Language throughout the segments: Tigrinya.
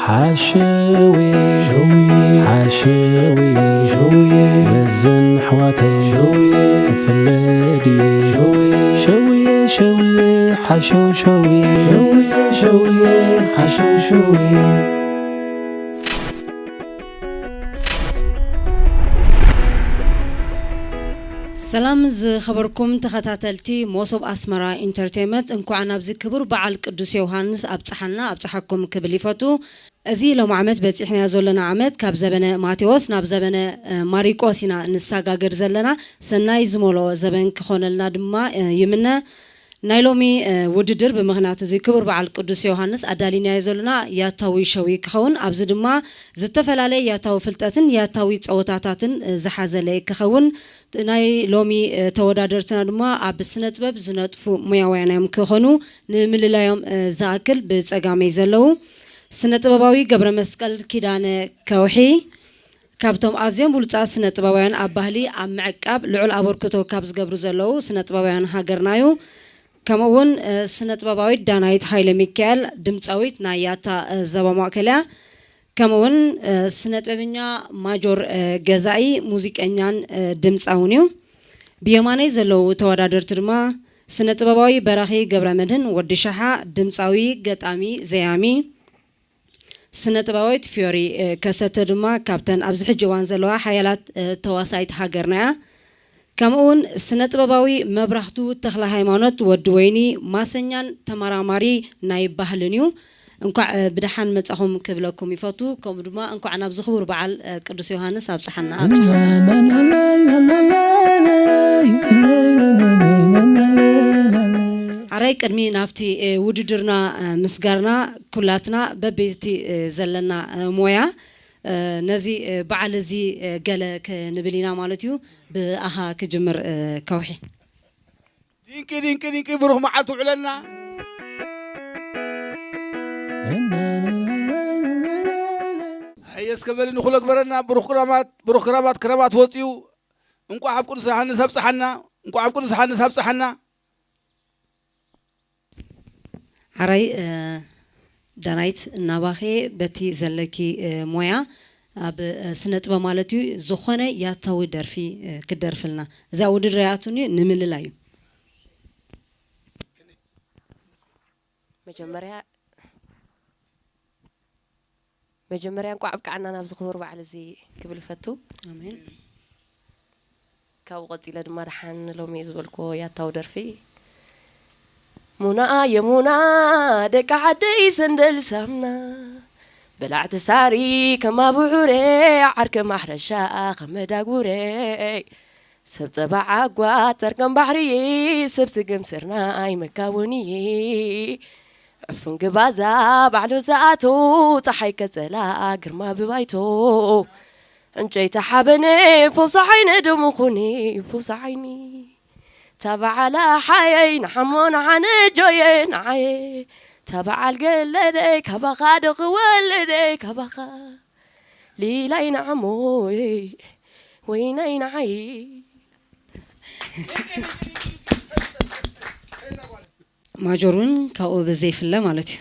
ሓሸውየ ሸውየ ሓሸውየ ሸውየ መዘን ኣሕዋተይ ሸውየ ክፍለ ድየ ሸውየ ሸውየ ሸውየ ሓሸው ሸውየ ሸውየ ሸውየ ሓሸው ሸውየ። ሰላም ዝኸበርኩም ተኸታተልቲ መሶብ ኣስመራ ኢንተርቴይመንት፣ እንኳዕ ናብዚ ክቡር በዓል ቅዱስ ዮሃንስ ኣብጽሓና ኣብጽሓኩም ክብል ይፈቱ። እዚ ሎም ዓመት በጺሕናዮ ዘለና ዓመት ካብ ዘበነ ማቴዎስ ናብ ዘበነ፣ እ፣ ማሪቆስ ኢና ንሰጋገር ዘለና። ሰናይ ዝመልኦ ዘበን ክኾነልና ድማ፣ እ፣ ይምነ። ናይ ሎሚ፣ እ፣ ውድድር ብምኽንያት እዚ ክቡር በዓል ቅዱስ ዮሃንስ ኣዳሊናዮ ዘለና ያታዊ ሸዊ ክኸውን፣ ኣብዚ ድማ ዝተፈላለየ ያታዊ ፍልጠትን ያታዊ ጸወታታትን፣ እ፣ ዝሓዘለ ክኸውን፣ ናይ ሎሚ፣ እ፣ ተወዳደርትና ድማ ኣብ ስነ ጥበብ ዝነጥፉ ሞያውያን እዮም ክኾኑ፣ ንምልላዮም፣ እ፣ ዝኣክል ብጸጋመይ ዘለዉ ስነ ጥበባዊ ገብረ መስቀል ኪዳነ ከውሒ፣ ካብቶም ኣዝዮም ብሉጻት ስነ ጥበባውያን ኣብ ባህሊ ኣብ ምዕቃብ ልዑል ኣበርክቶ ካብ ዝገብሩ ዘለዉ ስነ ጥበባውያን ሃገርና እዩ። ከምኡ እውን፣ እ፣ ስነ ጥበባዊት ዳናይት ሃይለ ሚካኤል፣ ድምጻዊት ናይ ያታ፣ እ፣ ዘባ ማእከል እያ። ከምኡ እውን፣ እ፣ ስነ ጥበበኛ ማጆር፣ እ፣ ገዛኢ፣ ሙዚቀኛን፣ እ፣ ድምጻውን እዩ። ብየማነይ ዘለዉ ተወዳደርቲ ድማ ስነ ጥበባዊ በራኺ ገብረ መድህን ወዲ ሸሓ፣ ድምጻዊ፣ ገጣሚ፣ ዘያሚ፣ ስነ ጥበባዊት ፊዮሪ፣ እ፣ ከሰተ ድማ ካብተን ኣብዚ ሕጂ እዋን ዘለዋ ሓያላት፣ እ፣ ተዋሳኢት ሃገርና እያ። ከምኡ እውን ስነ ጥበባዊ መብራህቱ ተኽለ ሃይማኖት ወዲ ወይኒ ማሰኛን ተመራማሪ ናይ ባህልን እዩ። እንኳዕ፣ እ፣ ብደሓን መጻኹም ክብለኩም ይፈቱ። ከምኡ ድማ እንኳዕ ናብዚ ክቡር በዓል፣ እ፣ ቅዱስ ዮሃንስ ኣብጽሓና፣ ኣብጽሓና። ኣራይ ቅድሚ ናብቲ፣ እ፣ ውድድርና፣ እ፣ ምስጋርና ኩላትና በብቲ፣ እ፣ ዘለና፣ እ፣ ሞያ፣ እ፣ ነዚ፣ እ፣ በዓል እዚ፣ እ፣ ገለ ክንብል ኢና ማለት እዩ። ብኣኻ ክጅምር፣ እ፣ ከውሒ። ድንቂ፣ ድንቂ፣ ድንቂ ብሩኽ መዓልቲ ውዕለልና። ሕየስ ከበሊ ንኹሎ ግበረና። ብሩኽ ክራማት፣ ብሩኽ ክራማት፣ ክራማት ወፂኡ። እንቋዕ ኣብ ቅዱስ ዮሃንስ ኣብፀሓና። እንቋዕ ኣብ ቅዱስ ዮሃንስ ኣብፀሓና። ሓራይ፣ እ፣ ዳናይት እናባኸ በቲ ዘለኪ፣ እ፣ ሞያ ኣብ፣ እ፣ ስነ ጥበብ ማለት እዩ፣ ዝኾነ ያታዊ ደርፊ፣ እ፣ ክትደርፍልና። እዛ ውድድር ያቱኒ ንምልላይ እዩ። መጀመርያ፣ መጀመርያ እንቋዕ ኣብቅዓና ናብዚ ክቡር በዓል እዚ ክብል እፈቱ። ኣሜን። ካብኡ ቀጺለ ድማ ደሓን ሎሚ ዝበልክዎ ያታዊ ደርፊ። ሙና የሙና ደቂ ዓደይ ሰንደል ሳምና፣ በላዕቲ ሳሪ ከም ኣቡዑረ፣ ዓርከ ማሕረሻ ከም መዳጉረ፣ ሰብ ጸባ ዓጓ ጠርቀም ባሕሪ፣ ሰብ ስገም ስርናይ መካወኒ፣ ዕፉን ግባዛ ባዕሉ ዝኣቶ፣ ጸሓይ ቀጸላ ግርማ ብባይቶ። ዕንጨይቲ ሓበነ ፈውሲ ዓይነ ደሙ ኩኒ ፈውሲ ዓይኒ። እታ በዓል ኣሓየይ ንሓሞ ንሓነ ጆየ ንዓየ። እታ በዓል ገለደይ ካባኻ ዶ ክወለደይ ካባኻ። ሊላይ ንዓሞይ ወይናይ ንዓይ። ማጆር እውን ካብኡ ብዘይፍለ ማለት እዩ።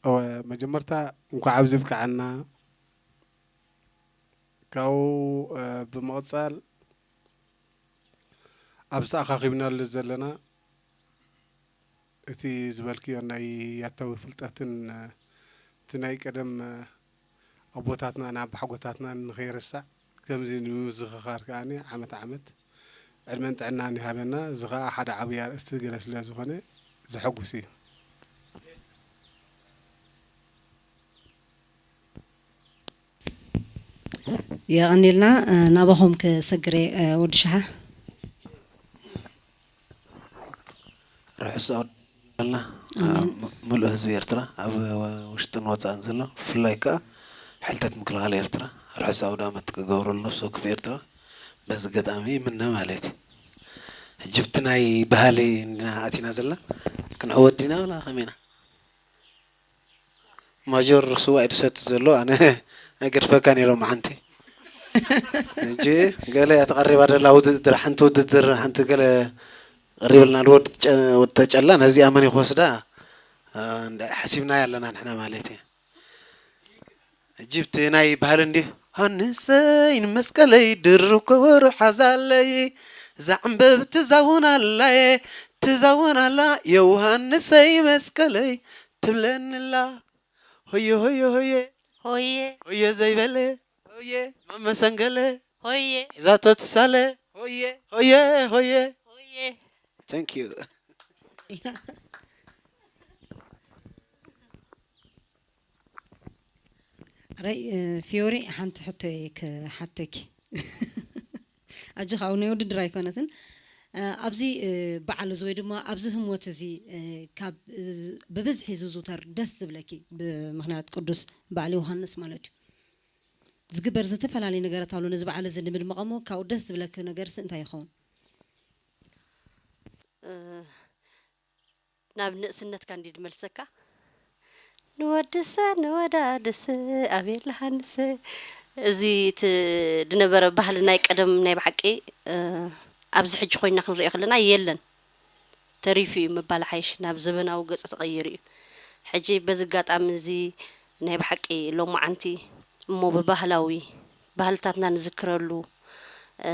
እወ፣ መጀመርታ እንኳዕ ኣብዚ ብቅዓና። ካብኡ፣ እ፣ ብምቕጻል ኣብዚ ተኣኻኺብናሉ ዘለና እቲ ዝበልክዮ ናይ ያታዊ ፍልጠትን፣ እ፣ እቲ ናይ ቀደም፣ እ፣ ኣቦታትናን ኣባሓጎታትናን ንኸይርሳዕ ከምዚ ንምዝኽኻር ከኣ ዓመት ዓመት ዕድመን ጥዕናን ይሃበና። እዚ ኸኣ ሓደ ዓብዪ ኣርእስቲ ገለ ስለ ዝኾነ ዘሐጉስ እዩ። የቐኒልና፣ እ፣ ናባኹም ክሰግር እየ፣ እ፣ ወዲ ሸሓ። ርሑስ ኣውደ ኣልና፣ ኣሜን። ም-፣ ምሉእ ህዝቢ ኤርትራ ኣብ ወ-፣ ውሽጥን ወጻእን ዘሎ፣ ብፍላይ ከኣ ሓይልታት ምክልኻል ኤርትራ ርሑስ ኣውደ ዓመት ክገብረሉ ነፍሲ ወከፍ ኤርትራ በዚ ኣጋጣሚ ይምነ ማለት እዩ። ሕጂ ብቲ ናይ ባህሊ እንዲና ኣቲና ዘለና፣ ክንዕወት ዲና ወላ ከመይ ኢና? ማጆር ስዋ እዩ ዝሰቲ ዘሎ፣ ኣነ ኣይገድፈካን ኢሎም ሓንቲ። ሕጂ ገለ እያ ተቐሪባ ዘላ ውድድር፣ ሓንቲ ውድድር፣ ሓንቲ ገለ ቀሪብልና፣ ንወዲ ጨ-፣ ወዲ ተጨላ ነዚኣ መን እዩ ክወስዳ? እ፣ እንዳ-፣ ሓሲብናዮ ኣለና ንሕና ማለት እዩ። ሕጂ ብቲ ናይ ባህሊ እንድዩ። ዮሃንሰይ ንመስቀለይ ድርብ ከበሮ ሓዛለይ፣ እዛ ዕምበብ ትዛውን ኣላየ፣ ትዛውን ኣላ፣ ዮሃንሰይ መስቀለይ ትብለንላ። ሆየ ሆየ ሆየ፣ ሆየ ሆየ ዘይበለ፣ ሆየ ማመሰንገለ፣ ሆየ ሒዛቶ ትሳለ፣ ሆየ ሆየ ሆየ። ሆየ። Thank you። ኣራይ፣ እ፣ ፊዮሪ፣ ሓንቲ ሕቶ እየ ክሓተኪ። ኣጆኻ፣ ኣብ ናይ ውድድር ኣይኮነትን። እ፣ ኣብዚ፣ እ፣ በዓል እዚ ወይ ድማ ኣብዚ ህሞት እዚ፣ እ፣ ካብ፣ እ፣ ብብዝሒ ዝዝውተር ደስ ዝብለኪ፣ ብምኽንያት ቅዱስ በዓል ዮሃንስ ማለት እዩ፣ ዝግበር ዝተፈላለየ ነገራት ኣሎ። ነዚ በዓል እዚ ንምድማቕ እሞ ካብኡ ደስ ዝብለኪ ነገርሲ እንታይ ይኸውን? እ፣ ናብ ንእስነትካ እንዲ ድመልሰካ። ንወድሰ ንወዳድሰ ኣቤል ሃንሰ። እዚ እቲ ድነበረ ባህሊ ናይ ቀደም ናይ ብሓቂ፣ እ፣ ኣብዚ ሕጂ ኮይና ክንሪኦ ከለና የለን። ተሪፉ እዩ ምባል ሓይሽ፣ ናብ ዘበናዊ ገጹ ተቐይሩ እዩ። ሕጂ በዚ ኣጋጣሚ እዚ ናይ ብሓቂ ሎማዓንቲ እሞ ብባህላዊ ባህልታትና ንዝክረሉ፣ እ፣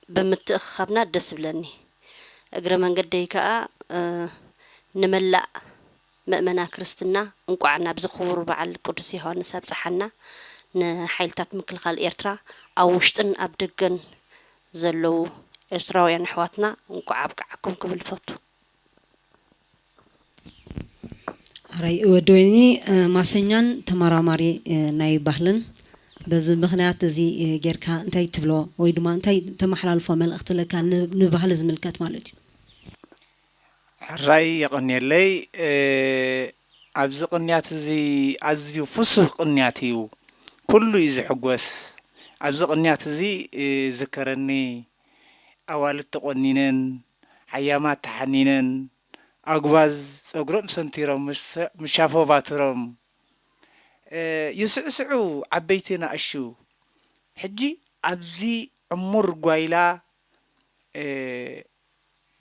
ብምትእኽኻብና ደስ ይብለኒ። እግረ መንገደይ ከኣ፣ እ፣ ንመላእ ምእመና ክርስትና እንቋዕ ናብዚ ክቡር በዓል ቅዱስ ዮሃንስ ኣብጽሓና። ንሓይልታት ምክልኻል ኤርትራ ኣብ ውሽጥን ኣብ ደገን ዘለዉ ኤርትራውያን ኣሕዋትና እንቋዕ ኣብቅዓኩም ክብል እፈቱ። ኣራይ ወዲ ወይኒ፣ እ፣ ማሰኛን ተመራማሪ፣ እ፣ ናይ ባህልን፣ በዚ ምኽንያት እዚ፣ እ፣ ጌርካ እንታይ ትብሎ ወይ ድማ እንታይ ተመሓላልፎ መልእኽቲ ኣለካ ን-፣ ንባህሊ ዝምልከት ማለት እዩ? ሕራይ የቐንየለይ። እ፣ ኣብዚ ቅንያት እዚ ኣዝዩ ፍሱህ ቅንያት እዩ። ኩሉ እዩ ዝሕጎስ። ኣብዚ ቅንያት እዚ፣ እ፣ ዝከረኒ ኣዋልድ ተቖኒነን፣ ሓያማት ተሓኒነን፣ ኣጉባዝ ጸጉሮም ሰንቲሮም፣ ምስ-፣ ምሻፎ ባትሮም፣ እ፣ ይስዕስዑ ዓበይቲ ንኣሽቱ። ሕጂ ኣብዚ ዕሙር ጓይላ፣ እ፣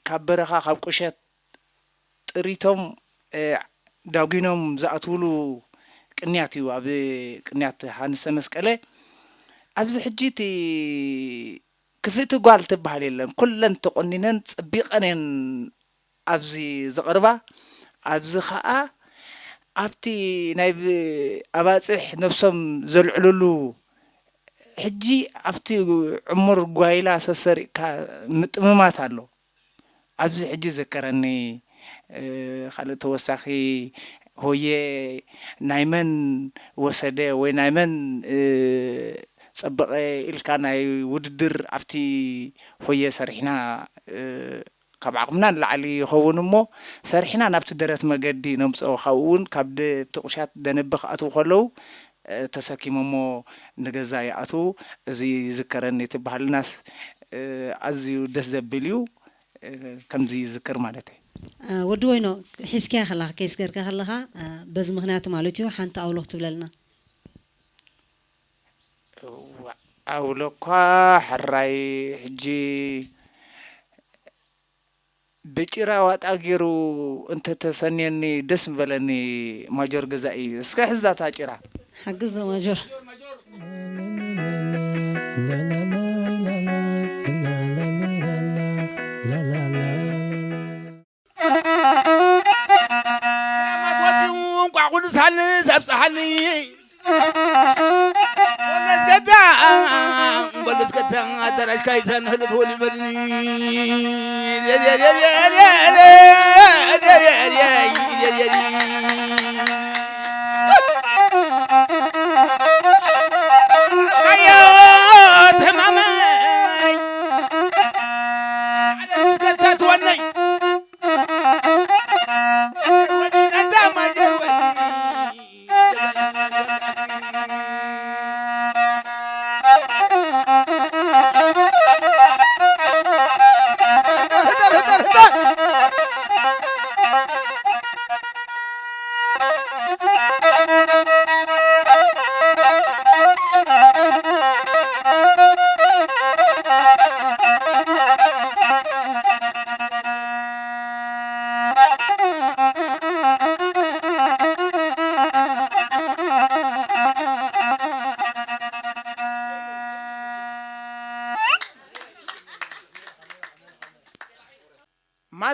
ካብ በረኻ፣ ካብ ቁሸት ጥሪቶም፣ እ፣ ዳጒኖም ዝኣትውሉ ቅንያት እዩ፣ ኣብ ቅንያት ሃንሰ መስቀለ። ኣብዚ ሕጂ እቲ ክፍእቲ ጓል ትበሃል የለን። ኩለን ተቆኒነን ጸቢቐን እየን ኣብዚ ዝቐርባ። ኣብዚ ኸኣ ኣብቲ ናይ ብ-፣ ኣባጽሕ ነብሶም ዘልዕልሉ፣ ሕጂ ኣብቲ ዕሙር ጓይላ ሰሰሪቕካ ምጥምማት ኣሎ። ኣብዚ ሕጂ ዝከረኒ፣ እ፣ ካልእ ተወሳኺ ሆየ ናይ መን ወሰደ ወይ ናይ መን፣ እ፣ ጸበቐ ኢልካ ናይ ውድድር ኣብቲ ሆየ ሰሪሕና፣ እ፣ ካብ ዓቕምና ንላዕሊ ይኸውን እሞ፣ ሰሪሕና ናብቲ ደረት መገዲ ነምጽኦ። ካብኡ እውን ካብ ደ-፣ ኣብቲ ቁሻት ደነበ ክኣትዉ ከለዉ፣ እ፣ ተሰኪሞሞ ንገዛ ይኣትዉ። እዚ ይዝከረኒ፣ እቲ ባህልናስ፣ እ፣ ኣዝዩ ደስ ዘብል እዩ። እ፣ ከምዚ ይዝከር ማለት እዩ። እ፣ ወዲ ወይኖ፣ ሒዝካያ ከለኻ፣ ኬስ ጌርካ ከለኻ፣ እ፣ በዚ ምኽንያት ማለት እዩ፣ ሓንቲ ኣውሎ ክትብለልና። እዋ፣ ኣውሎ እኳ ሕራይ ሕጂ ብጭራ ዋጣ ገይሩ እንተተሰንየኒ ደስ ምበለኒ። ማጆር ገዛኢ፣ እስከ ሕዛታ ጭራ። ሓግዞ ማጆር። ክራማት ወፂኡ እንቋዕ ኩሉ ሳልስ ኣብፀሓኒ። በለስ ገታ፣ በለስ ገታ፣ ኣዳራሽ ካይሳን ህልት ወሊበልኒ። ካዮት ሕማመይ፣ በለስ ገታ ትወነይ።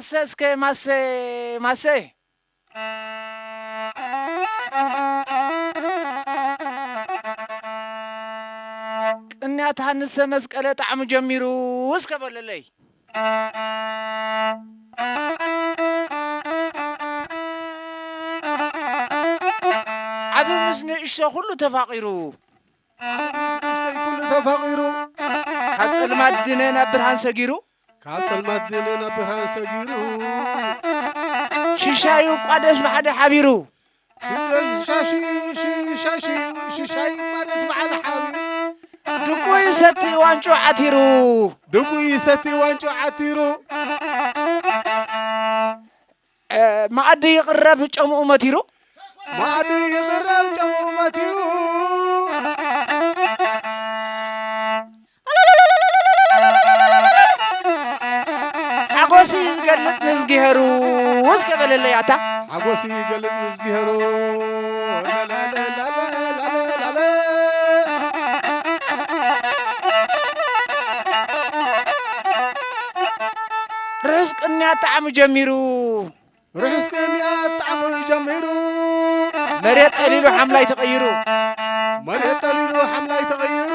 ማሰ እስከ ማሰ ማሰ። ቅንያት ሃንሰ መስቀለ ጣዕሙ ጀሚሩ እስከ በለለይ። ዓቢ ምስ ንእሽቶ ኩሉ ተፋቒሩ። ዓቢ ምስ ንእሽተይ ኩሉ ተፋቒሩ። ካብ ጸልማት ድነ ናብ ብርሃን ሰጊሩ። ካብ ጸልማት ድነ ናብ ብርሃን ሰጊሩ። ሽሻዩ እኳ ደስ ብሓደ ሓቢሩ። ሽሻዩ፣ ሽሻዩ፣ ሽሻዩ እኳ ደስ ብሓደ ሓቢሩ። ድቁ ይሰቲ ዋንጩ ዓቲሩ። ድቁ ይሰቲ ዋንጩ ዓቲሩ። እ፣ መኣዲ ይቕረብ ጨምኡ መቲሩ። መኣዲ ይቕረብ ጨምኡ መቲሩ። ሓጎስ ይገልጽ ንዝጊሄሩ እስከ በለለይ ኣታ። ሓጎስ ይገልጽ ንዝጊሄሩ። ላላላላላላላ። ርሑስ ቅንያት ጣዕሙ ጀሚሩ። ርሑስ ቅንያት ጣዕሙ ጀሚሩ። መሬት ጠሊሉ ሓምላይ ተቐይሩ። መሬት ጠሊሉ ሓምላይ ተቐይሩ።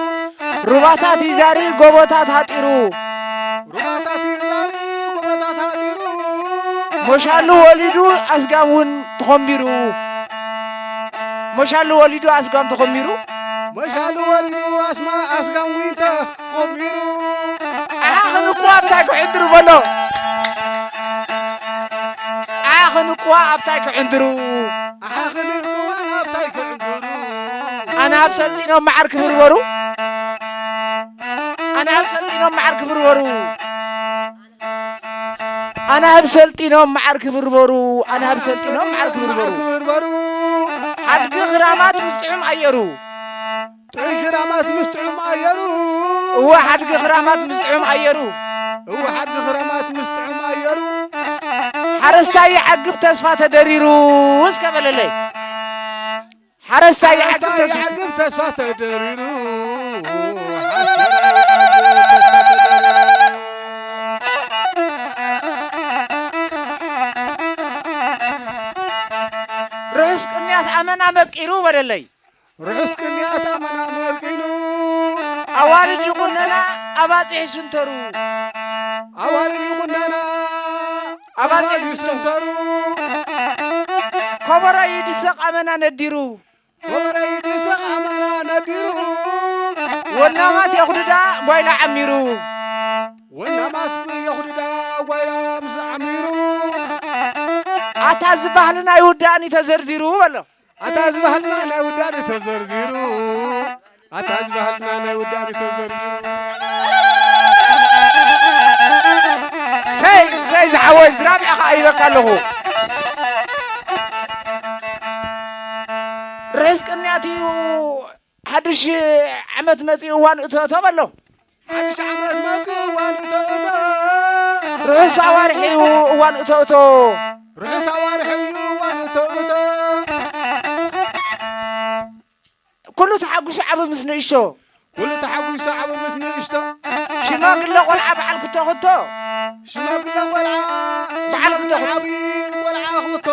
ሩባታት ይዛሪ ጎቦታት ሃጢሩ። ሩባታት ይዛሪ ጎቦታት ሃጢሩ። ሞሻሉ ወሊዱ ኣስጋም እውን ተኾምቢሩ። ሞሻሉ ወሊዱ ኣስጋም ተኾምቢሩ። ሞሻሉ ወሊዱ ኣስማ ኣስጋም እውን ተኾምቢሩ። ኣሓኽን እኮ ኣብታይ ክዕንድሩ በሎ። ኣሓኽን እኮ ኣብታይ ክዕንድሩ። ኣሓኽን እኮ ኣብታይ ክዕንድሩ። ኣናህብ ሰልጢኖም መዓር ክብርበሩ። ኣናህብ ሰልጢኖም መዓር ክብርበሩ። ኣናህብ ሰልጢኖም መዓር ክብርበሩ። ኣናህብ ሰልጢኖም መዓር ክብርበሩ። ክብርበሩ። ሓድጊ ክራማት ምስ ጥዑም ኣየሩ። ጥዑይ ክራማት ምስ ጥዑም ኣየሩ። እወ ሓድጊ ክራማት ምስ ጥዑም ኣየሩ። እወ ሓድጊ ክራማት ምስ ጥዑም ኣየሩ። ሓረስታይ ይዓግብ ተስፋ ተደሪሩ እስከ በለለይ። ሓረስታይ ይዓግብ ሓረስታይ ተስፋ ይዓግብ ተስፋ ተደሪሩ። ሓረስታይ ይዓግብ ተስፋ ተደሪሩ። ርሑስ ቅንያት ኣመና መቂሩ በለለይ። ርሑስ ቅንያት ኣመና መርቂኑ። ኣዋልድ ይቑነና ኣባጽሕ ይስንተሩ። ኣዋልድ ይቑነና ኣባጽሕ ኣባጽሕ ይስንተሩ። ይስንተሩ። ኮበሮ ይድሰቕ ኣመና ነዲሩ። ኮበሮ ይድሰቕ ኣመና ነዲሩ። ወናማት የኹድዳ ጓይላ ዓሚሩ። ወናማት የኹድዳ ጓይላ ምስ ዓሚሩ። ኣታ እዚ ባህልና ይውዳእን እዩ ተዘርዚሩ በሎ። ኣታ እዚ ባህልና ናይ ውዳኔ ተዘርዚሩ። ኣታ እዚ ባህልና ናይ ውዳኔ ተዘርዚሩ። ሰይ፣ ሰይ ዝሓወይ፣ ዝራብ ኢኻ ይበካ ኣለኹ። ርሑስ ቅንያት እዩ፣ ሓድሽ ዓመት መጺኡ እዋን እቶ፣ እቶ በሎ። ሓድሽ ዓመት መጺኡ እዋን እቶ፣ እቶ። ርሑስ ኣዋርሕ እዩ እዋን እቶ፣ እቶ። ርሑስ ኣዋርሕ እዩ እዋን እቶ፣ እቶ። ኩሉ ተሓጒሱ ዓቢ ምስ ንእሽቶ። ኩሉ ተሓጒሱ ዓቢ ምስ ንእሽቶ። ሽማግለ ቆልዓ በዓል ክቶ፣ ክቶ። ሽማግለ ቆልዓ፣ በዓል ሽማግለ ክቶ፣ ክቶ። ዓቢ ቆልዓ ክቶ።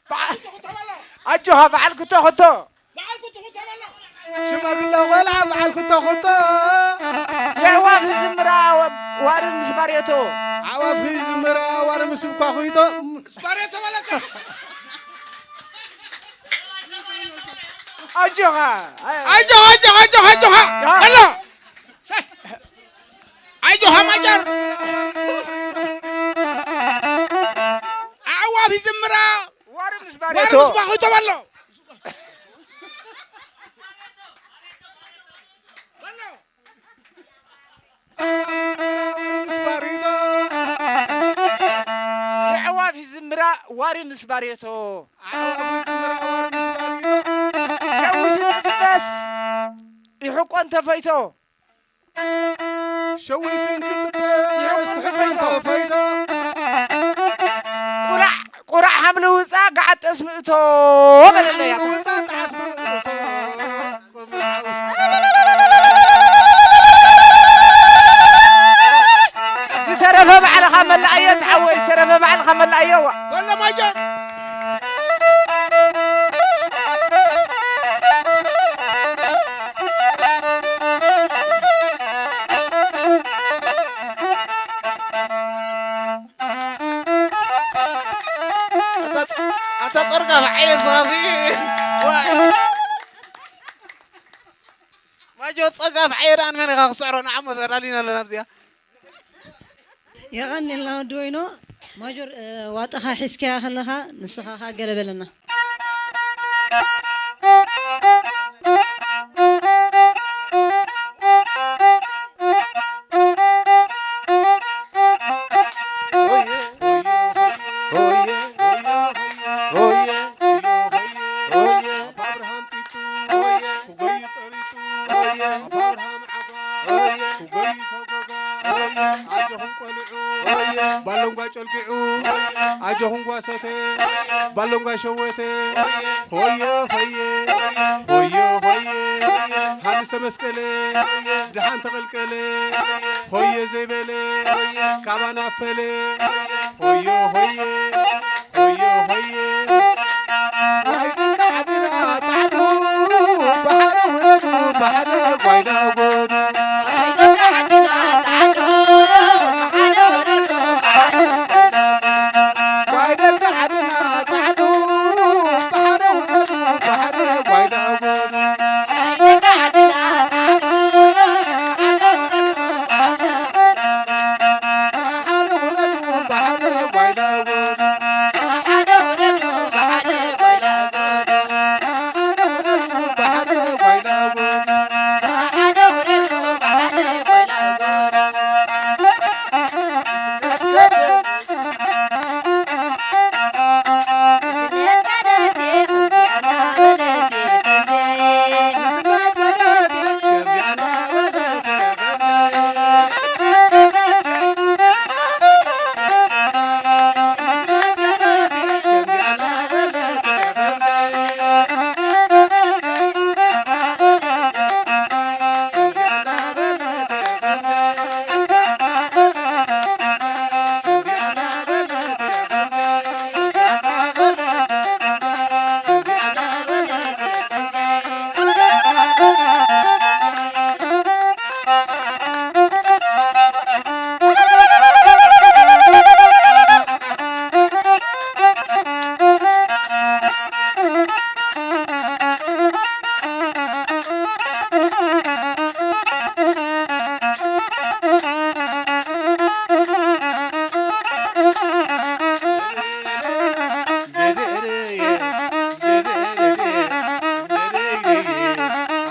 በዓ-፣ ኣጆኻ በዓል ክቶ፣ ክቶ። ሽማግለ ቆልዓ በዓል ክቶ፣ ክቶ። የዕዋፍ ዝምራ ዋሪ ምስ ባሬቶ። ኣዕዋፍ ዝምራ ዋሪ ምስ ኳኺቶ። ባሬቶ በለቶ። ኣጆኻ። ኣጆኻ፣ ኣጆኻ፣ ኣጆኻ፣ ኣጆኻ። ያ። በሎ። ኣጆኻ ማጨር። ኣዕዋፍ ይዝምራ። ዋሪ ምስ ዋሪ ባሬቶ። ምስ ባሬቶ በሎ። በሎ። ኣዕዋፍ ይዝምራ ዋሪ ምስ ባሬቶ። የዕዋፍ ይዝምራ ዋሪ ምስ ባሬቶ። ኣዕዋፍ ይዝምራ ዋሪ ምስ ባሬቶ። ሸዊት ጥበስ ይሕቆን ተፈይቶ። ሸዊትን ክትበስ ይሕቆን ተፈይቶ። ቁራዕ፣ ቁራዕ ሓምሊ ውፃ ገዓት ጠስሚ እቶ በለለይ። ሓምሊ ውፃ ጠስሚ እቶ። ዝተረፈ ባዕልኻ መላእዮ ዝሓወይ፣ ዝተረፈ ባዕልኻ ኣየዋ። ወለ ማጀር። ኣንታ፣ ኣንታ ጸርጋፍ ዓየ ንስኻ ሲ። ዋይ። ማጆር ጸጋፍ ዓየ ደኣ ንመን ኢኻ ክስዕሮ? ንዓሞ ተዳሊና ኣለና ኣብዚኣ። የቐንየልና ወዲ ወይኖ። ማጆር፣ እ፣ ዋጣኻ ሒዝካያ ከለኻ ንስኻ ኸኣ ገለ በለና። ሆየ፣ ሆየ፣ ሆየ፣ ሆየ፣ ሆየ፣ ሆየ፣ ሆየ፣ ሆየ፣ ሆየ፣ ሆየ፣ ሆየ፣ ሆየ፣ ሆየ፣ ሆየ፣ ኣባ ኣብርሃም ጢጡ፣ ሆየ፣ ክጎይ ጠሪጡ፣ ሆየ፣ ኣባ ኣብርሃም ዓጓ፣ ሆየ፣ ክጎይ ተጎጋ፣ ሆየ፣ ኣጆኹም ቆልዑ፣ ሆየ፣ ባሎንጓ ጨልጊዑ፣ ሆየ፣ ኣጆኹም ጓሰተ፣ ሆየ፣ ባሎንጓ ሸወተ፣ ሆየ፣ ሆየ፣ ሆየ፣ ሆየ፣ ሆየ፣ ሆየ፣ ሃንሰ መስቀለ፣ ሆየ፣ ደሓን ተቐልቀለ፣ ሆየ፣ ሆየ ዘይበለ፣ ሆየ፣ ካባና ፈለ፣ ሆየ፣ ሆየ፣ ሆየ፣ ሆየ፣ ሆየ። ዋይ ደቂ ዓድና ጻዕዱ፣ ብሓደ ውረዱ፣ ብሓደ ጓይላ ጎዱ። ዋይ ደቂ ዓድና ጻዕዱ፣ ብሓደ ውረዱ፣ ብሓደ ጓይላ ጎዱ። ዋይ ደቂ ዓድና ጻዕዱ፣ ብሓደ ውረዱ፣ ብሓደ ጓይላ ጎዱ። ዋይ ደቂ ዓድና ጻዕዱ፣ ብሓደ ውረዱ፣ ብሓደ ጓይላ ጎዱ። ብሓደ ውረዱ፣ ብሓደ ጓይላ ጎዱ። ብሓደ ውረዱ፣ ብሓደ ጓይላ ጎዱ። ብሓደ ውረዱ፣ ብሓደ ጓይላ ጎዱ።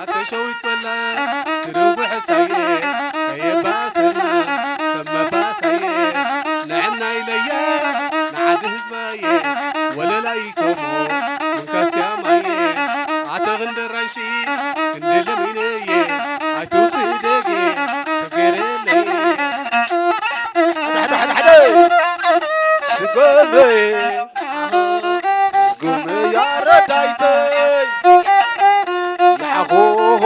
ኣተሸዊት ኮላ ትረውሕ ሳየ ከየባሰና ሰብ መባሳየ ንዕና ኢለየ ንዓዲ ህዝባየ ወለላይ ኮሞ እንካስያ ማየ ኣተ ክንዲ ራንሺ ክንዲ ለሚነየ ኣይትውፅእ ደጌ ሰብ ገይረለየ ሓደ ሓደ ሓደ ሓደ ስገመየ ስጉምያ ረዳይተይ ያሆሆ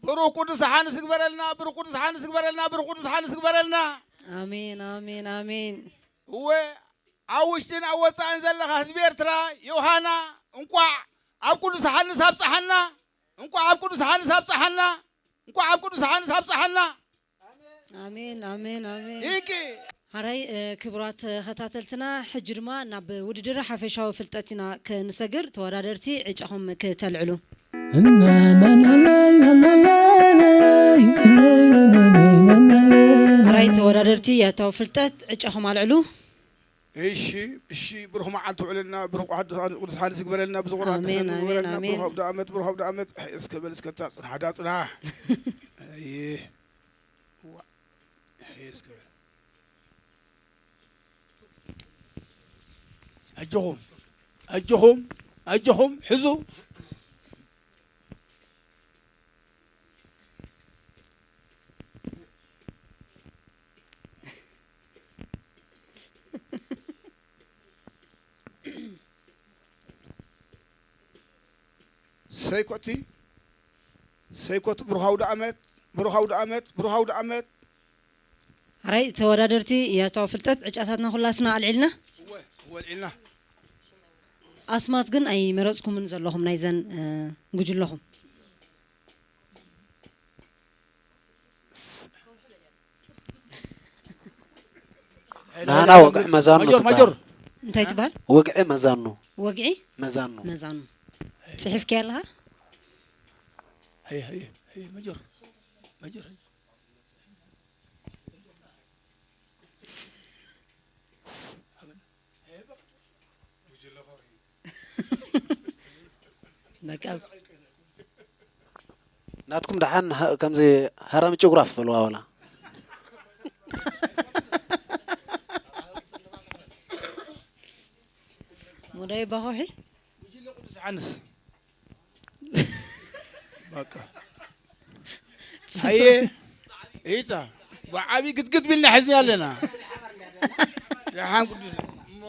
ብሩኽ ቅዱስ ሓንስ ግበረልና፣ ብሩኽ ቅዱስ ሓንስ ግበረልና፣ ብሩኽ ቅዱስ ሓንስ ግበረልና። ኣሜን፣ ኣሜን፣ ኣሜን። እወ፣ ኣብ ውሽጥን ኣብ ወጻእን ዘለኻ ህዝቢ ኤርትራ፣ ዮሃና፣ እንቋዕ ኣብ ቅዱስ ሓንስ ኣብጽሓና። እንኳዕ ኣብ ቅዱስ ሓንስ ኣብፀሓና። እንኳዕ ኣብ ቅዱስ ሓንስ ኣብፀሓና። ኣሜን ኣሜን ኣሜን። ይቂ ሓራይ ክቡራት ተኸታተልትና፣ ሕጂ ድማ ናብ ውድድር ሓፈሻዊ ፍልጠት ኢና ክንሰግር። ተወዳደርቲ ዕጫኹም ክተልዕሉ። ሓራይ ተወዳደርቲ ያታዊ ፍልጠት ዕጫኹም ኣልዕሉ። እሺ እሺ። ብሩኽ መዓልቲ ውዕለልና፣ ብሩኽ ቅዱስ ሓንስ ግበረልና። ብዙ ቁርኣን ኣሜን፣ ኣሜን፣ ግበረልና። ኣሜን። ብሩኽ ኣውደ ዓመት፣ ብሩኽ ኣውደ ዓመት። ሕይ እስከ በል እስከ እታ ጽናሕ፣ ዳ ጽናሕ። እይ። ዋ። ሕይ እስከ በል። ኣጆኹም ኣጆኹም ኣጆኹም ሕዙ። ሰይኮቲ ሰይኮቲ ብሩኻዊ ደኣመት ብሩኻዊ ደኣመት ብሩኻዊ ደኣመት። ሓራይ ተወዳደርቲ ያታዊ ፍልጠት ዕጫታትና ኩላትና ኣልዒልና። እወ እወ ኣልዒልና። ኣስማት ግን ኣይመረፅኩምን ዘለኹም ናይዘን ጉጅለኹም። ናህና ወግዒ መዛኑ ማጆር ማጆር። እንታይ ትበሃል? ወግዒ መዛኑ ወግዒ መዛኑ መዛኑ። ፅሒፍካያ ኣለኻ? ሀየ ሀየ ሀየ ማጆር ማጆር። በቃ ናትኩም ደሓን ከምዚ ሃራሚ ጭጉራፍ በልዋ ወላ ሙዳይ ባኾሒ። ሓንስ በቃ ኣየ ኢታ ብዓብዪ ግድግድ ቢልና ሕዝኒ ኣለና። ደሓን ቅዱስ እሞ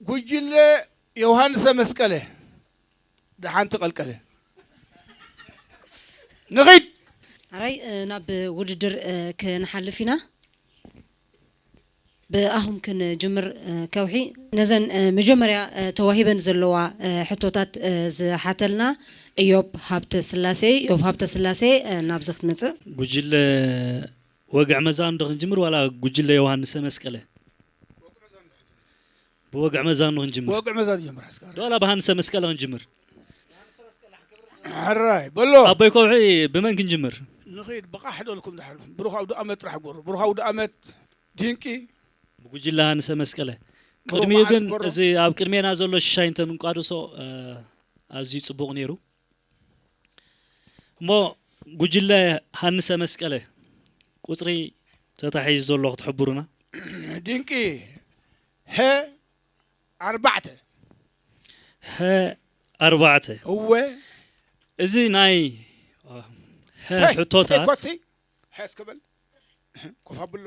ጉጅለ ዮሃንሰ መስቀለ ደሓን ተቐልቀለ። ንኺድ ሓራይ ናብ ውድድር ክንሓልፍ ኢና። ብኣኹም ክንጅምር ከውሒ ነዘን መጀመርያ ተዋሂበን ዘለዋ ሕቶታት ዝሓተልና እዮብ ሃብተ ስላሴ። እዮብ ሃብተ ስላሴ ናብዚ ክትመፅእ። ጉጅለ ወግዕ መዛኑ ዶ ክንጅምር ዋላ ጉጅለ ዮሃንሰ መስቀለ? ብወግዕ መዛኑ ክንጅምር። ወግዕ መዛኑ ጀምር እስካ። ዶ ዋላ ብሃንሰ መስቀለ ክንጅምር? ሕራይ በሎ። ኣቦይ ከውሒ ብመን ክንጅምር? ንኺድ ብቓሕ ዶልኩም ድሓር ብሩኻዊ ደኣመት ጥራሕ ጎሩ ብሩኻዊ ደኣመት ድንቂ ብጉጅለ ሃንሰ መስቀለ። ብሩኽ ቅድሚኡ መዓልቲ ግን ጎሩ። እዚ ኣብ ቅድሜና ዘሎ ሽሻይ እንተንቋድሶ ኣዝዩ ፅቡቕ ነይሩ። እሞ ጉጅለ ሃንሰ መስቀለ ቁፅሪ ተታሒዙ ዘሎ ክትሕብሩና። ድንቂ ሀ ኣርባዕተ ሀ ኣርባዕተ እወ እዚ ናይ ሀ ሰይ- ሕቶታት ሰይኮቲ ሀ እስከ በል ኮፍ ኣብሎ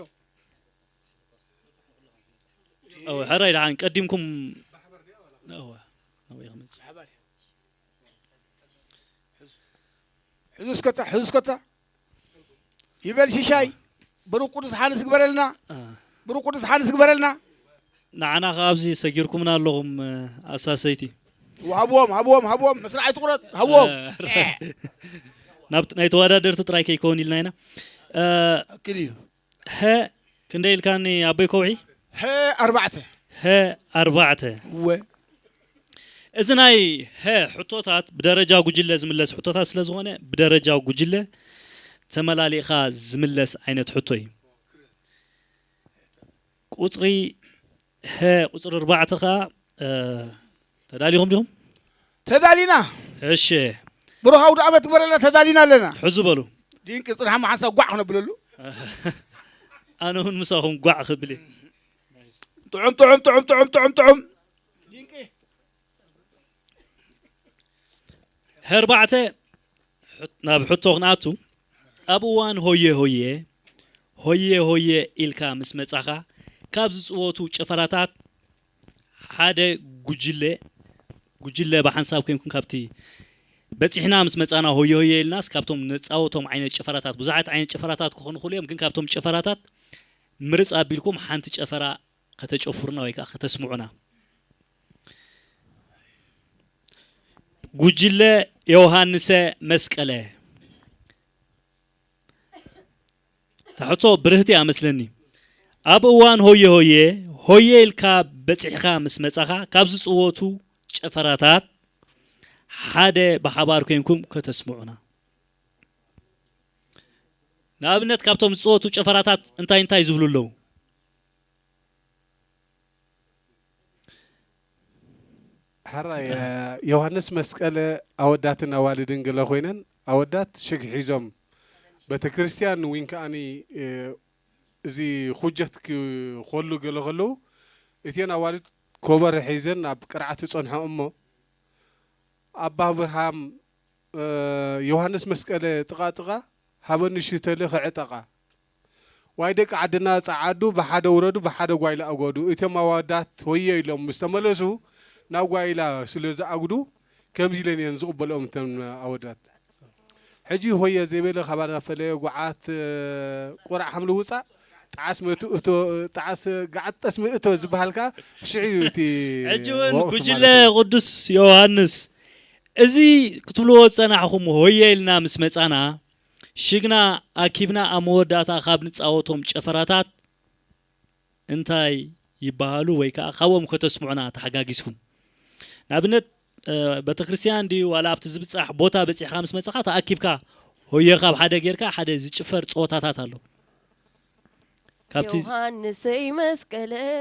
እወ፣ ሕራይ ደሓን ቀዲምኩም እወ፣ ናብኡ ክመፅእ። ሕዙ እስከታ ሕዙ እስከታ ይበል ሽሻይ ብሩክ ቅዱስ ሓንስ ግበረልና ብሩክ ቅዱስ ሓንስ ግበረልና ንዓና ከኣ ኣብዚ ሰጊርኩምና ኣለኹም ኣሳሰይቲ ሃብዎም ሃብዎም ሃብዎም መስርዓይ ትቑረፅ ሃብዎም ናብ ናይ ተወዳደርቲ ጥራይ ከይከውን ኢልና ኢና ኣክል እዩ ሀ ክንደይ ኢልካኒ ኣቦይ ከውሒ ሀ ኣርባዕተ ሀ ኣርባዕተ እወ እዚ ናይ ሀ ሕቶታት ብደረጃ ጉጅለ ዝምለስ ሕቶታት ስለ ዝኾነ ብደረጃ ጉጅለ ተመላሊእኻ ዝምለስ ዓይነት ሕቶ እዩ። ቁፅሪ ሀ ቁፅሪ ኣርባዕተ ከዓ ተዳሊኹም ዲኹም? ተዳሊና እሺ ብሩኻዊ ደኣመት ግበረልና ተዳሊና ኣለና ሕዙ በሉ። ድንቂ ፅንሓ መሓንሳ ጓዕ ክነብለሉ ኣነ እውን ምሳኹም ጓዕ ክብል እየ። ጥዑም ጥዑም ጥዑም ጥዑም ጥዑም ጥዑም ሀርባዕተ ናብ ሕቶ ክንኣቱ ኣብ እዋን ሆየ ሆየ ሆየ ሆየ ኢልካ ምስ መጻኻ ካብ ዝፅወቱ ጭፈራታት ሓደ ጉጅለ ጉጅለ ብሓንሳብ ኮይንኩም ካብቲ በፂሕና ምስ መፃና ሆየ ሆየ ኢልናስ ካብቶም ነፃወቶም ዓይነት ጭፈራታት ብዙሓት ዓይነት ጭፈራታት ክኾኑ ክእሉ እዮም ግን ካብቶም ጭፈራታት ምርፅ ኣቢልኩም ሓንቲ ጨፈራ ከተጨፍሩና ወይ ከዓ ከተስምዑና ጉጅለ ዮሃንሰ መስቀለ። ታሕቶ ብርህቲ እያ መስለኒ። ኣብ እዋን ሆየ ሆየ፣ ሆየ ኢልካ በጺሕካ ምስ መጻኻ፣ ካብ ዝጽወቱ ጨፈራታት ሓደ ብሓባር ኮይንኩም ከተስምዑና። ንኣብነት ካብቶም ዝጽወቱ ጨፈራታት እንታይ እንታይ ዝብሉ ኣለዉ? ሕራይ ዮሃንስ መስቀለ ኣወዳትን ኣዋልድን ገለ ኮይነን ኣወዳት ሽግ ሒዞም ቤተክርስትያን ዊን ከኣኒ እዚ ኩጀት ክኾሉ ገለ ከለዉ እቲን ኣዋልድ ኮበሮ ሒዘን ኣብ ቅርዓት ይጸንሖ እሞ ኣባ ኣብርሃም ዮሃንስ መስቀለ ጥቓ ጥቓ ሃበኒ ሽተለ ክዕጠቓ ዋይ ደቂ ዓድና ጸዓዱ ብሓደ ውረዱ ብሓደ ጓይላ ኣጎዱ እቶም ኣወዳት ሆየ ኢሎም ምስ ተመለሱ ናብ ጓይላ ስለ ዝኣጉዱ ከምዚ ኢለን እየን ዝቕበልኦም እተን ኣወዳት ሕጂ ሆየ ዘይበለ ካባና ፈለየ ጓዓት ቁራዕ ሓምሊ ውጻእ ጣዓስ መእቱ እቶ ጣዓስ ጋዓት ጠስሚ እቶ ዝበሃል ከኣ ሽዑ እዩ እቲ ሕጂ እውን ወቕቲ ጉጅለ ማለት እዩ። ቅዱስ ዮሃንስ እዚ ክትብልዎ ዝጸናሕኹም ሆየ ኢልና ምስ መጻና ሽግና ኣኪብና ኣብ መወዳእታ ካብ ንጻወቶም ጨፈራታት እንታይ ይበሃሉ ወይ ከዓ ካብኦም ከተስምዑና ተሓጋጊዝኩም ንኣብነት ቤተክርስትያን ድዩ ዋላ ኣብቲ ዝብፃሕ ቦታ በፂሕካ ምስ መፅኻ ተኣኪብካ ሆየ ካብ ሓደ ጌርካ ሓደ ዝጭፈር ፀወታታት ኣሎ ካብቲ ዮሃንሰይ መስቀለይ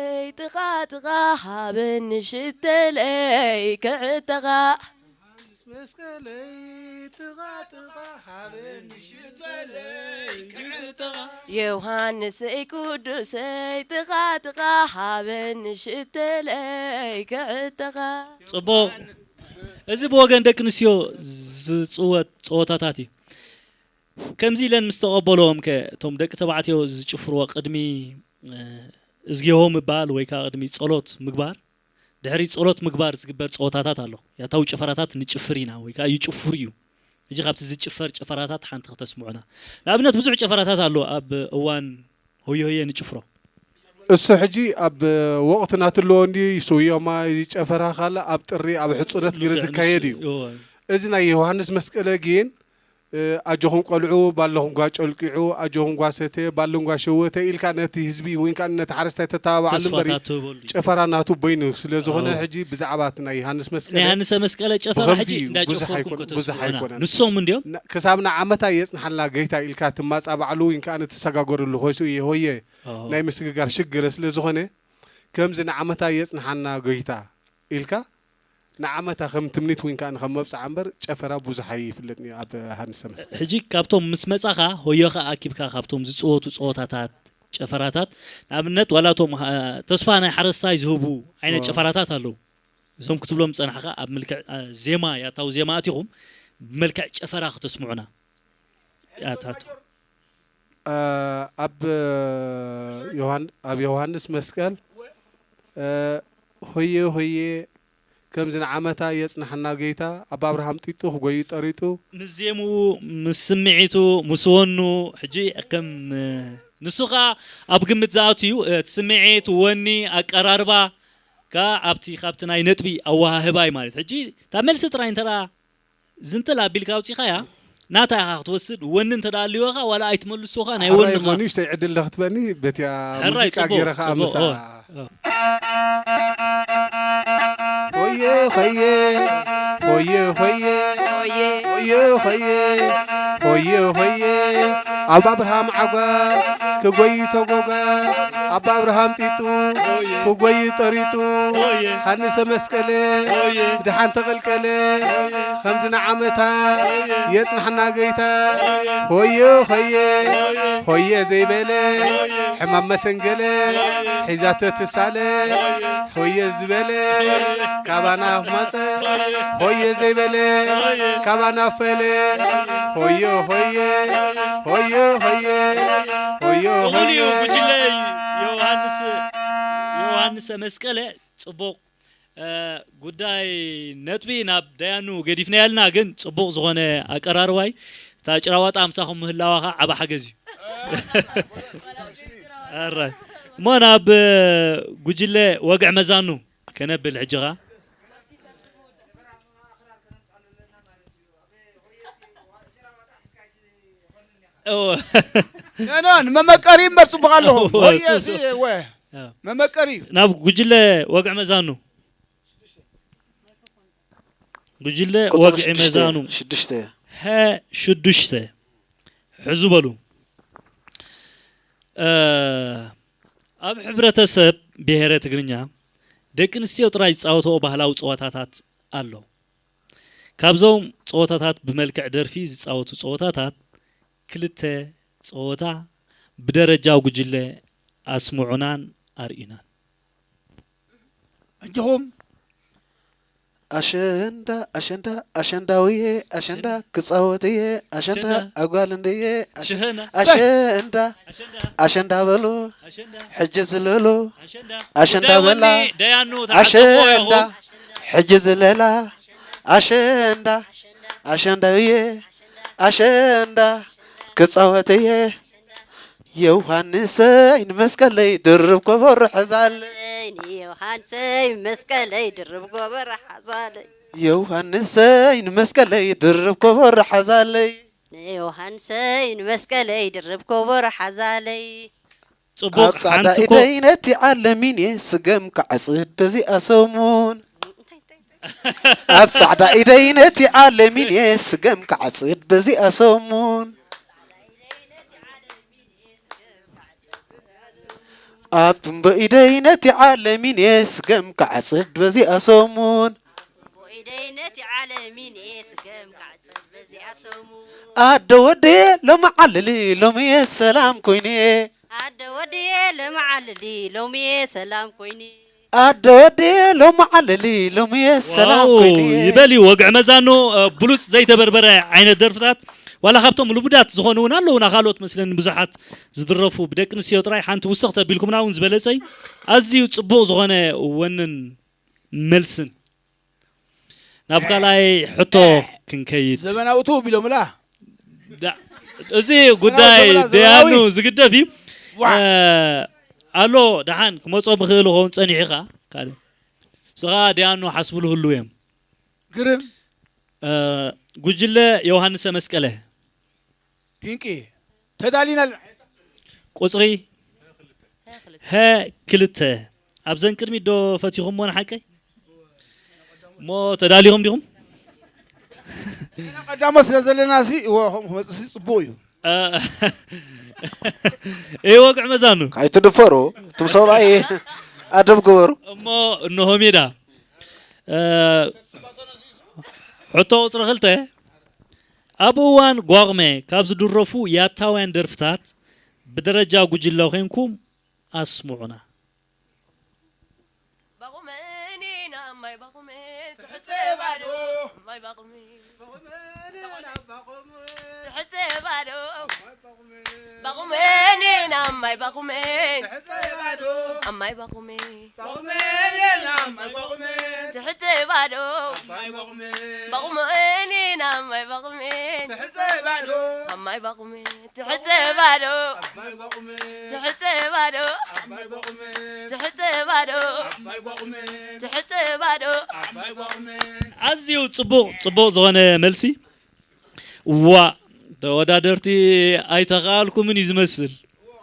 ጥቓ ጥቓ ሃበኒ ሽተለይ ክዕጠቓ መስቀለይ ጥቓ ጥቓ ሃበኒ ሽተለይ ክዕጠቓ ዮሃንሰይ ቅዱሰይ ጥቓ ጥቓ ሃበኒ ሽተለይ ክዕጠቓ ፅቡቕ እዚ ብወገን ደቂ ኣንስትዮ ዝፅወት ፀወታታት እዩ ከምዚ ኢለን ምስ ተቐበልዎም ከ እቶም ደቂ ተባዕትዮ ዝጭፍርዎ ቅድሚ እዝጊሆ ምባል ወይ ከዓ ቅድሚ ፀሎት ምግባር ድሕሪ ጸሎት ምግባር ዝግበር ጸወታታት ኣሎ። ያታዊ ጭፈራታት ንጭፍር ኢና ወይ ከዓ ይጭፍሩ እዩ። ሕጂ ካብቲ ዝጭፈር ጭፈራታት ሓንቲ ክተስምዑና። ንኣብነት ብዙሕ ጭፈራታት ኣሎ ኣብ እዋን ሆየ ሆየ ንጭፍሮ። እሱ ሕጂ ኣብ ወቕቲ ናትለዎ እንዲ ይስውዮማ ይጨፈራ ካለ ኣብ ጥሪ ኣብ ሕፁረት ግሪ ዝካየድ እዩ። እዚ ናይ ዮሃንስ መስቀለ ግን ኣጆኹም ቆልዑ ባለኹም ጓ ጨልቂዑ ኣጆኹም ጓ ሰተ ባልን ጓ ሸወተ ኢልካ ነቲ ህዝቢ ወይን ከዓ ነቲ ሓረስታይ ተተባብዓሉ ተስፋ እምበር እዩ። ታትህበሉ እዩ። ጨፈራ ናቱ በይኑ ስለ ዝኾነ ኣዎ። ሕጂ ብዛዕባ እቲ ናይ ዮሃንስ ናይ መስቀለ ዮሃንሰ መስቀለ ጨፈራ ብኸምዚ ሕጂ እዩ። እንዳ ብዙሕ ጨፈርኩም ኣይኮን- ብዙሕ ከተስምዑና ኣይኮነን። ንሶም እንዲዮም ና- ክሳብ ንዓመታ የጽንሓልና ጌታ ኢልካ ትማጻባዕሉ ወይን ከዓ ንትሰጋገርሉ ኮይሱ እየ ሆየ ኣዎ። ናይ ምስግጋር ሽግረ ስለ ዝኾነ ከምዚ ንዓመታ የጽንሓና ጌታ ኢልካ ንዓመታ ከም ትምኒት ወይን ከዓ ንከም መብፅዓ እምበር ጨፈራ ብዙሕ ኣይፍለጥን እዩ ኣብ ሃንሰ መስቀል ሕጂ ካብቶም ምስ መፃኻ ሆዮኻ ኣኪብካ ካብቶም ዝፅወቱ ፀወታታት ጨፈራታት ንኣብነት ዋላ እቶም ተስፋ ናይ ሓረስታይ ዝህቡ ዓይነት ጨፈራታት ኣለዉ እዞም ክትብሎም ዝፀናሕኻ ኣብ ምልክዕ ዜማ ያታዊ ዜማ ኣቲኹም ብመልክዕ ጨፈራ ክተስምዑና ያታቱ ኣብ ዮሃን ኣብ ዮሃንስ መስቀል ሆየ ሆየ ከምዚ ንዓመታ የጽንሓና ገይታ ኣብ ኣብርሃም ጢጡ ክጎዩ ጠሪጡ ምስ ዜምኡ ምስ ስምዒቱ ምስ ወኑ ሕጂ ከም ንሱ ኸዓ ኣብ ግምት ዝኣቱ እዩ እቲ ስምዒት ወኒ ኣቀራርባ ከ ኣብቲ ካብቲ ናይ ነጥቢ ኣወሃህባ እዩ ማለት ሕጂ እታ መልሲ ጥራይ እንተ ዝንጥል ኣቢልካ ኣውፂኻያ ናታ ኢኻ ክትወስድ ወኒ እንተ ኣልወኻ ዋላ ኣይትመልስኻ ናይ ወኒ ኸ ንሽተይ ዕድል ዶ ክትበኒ በቲያ ሕራይ ሙዚቃ ገይረ ከዓ ምሳ ሆየ ሆየ ሆየ ሆየ ሆየ ሆየ ሆየ ሆየ ኣብ ኣብርሃም ዓጓ ክጎይ ተጎጋ ኣብ ኣብርሃም ጢጡ ክጎይ ጠሪጡ ሃንሰ መስቀለ ድሓን ተቐልቀለ ከምዚ ንዓመታ የጽንሓና ገይታ ሆየ ሆየ ሆየ ዘይበለ ሕማም መሰንገለ ሒዛቶ ትሳለ ሆየ ዝበለ ካባና ክመፀ ሆየ ዘይበለ ካባና ፈለ ሆየ ሆየ ሆየ ሆየ ሆየ እኹል እዩ ሆየ ጉጅለ ዮሃንስ ዮሃንስ መስቀለ ፅቡቕ ጉዳይ ነጥቢ ናብ ደያኑ ገዲፍና ያልና ግን ፅቡቕ ዝኾነ ኣቀራርባይ እታ ጭራዋጣ ምሳኹም ምህላዋኻ ዓባ ሓገዝ እዩ ኣራይ እሞ ናብ ጉጅለ ወግዕ መዛኑ ከነብል ሕጂ ኸ እወ። ኖ፣ ኖ፣ ንመመቀሪ እምበር ጽቡቕ ኣለኹ። እወ፣ ወይ እሱ፣ እሱ። እሲ፣ እወ። እወ። መመቀሪ እዩ። ናብ ጉጅለ ወግዒ መዛኑ። ጉጅለ ቁጽሪ ወግዒ ሽዱሽተ፣ መዛኑ። ሽዱሽተ። ሀ ሽዱሽተ። ሕዙ በሉ። እ፣ ኣብ ሕብረተሰብ ብሄረ ትግርኛ ደቂ ኣንስትዮ ጥራይ ዝጻወትኦ ባህላዊ ጸወታታት ኣሎ። ካብዞም ጸወታታት ብመልክዕ ደርፊ ዝጻወቱ ጸወታታት ክልተ ጸወታ ብደረጃ ጉጅለ ኣስምዑናን ኣርእዩናን። ኣጆኹም። ኣሸንዳ፣ ኣሸንዳ፣ ኣሸንዳውየ፣ ኣሸንዳ ኣሸንዳ። ክጻወትየ፣ ኣሸንዳ ኣሸንዳ። ኣጓል እንድየ፣ ኣሸ-፣ ሽህና። ኣሸንዳ፣ ኣሸንዳ። ኣሸንዳ በሉ፣ ኣሸንዳ። ሕጂ ዝለሉ፣ ኣሸንዳ። ኣሸንዳ ጉዳይ በላ፣ ወኒ ደያኑ ተዓዘብዎ ኣሸንዳ፣ ኢኹም። ሕጂ ዝለላ፣ ኣሸንዳ፣ ኣሸንዳውየ፣ ኣሸንዳ ክጻወትየ፣ ዮሃንሰይ ንመስቀለይ ድርብ ከበሮ ሓዛለይ። ዮሃንሰይ መስቀለይ ድርብ ከበሮ ሓዛለይ። ዮሃንሰይ ንመስቀለይ ድርብ ከበሮ ሓዛለይ። ንዮሃንሰይ ንመስቀለይ ድርብ ከበሮ ሓዛለይ። ጽቡቕ፣ ኣብ ጻዕዳ ሓንቲ ኮ- ኢደይ ነቲ ዓለሚን እየ ስገም ክዓጽድ በዚኣ ሰሙን። ኣብ ጻዕዳ ኢደይ ነቲ ዓለሚን እየ ስገም ክዓጽድ በዚኣ ሰሙን። ኣብ ትንቦ ኢደይ ነቲ ዓለሚን እየ ስገም ክዓጽድ በዚኣ ሰሙን። ኢደይ ነቲ ዓለሚን እየ ስገም ክዓጽድ በዚኣ ሰሙን። ኣደ ወደየ ሎሚ ዓልሊ ሎሚ እየ ሰላም ኮይነ። ኣደ ወደየ ሎሚ ዓልሊ ሎሚ እየ ሰላም ኮይነ። ኣደ ወደየ ሎሚ ዓልሊ ሎሚ እየ ሰላም ዋው፣ ኮይነ። ይበል እዩ። ወግዒ መዛኑ፣ እ፣ ብሉጽ ዘይተበርበረ ዓይነት ደርፍታት። ዋላ ካብቶም ልሙዳት ዝኾኑ እውን ኣለዉና፣ ካልኦት መስለኒ ብዙሓት ዝድረፉ ብደቂ ኣንስትዮ ጥራይ። ሓንቲ ውስኽ ተቢልኩምና እውን ዝበለጸ እዩ። ኣዝዩ ጽቡቕ ዝኾነ ወንን መልስን። ናብ ካልኣይ ሕቶ ክንከይድ። ዘመናዊ ትው ቢሎምላ። ዳ-፣ እዚ ጉዳይ ዘመና-፣ ደያኑ ዘመናዊ። ዝግደፍ እዩ። ዋ። እ፣ ኣሎ፣ ደሓን ክመጾ ብኽእል ክኸውን ጸኒሑ ኢኻ። ካልእ። ስኻ ደያኑ ሓስብሉ ህልው እዮም። ግርም። እ፣ ጉጅለ ዮሃንሰ መስቀለ። ድንቂ። ተዳሊና ኣለና። ቁጽሪ ሀ ክልተ። ኣብዘን ቅድሚት ዶ ፈቲኹምዎ ንሓቀይ? እሞ ተዳሊኹም ዲኹም? ቀዳሞት ስለ ዘለና ሲ፣ እዎ፣ ከምኡ ክመጽእ ሲ ጽቡቕ እዩ። እ፣ እይ፣ ወግዒ መዛኑ። ኣይትድፈሩ፣ እቱም ሰብኣይ ኣደብ ግበሩ። እሞ እንሆ ሜዳ። እ፣ ሕቶ ቁጽሪ ክልተ። ኣብ እዋን ጓቕመ ካብ ዝድረፉ ያታውያን ደርፍታት ብደረጃ ጉጅለ ኮይንኩም ኣስምዑና። ባቑመ ኔና ማይ ባቑመ ትሕጸ ባዶ። ማይ ባቑመ ትሕጸ ባዶ። ባቑመ ኔና ማይ ባቑመ ትሕጸ ባዶ። ማይ ባቑመ ባቑመ ኔና ማይ ባቑመ ትሕጸ ባዶ። ማይ ባቑመ ባቑመ ኔና ማይ ባቑመ ትሕጸ ባዶ። ማይ ባቑመ ትሕጸ ባዶ። ኣባይ ጓቑመ። ትሕጸ ባዶ። ኣባይ ጓቑመ። ትሕጸ ባዶ። ኣባይ ጓቑመ። ትሕጸ ባዶ። ኣባይ ጓቑመ። ኣዝዩ ጽቡቕ፣ ጽቡቕ ዝኾነ መልሲ። ዋ፣ ተወዳደርቲ ኣይተኻኣልኩምን እዩ ዝመስል።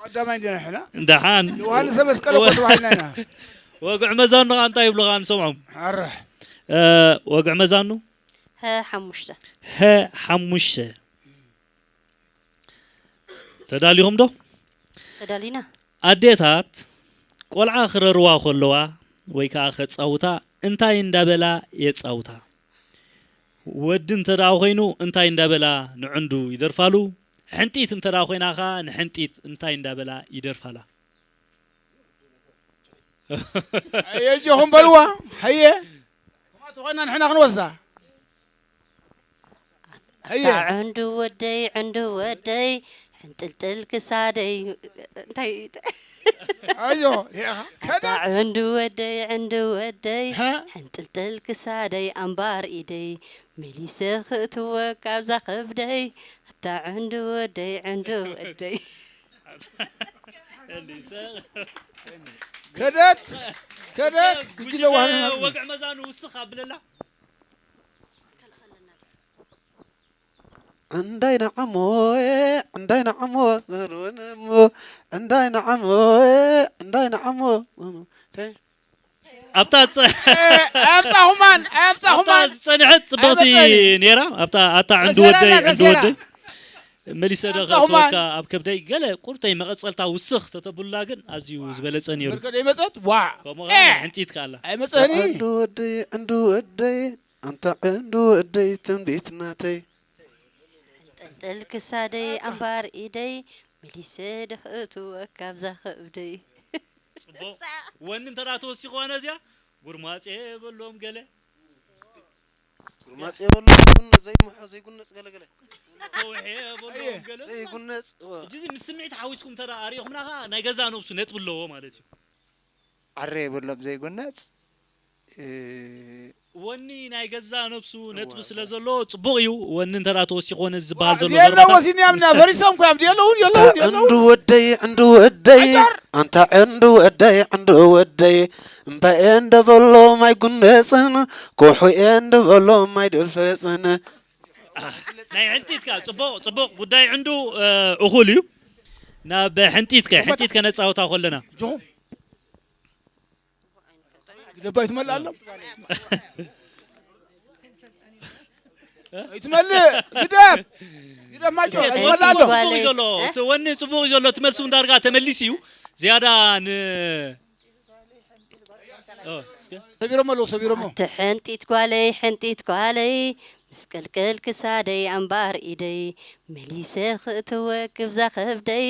ቀዳማይ እንዲና ንሕና። ደሓን። ዮሃንስ መስቀል እኮ ተባሂልና ኢና። ወግዒ መዛኑ ኸኣ እንታይ ይብሉ ኸኣ ንሰምዖም። ኣራሕ። እ፣ ወግዒ መዛኑ? ሀ ሓሙሽተ። ሀ ሓሙሽተ። ተዳሊኹም ዶ? ተዳሊና። ኣዴታት ቆልዓ ክረርዋ ከለዋ ወይ ከኣ ከጻውታ እንታይ እንዳበላ የጻውታ? ወዲ እንተ ደኣ ኮይኑ እንታይ እንዳበላ ንዕንዱ ይደርፋሉ? ሕንጢት እንተ ደኣ ኮይና ከኣ ንሕንጢት እንታይ እንዳበላ ይደርፋላ? ኣየጆኹም በልዋ። ሃየ። ከምኣ ተኾይና ንሕና ክንወስዳ። ሃየ። ኣታ ዕንዱ ወደይ፣ ዕንዱ ወደይ፣ ሕንጥልጥል ክሳደይ። እንታይ? ኣዮ፣ ሪኢኻ? ኣታ ከዳት። ዕንዱ ወደይ፣ ዕንዱ ወደይ፣ ሃ? ሕንጥልጥል ክሳደይ፣ ኣምባር ኢደይ፣ መሊሰ ክእትወ ካብዛ ከብደይ። ኣታ ዕንዱ ወደይ፣ ዕንዱ ወደይ። ከደት፣ ከደት፣ ጉጅለ ጉጅለ ዋህና ወግዒ መዛኑ ውስኽ ኣብለላ። እንዳይ ንዓሞ እንዳይ ንዓሞ ዘርወነሞ እንዳይ ንዓሞ እንዳይ ንዓሞ ተ- ኣብታ ዝጸ- ኣምፃኹማን ኣብታ ኣምፃኹማን ዝጸንሐት ጽብቕቲ ኣይመጸኒ። ነይራ። ኣብታ ኣታ ዕንዱ ተሰራ ወደይ እና ዕንዱ ተሰራ። ወደይ መሊሰ ዶ ኣምፃኹማን። ክእትወካ ኣብ ከብደይ ገለ ቁርብተይ መቐጸልታ ውስኽ ተተብሉላ ግን ኣዝዩ ዝበለጸ ነይሩ። በርከደ ይመፀት ዋ ከምኡ ኸኣ ናይ ሕንጢት ከኣላ ኣይመፀኒ ዕንዱ ወደይ ዕንዱ ወደይ ኣንታ ዕንዱ ወደይ ትንቢት ናተይ ጠልጠል ክሳደይ ኣምባር ኢደይ መሊሰ ዶ ክእትወካ ኣብዛ ከብደይ ጽቡቕ ወኒ እንተ ደኣ ተወሲኹዋ ነዚኣ ጉርማጽ የበሎም ገለ ጉርማጽ የበሎም ዘይጉን ዘይምሖ ዘይጉነጽ ገለገለ ከውሒ የበሎም ገለ ዘይጉነጽ እወ። እጅዚ ምስ ስምዒት ሓዊስኩም እንተ ደኣ ኣሪኦኹምና ኸኣ ናይ ገዛ ነብሱ ነጥቢ ኣለዎ ማለት እዩ። ዓረ የብሎም ዘይጉነጽ እ፣ ወኒ ናይ ገዛ ነብሱ ነጥቢ ስለ ዘለዎ ጽቡቕ እዩ። ወኒ እንተ ደኣ ተወሲኹ ነዚ ዝበሃል ዘሎ የለው ዘረባታት ወሲኒ ያምና ፈሪሶም እኮ እዮም የለውን የለውን የለውን ዕንዱ ወደይ ዕንዱ ወደይ ኣንታ ዕንዱ ወደይ ዕንዱ ወደይ እምባኤ እንደበሎም ኣይጉነጽን ኮሑኤ እንደበሎም ኣይድልፈጽን ናይ ሕንጢትካ ጽቡቕ ጽቡቕ ጉዳይ ዕንዱ እ፣ እኹል እዩ። ናብ ሕንጢትከ ሕንጢት ከነጻውታ ከለና ጆኹም ግደባ ይትመልእ ኣሎ ይትመልእ ግደብ ግደብ ማጆ እስከ እቲ ይትመልእ ወኒ ኣሎ ጽቡቕ እዩ ዘሎ እቲ ወኒ ጽቡቕ እዩ ዘሎ እቲ መልሱ እውን ዳርጋ ተመሊሱ እዩ። ዝያዳ ን ኦ፣ እስከ ሰቢሮም ኣለዉ ሰቢሮም ኣቲ ሕንጢት ጓለይ ሕንጢት ጓለይ ምስቅልቅል ክሳደይ ኣምባር ኢደይ መሊሰ ክእትወክ ብዛ ከብደይ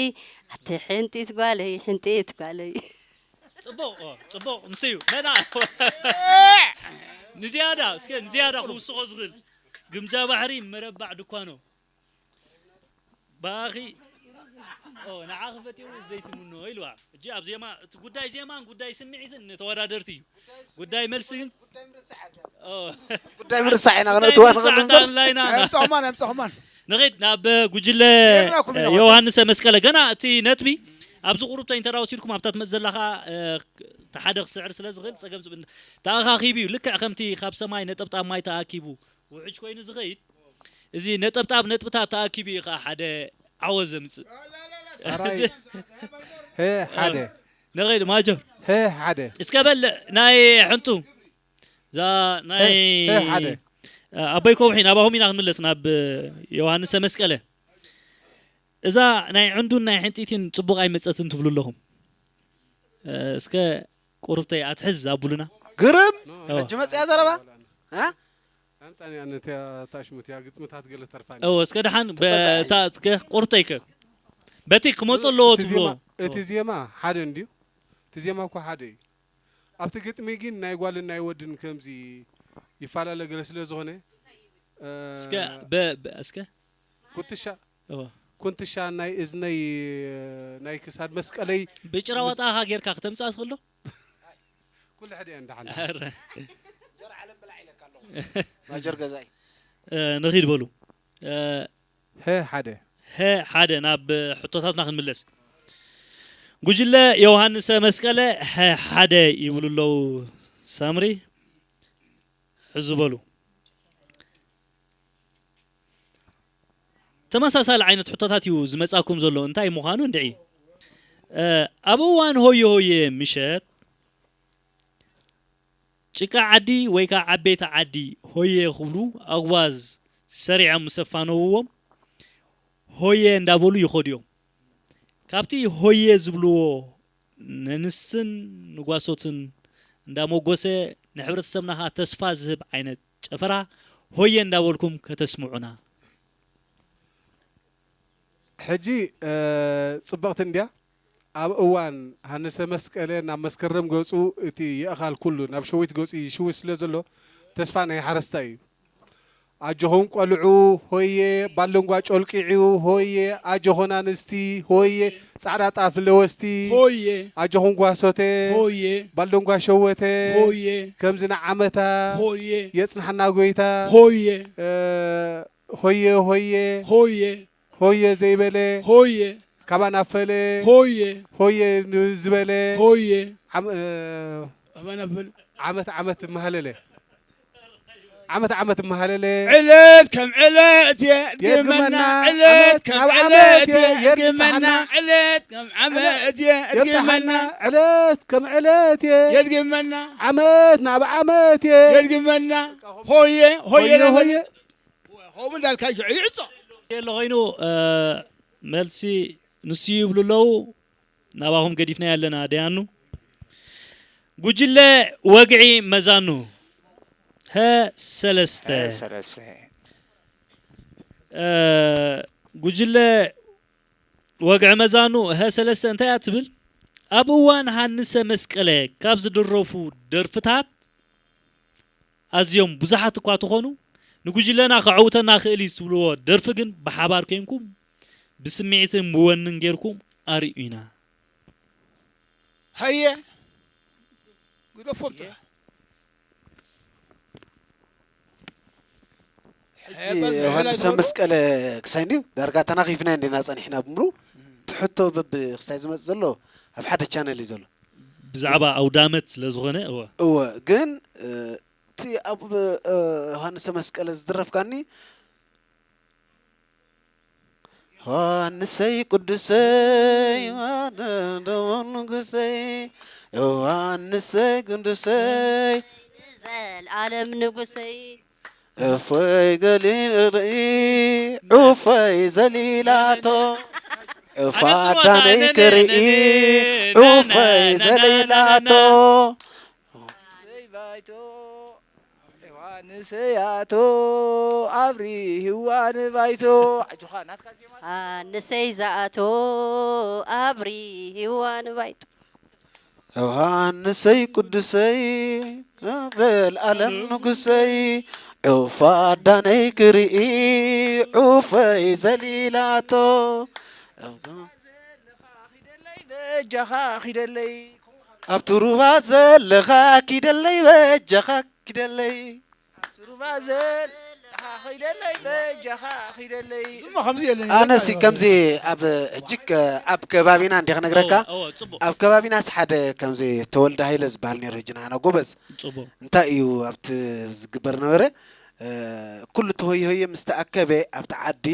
ኣቲ ሕንጢት ጓለይ ሕንጢት ጓለይ ጽቡቕ ኦ፣ ጽቡቕ ንሱ እዩ መና ንዝያዳ እስከ ንዝያዳ ክውስኾ ዝኽእል ግምጃ ባሕሪ መረባዕ ድኳኖ ብኣኺ ኦ ንዓኺ ፈጢሩ ዘይቲ ምኖ ኢልዋ። ሕጂ ኣብ ዜማ እቲ ጉዳይ ዜማን ጉዳይ ስምዒትን ንተወዳደርቲ እዩ። ጉዳይ መልሲ ግን ኦ ጉዳይ ምርሳዕ ኢና ጉዳይ ክነእትዋ ምርሳዕ ንኽእል እምበር እንዳበልና ኢና ኣምፀኹማን ኣምፀኹማን ንኺድ ናብ ጉጅለ ጌርናኩም ኢና ዮሃንሰ መስቀለ ገና እቲ ነጥቢ ኣብዚ ቁሩብ ተይንተራ ወሲድኩም ኣብታ ትመጽእ ዘላ ኸኣ እቲ ሓደ ክስዕር ስለ ዝኽእል ጸገም ዝብል ተኣኻኺቡ እዩ። ልክዕ ከምቲ ካብ ሰማይ ነጠብጣብ ማይ ተኣኪቡ ውሕጅ ኮይኑ ዝኸይድ እዚ ነጠብጣብ ነጥብታት ተኣኪቡ እዩ ኸዓ ሓደ ዓወት ዘምጽእ። ሰራይ ሀ ሓደ ንኸይድ ማጆር ሀ ሓደ እስከ በል ናይ ሕንጡ እዛ ናይ ሀ ሓደ ኣቦይ ከውሒ ናባኹም ኢና ክንምለስ ናብ ዮሃንሰ መስቀለ እዛ ናይ ዕንዱን ናይ ሕንጢትን ጽቡቕ ኣይመጸትን ትብሉ ኣለኹም እስከ ቁርብተይ ኣትሕዝ ኣቡሉና ግርም እወ። ሕጂ መፅያ ዘረባ እ? ኣምፃንያ ነቲያ ታሽሙትያ ግጥምታት ገለ ተርፋኒ እወ እስከ ደሓን በታ እስከ ቁርብተይ ከ በቲ ክመጾ ኣለዎ እቲ ትብልዎ ዜማ- እቲ ዜማ ሓደ እንድዩ እቲ ዜማ እኮ ሓደ እዩ ኣብቲ ግጥሚ ግን ናይ ጓልን ናይ ወድን ከምዚ ይፈላለ ገለ ስለ ዝኾነ እ፣ እስከ በ- በ- እስከ ኩትሻ እወ ኩንትሻ ናይ እዝነይ ናይ ክሳድ መስቀለይ ብጭራ ዋጣኻ ጌርካ ክተምጽኣ ትኽእል ዶ ኩሉ ሕደ እየ እንዳሓን ኣረ ማጀር ገዛይ እ፣ ንኺድ በሉ እ፣ ሀ ሓደ ሀ ሓደ ናብ ሕቶታትና ክንምለስ ጉጅለ ዮሃንሰ መስቀለ ሀ ሓደ ይብሉ ኣለዉ ሳምሪ ሕዚ በሉ ተመሳሳሊ ዓይነት ሕቶታት እዩ ዝመጻኩም ዘሎ እንታይ ምዃኑ እንድዒ እ፣ ኣብ እዋን ሆየ ሆየ ምሸት ጭቃ ዓዲ ወይ ከዓ ዓበይቲ ዓዲ ሆየ ክብሉ ኣጉባዝ ሰሪዖም ምስ ኣፋነውዎም ሆየ እንዳበሉ ይኸዱ እዮም። ካብቲ ሆየ ዝብልዎ ነንስን ንጓሶትን እንዳሞጎሰ ንሕብረተሰብና ከዓ ተስፋ ዝህብ ዓይነት ጨፈራ ሆየ እንዳበልኩም ከተስምዑና። ሕጂ እ፣ ፅብቕቲ እንድያ ኣብ እዋን ሃንሰ መስቀለ ናብ መስከረም ገፁ እቲ የእኻል ኩሉ ናብ ሸዊት ገፁ ይሽውስ ስለ ዘሎ ተስፋ ናይ ሓረስታይ እዩ ኣጆኹም ቆልዑ ሆየ ባልደንጓ ጮልቂዑ ሆየ ኣጆኹን ኣንስቲ ሆየ ፃዕዳ ጣፍ ለወስቲ ሆየ ኣጆኹም ጓሶተ ሆየ ባልደንጓ ሸወተ ሆየ ከምዚ ንዓመታ ሆየ የፅንሓና ጎይታ ሆየ እ፣ ሆየ ሆየ ሆየ ሆየ ዘይበለ ሆየ ካባና ፈለ ሆየ ሆየ ን- ዝበለ ሆየ ዓም- እ፣ ኣባና በል ዓመት ዓመት ማህለለ ዓመት ዓመት እመሃለለ። ዕለት ከም ዕለት እየ ድግመና የድግመና፣ ዕለት ዓመት ከም ናብ ዕለት ዓመት እየ እየ ድግመና የብጽሓና። ዕለት ከም ዓመት እየ ድግመና የብጽሓና፣ ዕለት ከም ዕለት እየ የድግመና ዓመት ናብ ዓመት እየ የድግመና ሆየ ሆየ ሆየ ሆየ ሆም እንዳልካ ይዕጾ የለ ኮይኑ መልሲ ንሱ ይብሉ ኣለዉ። ናባኹም ገዲፍና ያለና ደያኑ ጉጅለ ወግዒ መዛኑ ሀ ሰለስተ ሰለስተ እ፣ ጉጅለ ወግዒ መዛኑ ሀ ሰለስተ እንታይ እያ ትብል? ኣብ እዋን ሃንሰ መስቀለ ካብ ዝድረፉ ደርፍታት ኣዝዮም ብዙሓት እኳ ተኾኑ ንጉጅለና ከዐውተና ክእል እዩ ዝብልዎ ደርፊ ግን ብሓባር ኮይንኩም ብስምዒትን ብወንን ጌርኩም ኣርእዩና። ሃየ ግደፎም ጥራሕ ሕጂ ዮሃንስ ኣብ መስቀለ ክሳይ እንድዩ ዳርጋ ተናኺፍና እንዲና ጸኒሕና ብምሉ ትሕቶ በብ ክሳይ ዝመጽእ ዘሎ ኣብ ሓደ ቻነል እዩ ዘሎ ብዛዕባ ኣውዳመት ስለ ዝኾነ እወ እወ ግን እቲ ኣብ ዮሃንስ መስቀለ ዝድረፍካኒ ዮሃንሰይ ቅዱሰይ ደሞ ንጉሰይ ዮሃንሰይ ቅዱሰይ ዘልዓለም ንጉሰይ እፎይ ገሊል ርኢ ዑፈይ ዘሊላቶ እፋዳነይ ክርኢ ዑፈይ ዘሊላቶ ባይቶ ዮሃንስ ያቶ ኣብሪህዋ ንባይቶ ኣጆኻ ናትካ ዜማ ሃንሰይ ዝኣቶ ኣብሪህዋ ንባይቶ ዮሃንሰይ ቅዱሰይ ዘልኣለም ንጉሰይ ዑፋዳነይ ክርኢ ዑፈይ ዘሊላቶ ዘለኻ ኺደለይ በጃኻ ኺደለይ ኣብቲ ሩባ ዘለኻ ኪደለይ በጃኻ ኪደለይ ሩባ ዘለኻ ኺደለይ በጃኻ ኺደለይ ድማ ከምዚ የለን ኣነሲ ከምዚ ኣብ ሕጂ ከ- ኣብ ከባቢና እንዲ ክነግረካ እወ፣ እወ፣ ጽቡቕ፣ ኣብ ከባቢናስ ሓደ ከምዚ ተወልደ ሃይለ ዝበሃል ነይሩ ሕጂ ንዓና ጎበዝ ጽቡቕ። እንታይ እዩ ኣብቲ ዝግበር ነበረ እ፣ ኩሉ ተሆይሆየ ምስ ተኣከበ ኣብቲ ዓዲ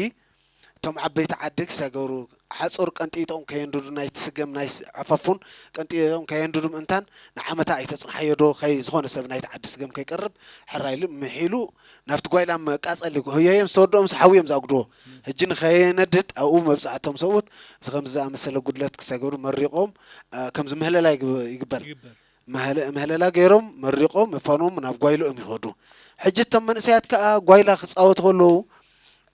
እቶም ዓበይቲ ዓዲ ክሳይ ገብሩ ሓፁር ቀንጢጦም ከየንድዱ ናይቲ ስገም ናይ ስ- ዓፋፉን ቀንጢጦም ከየንድዱ ምእንታን ንዓመታ ኣይተፅንሓዮ ዶ ከይ ዝኾነ ሰብ ናይቲ ዓዲ ስገም ከይቀርብ ሕራይ ኢሉ ምሒሉ ናብቲ ጓይላ መቃፀሊ ሆዮዮም ዝተወድኦም ሓዊ እዮም ዝኣጉድዎ ሕጂ ንኸየነድድ ኣብኡ መብፅዓቶም ሰብኡት እዚ ከምዚ ዝኣመሰለ ጉድለት ክሳይ ገብሩ መሪቖም እ፣ ከምዚ ምህለላ ይግብ- ይግበር ይግበር። ምህለላ ገይሮም መሪቖም መፋኖም ናብ ጓይልኦም ይኸዱ ሕጂ እቶም መንእሰያት ከዓ ጓይላ ክፃወቱ ከለዉ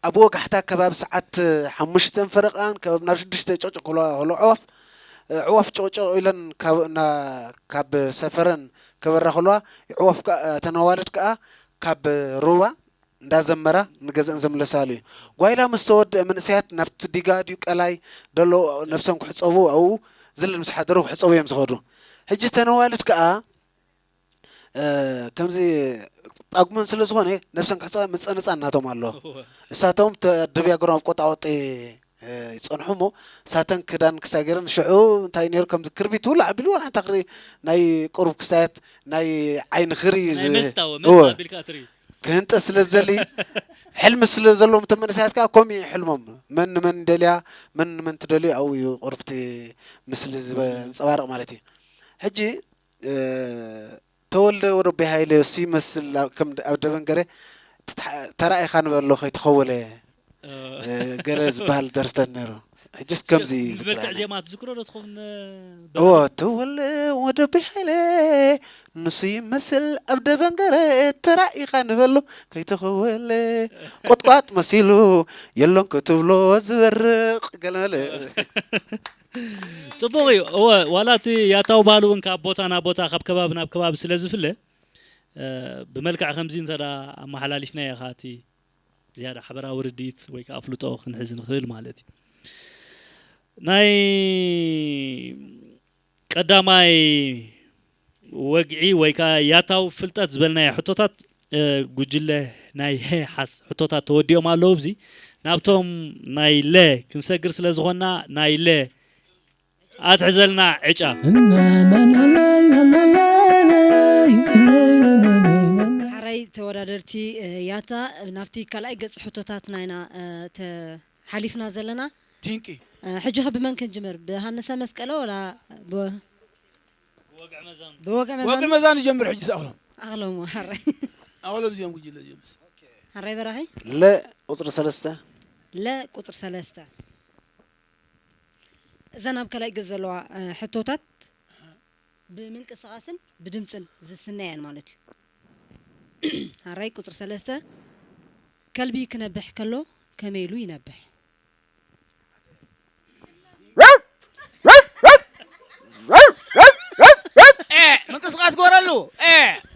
ኣብ ወጋሕታ ከባቢ ሰዓት ሓሙሽተን ፈረቓን ከባቢ ናብ ሽዱሽተ ጨቅጨቅ ክብላ ከሎ ኣዕዋፍ ኣዕዋፍ ጨቅጨቅ ኢለን ካብ እና ካብ ሰፈረን ከበራ ከለዋ ኣዕዋፍ ከዓ እተን ኣዋልድ ከዓ ካብ ሩባ እንዳዘመራ ንገዝአን ዝምለሳሉ እዩ ጓይላ ምስ ተወድአ መንእሰያት ናብቲ ዲጋ ድዩ ቀላይ ደሎ ነብሶም ክሕፀቡ ኣብኡ ዝልል ምስ ሓደሩ ክሕፀቡ እዮም ዝኸዱ ሕጂ እተን ኣዋልድ ከዓ ከምዚ ጳጉመን ስለ ዝኾነ ነብሰን ክሕፀባ ምፀንፃን ናቶም ኣሎ እሳቶም ተድብያ ገሮም ኣብ ቆጣቆጢ ይፀንሑ እሞ እሳተን ክዳን ክሳይ ገይረን ሽዑ እንታይ ነይሩ ከምዚ ክርቢት ውላዕ ኣቢሉ ዋላ ሓንታ ክሪ ናይ ቁሩብ ክሳየት ናይ ዓይኒ ክሪ ናይ ዝ- መስታወ እወ፣ መስታ ኣቢልካ ትርኢ ክህንጠ ስለ ዝደሊ ሕልሚ ስለ ዘለዎም እቶም መንእሰያት ከዓ ከምኡ እዩ ሕልሞም መን ንመን ደልያ መን ንመን ትደልዩ ኣብኡ እዩ ቁርብቲ ምስሊ ዝንፀባረቕ ማለት እዩ ሕጂ እ፣ ተወልደ ወረቤ ሃይለ ሲ ይመስል ኣብ- ከም ኣብ ደበን ገረ ተራኢኻ ንበሎ ከይተኸወለ እ፣ ገለ ዝበሃል ደርፍታት ነይሩ ሕጅስ ከምዚ ዝበርትዕ ዝክራለ ዜማ ትዝክሮ ዶ ትኸውን እዎ ተወልደ ወረቤ ሃይለ ንሱ ይመስል ኣብ ደበን ገረ ተራኢኻ ንበሎ ከይተኸወለ ቁጥቋጥ መሲሉ የሎን ክትብሎ ዝበርቕ ገለመለ ፅቡቕ እዩ እወ ዋላ እቲ ያታው ባህሊ እውን ካብ ቦታ ናብ ቦታ ካብ ከባቢ ናብ ከባቢ ስለ ዝፍለ እ፣ ብመልክዕ ከምዚ እንተ ኣመሓላሊፍናዮ ኸዓ እቲ ዝያዳ ሓበራዊ ርድኢት ወይ ከዓ ኣፍልጦ ክንሕዝ ንኽእል ማለት እዩ ናይ ቀዳማይ ወግዒ ወይ ከዓ ያታዊ ፍልጠት ዝበልናዮ ሕቶታት እ፣ ጉጅለ ናይ ሀ ሓስ ሕቶታት ተወዲኦም ኣለዉ ኣብዚ ናብቶም ናይ ለ ክንሰግር ስለ ዝኾንና ናይ ለ ኣትሕዘልና ዕጫ ሓራይ ተወዳደርቲ፣ እ፣ ያታ፣ ናብቲ ካልኣይ ገጽ ሕቶታትና ኢና፣ እ፣ ተ-፣ ሓሊፍና ዘለና። ቲንቂ። እ፣ ሕጂ ኸ ብመን ክንጅምር? ብሃንሰ መስቀለ ወላ ብ-፣ ብወግዒ መዛኑ? ወግዒ መዛኑ ይጀምር ሕጂ። ኣቕሎም ኣቕሎም፣ ሓራይ። ኣቕሎም እዚኦም ጉጅለ እዚኦም። ሓራይ በራኺ? ለ ቁፅሪ ሰለስተ። ለ ቁፅሪ ሰለስተ። እዘን ኣብ ካልኣይ ገጽ ዘለዋ፣ እ፣ ሕቶታት ብምንቅስቓስን ብድምፅን ዝስነ እየን ማለት እዩ። ሓራይ ቁፅሪ ሰለስተ፣ ከልቢ ክነብሕ ከሎ ከመይ ኢሉ ይነብሕ? ምንቅስቃስ ግበረሉ።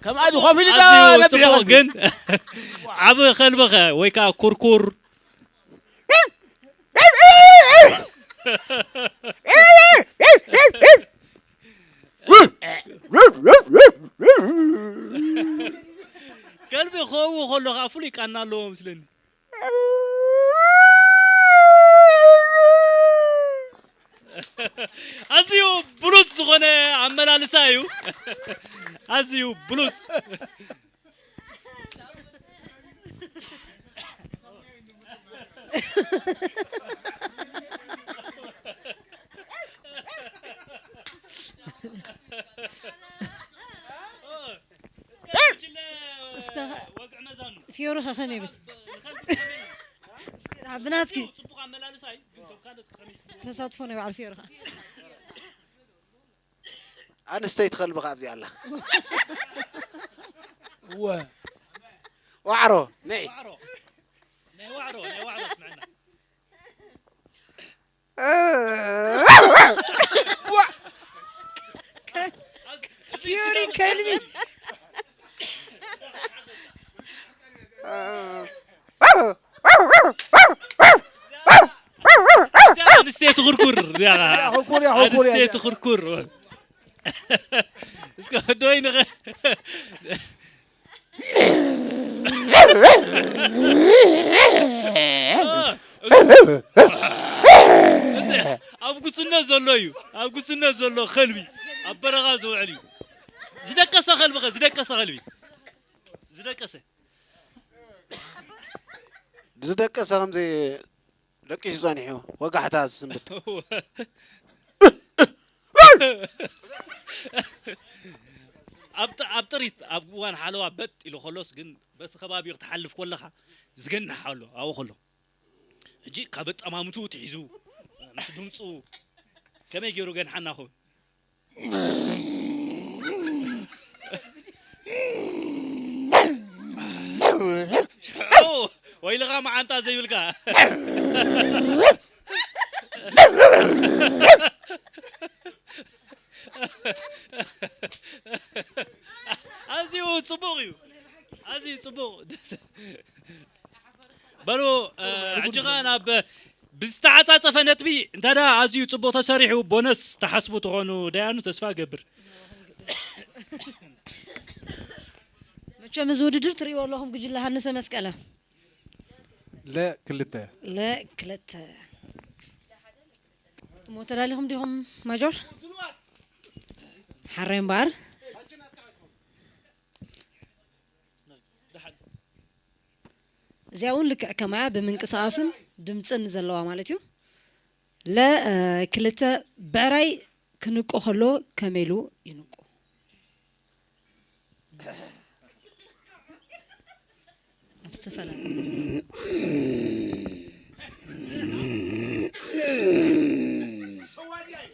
ከምኣ ኮፍ ኢሉ ኣዝዩ ነብሕ ጽቡቕ። ግን ዓቢ ከልቢ ኸ ወይ ከዓ ኩርኩር? ከልቢ ክኸውን ከሎ ከዓ ፍሉይ ቃና ኣለዎ ምስለኒ። ኣዝዩ ብሉጽ ዝኾነ ኣመላልሳ እዩ። ኣዝዩ ብሉጽ። እስከ ፊዮሪ ከ ከመይ ይብል? እስከ ብናትኪ ተሳትፎ ናይ በዓል ፊዮሪ ከ ኣንስተይቲ ከልቢ ካብዚ ኣላ። እወ ዋዕሮ ነይ ናይ ዋዕሮ ናይ ዋዕሮ ስምዕና ፊዮሪ ከልቢ ኣንስተይቲ ኩርኩር ኩርኩር እያ፣ ኩርኩር እያ። ኣንስተይቲ ኩርኩር እስከ ዶይ ንኸ ኣብ ጉስነት ዘሎ እዩ። ኣብ ጉስነት ዘሎ ከልቢ ኣብ በረኻ ዝውዕል እዩ። ዝደቀሰ ከልቢ ኸ ዝደቀሰ ከልቢ ዝደቀሰ ዝደቀሰ ከምዚ ደቂሱ ጸኒሑ ወጋሕታ ዝስምብድ ኣብ ጥ- ኣብ ጥሪት ኣብ እዋን ሓለዋ በጥ ኢሉ ከሎስ ግን በቲ ከባቢኡ ክትሓልፍ ከለኻ ዝገንሕ ኣሎ ኣብኡ ከሎ ሕጂ ካብ ኣጠማምትኡ ትሒዙ ምስ ድምፁ ከመይ ገይሩ ገንሓና ኸውን ሽዑ ወይልኻ መዓንጣ ዘይብልካ ኣዝዩ ፅቡቕ እዩ ኣዝዩ ፅቡቕ በሉ ሕጂ ኸ ናብ ብዝተዓፃፀፈ ነጥቢ እንተ ኣዝዩ ፅቡቕ ተሰሪሑ ቦነስ ትሓስቡ ትኾኑ ደያኑ ተስፋ እገብር መቸም እዚ ውድድር ትርእይዎ ኣለኹም ጉጅለ ሃንሰ መስቀለ ለ ክልተ ለ ክልተ እሞ ተዳሊኹም ዲኹም ማጆር ሓራይ እምበኣር እዚኣ እውን ልክዕ ከማያ ብምንቅስቃስን ድምፅን ዘለዋ ማለት እዩ ለ ክልተ ብዕራይ ክንቆ ከሎ ከመይ ኢሉ ይንቆ ኣብ ዝተፈላለየ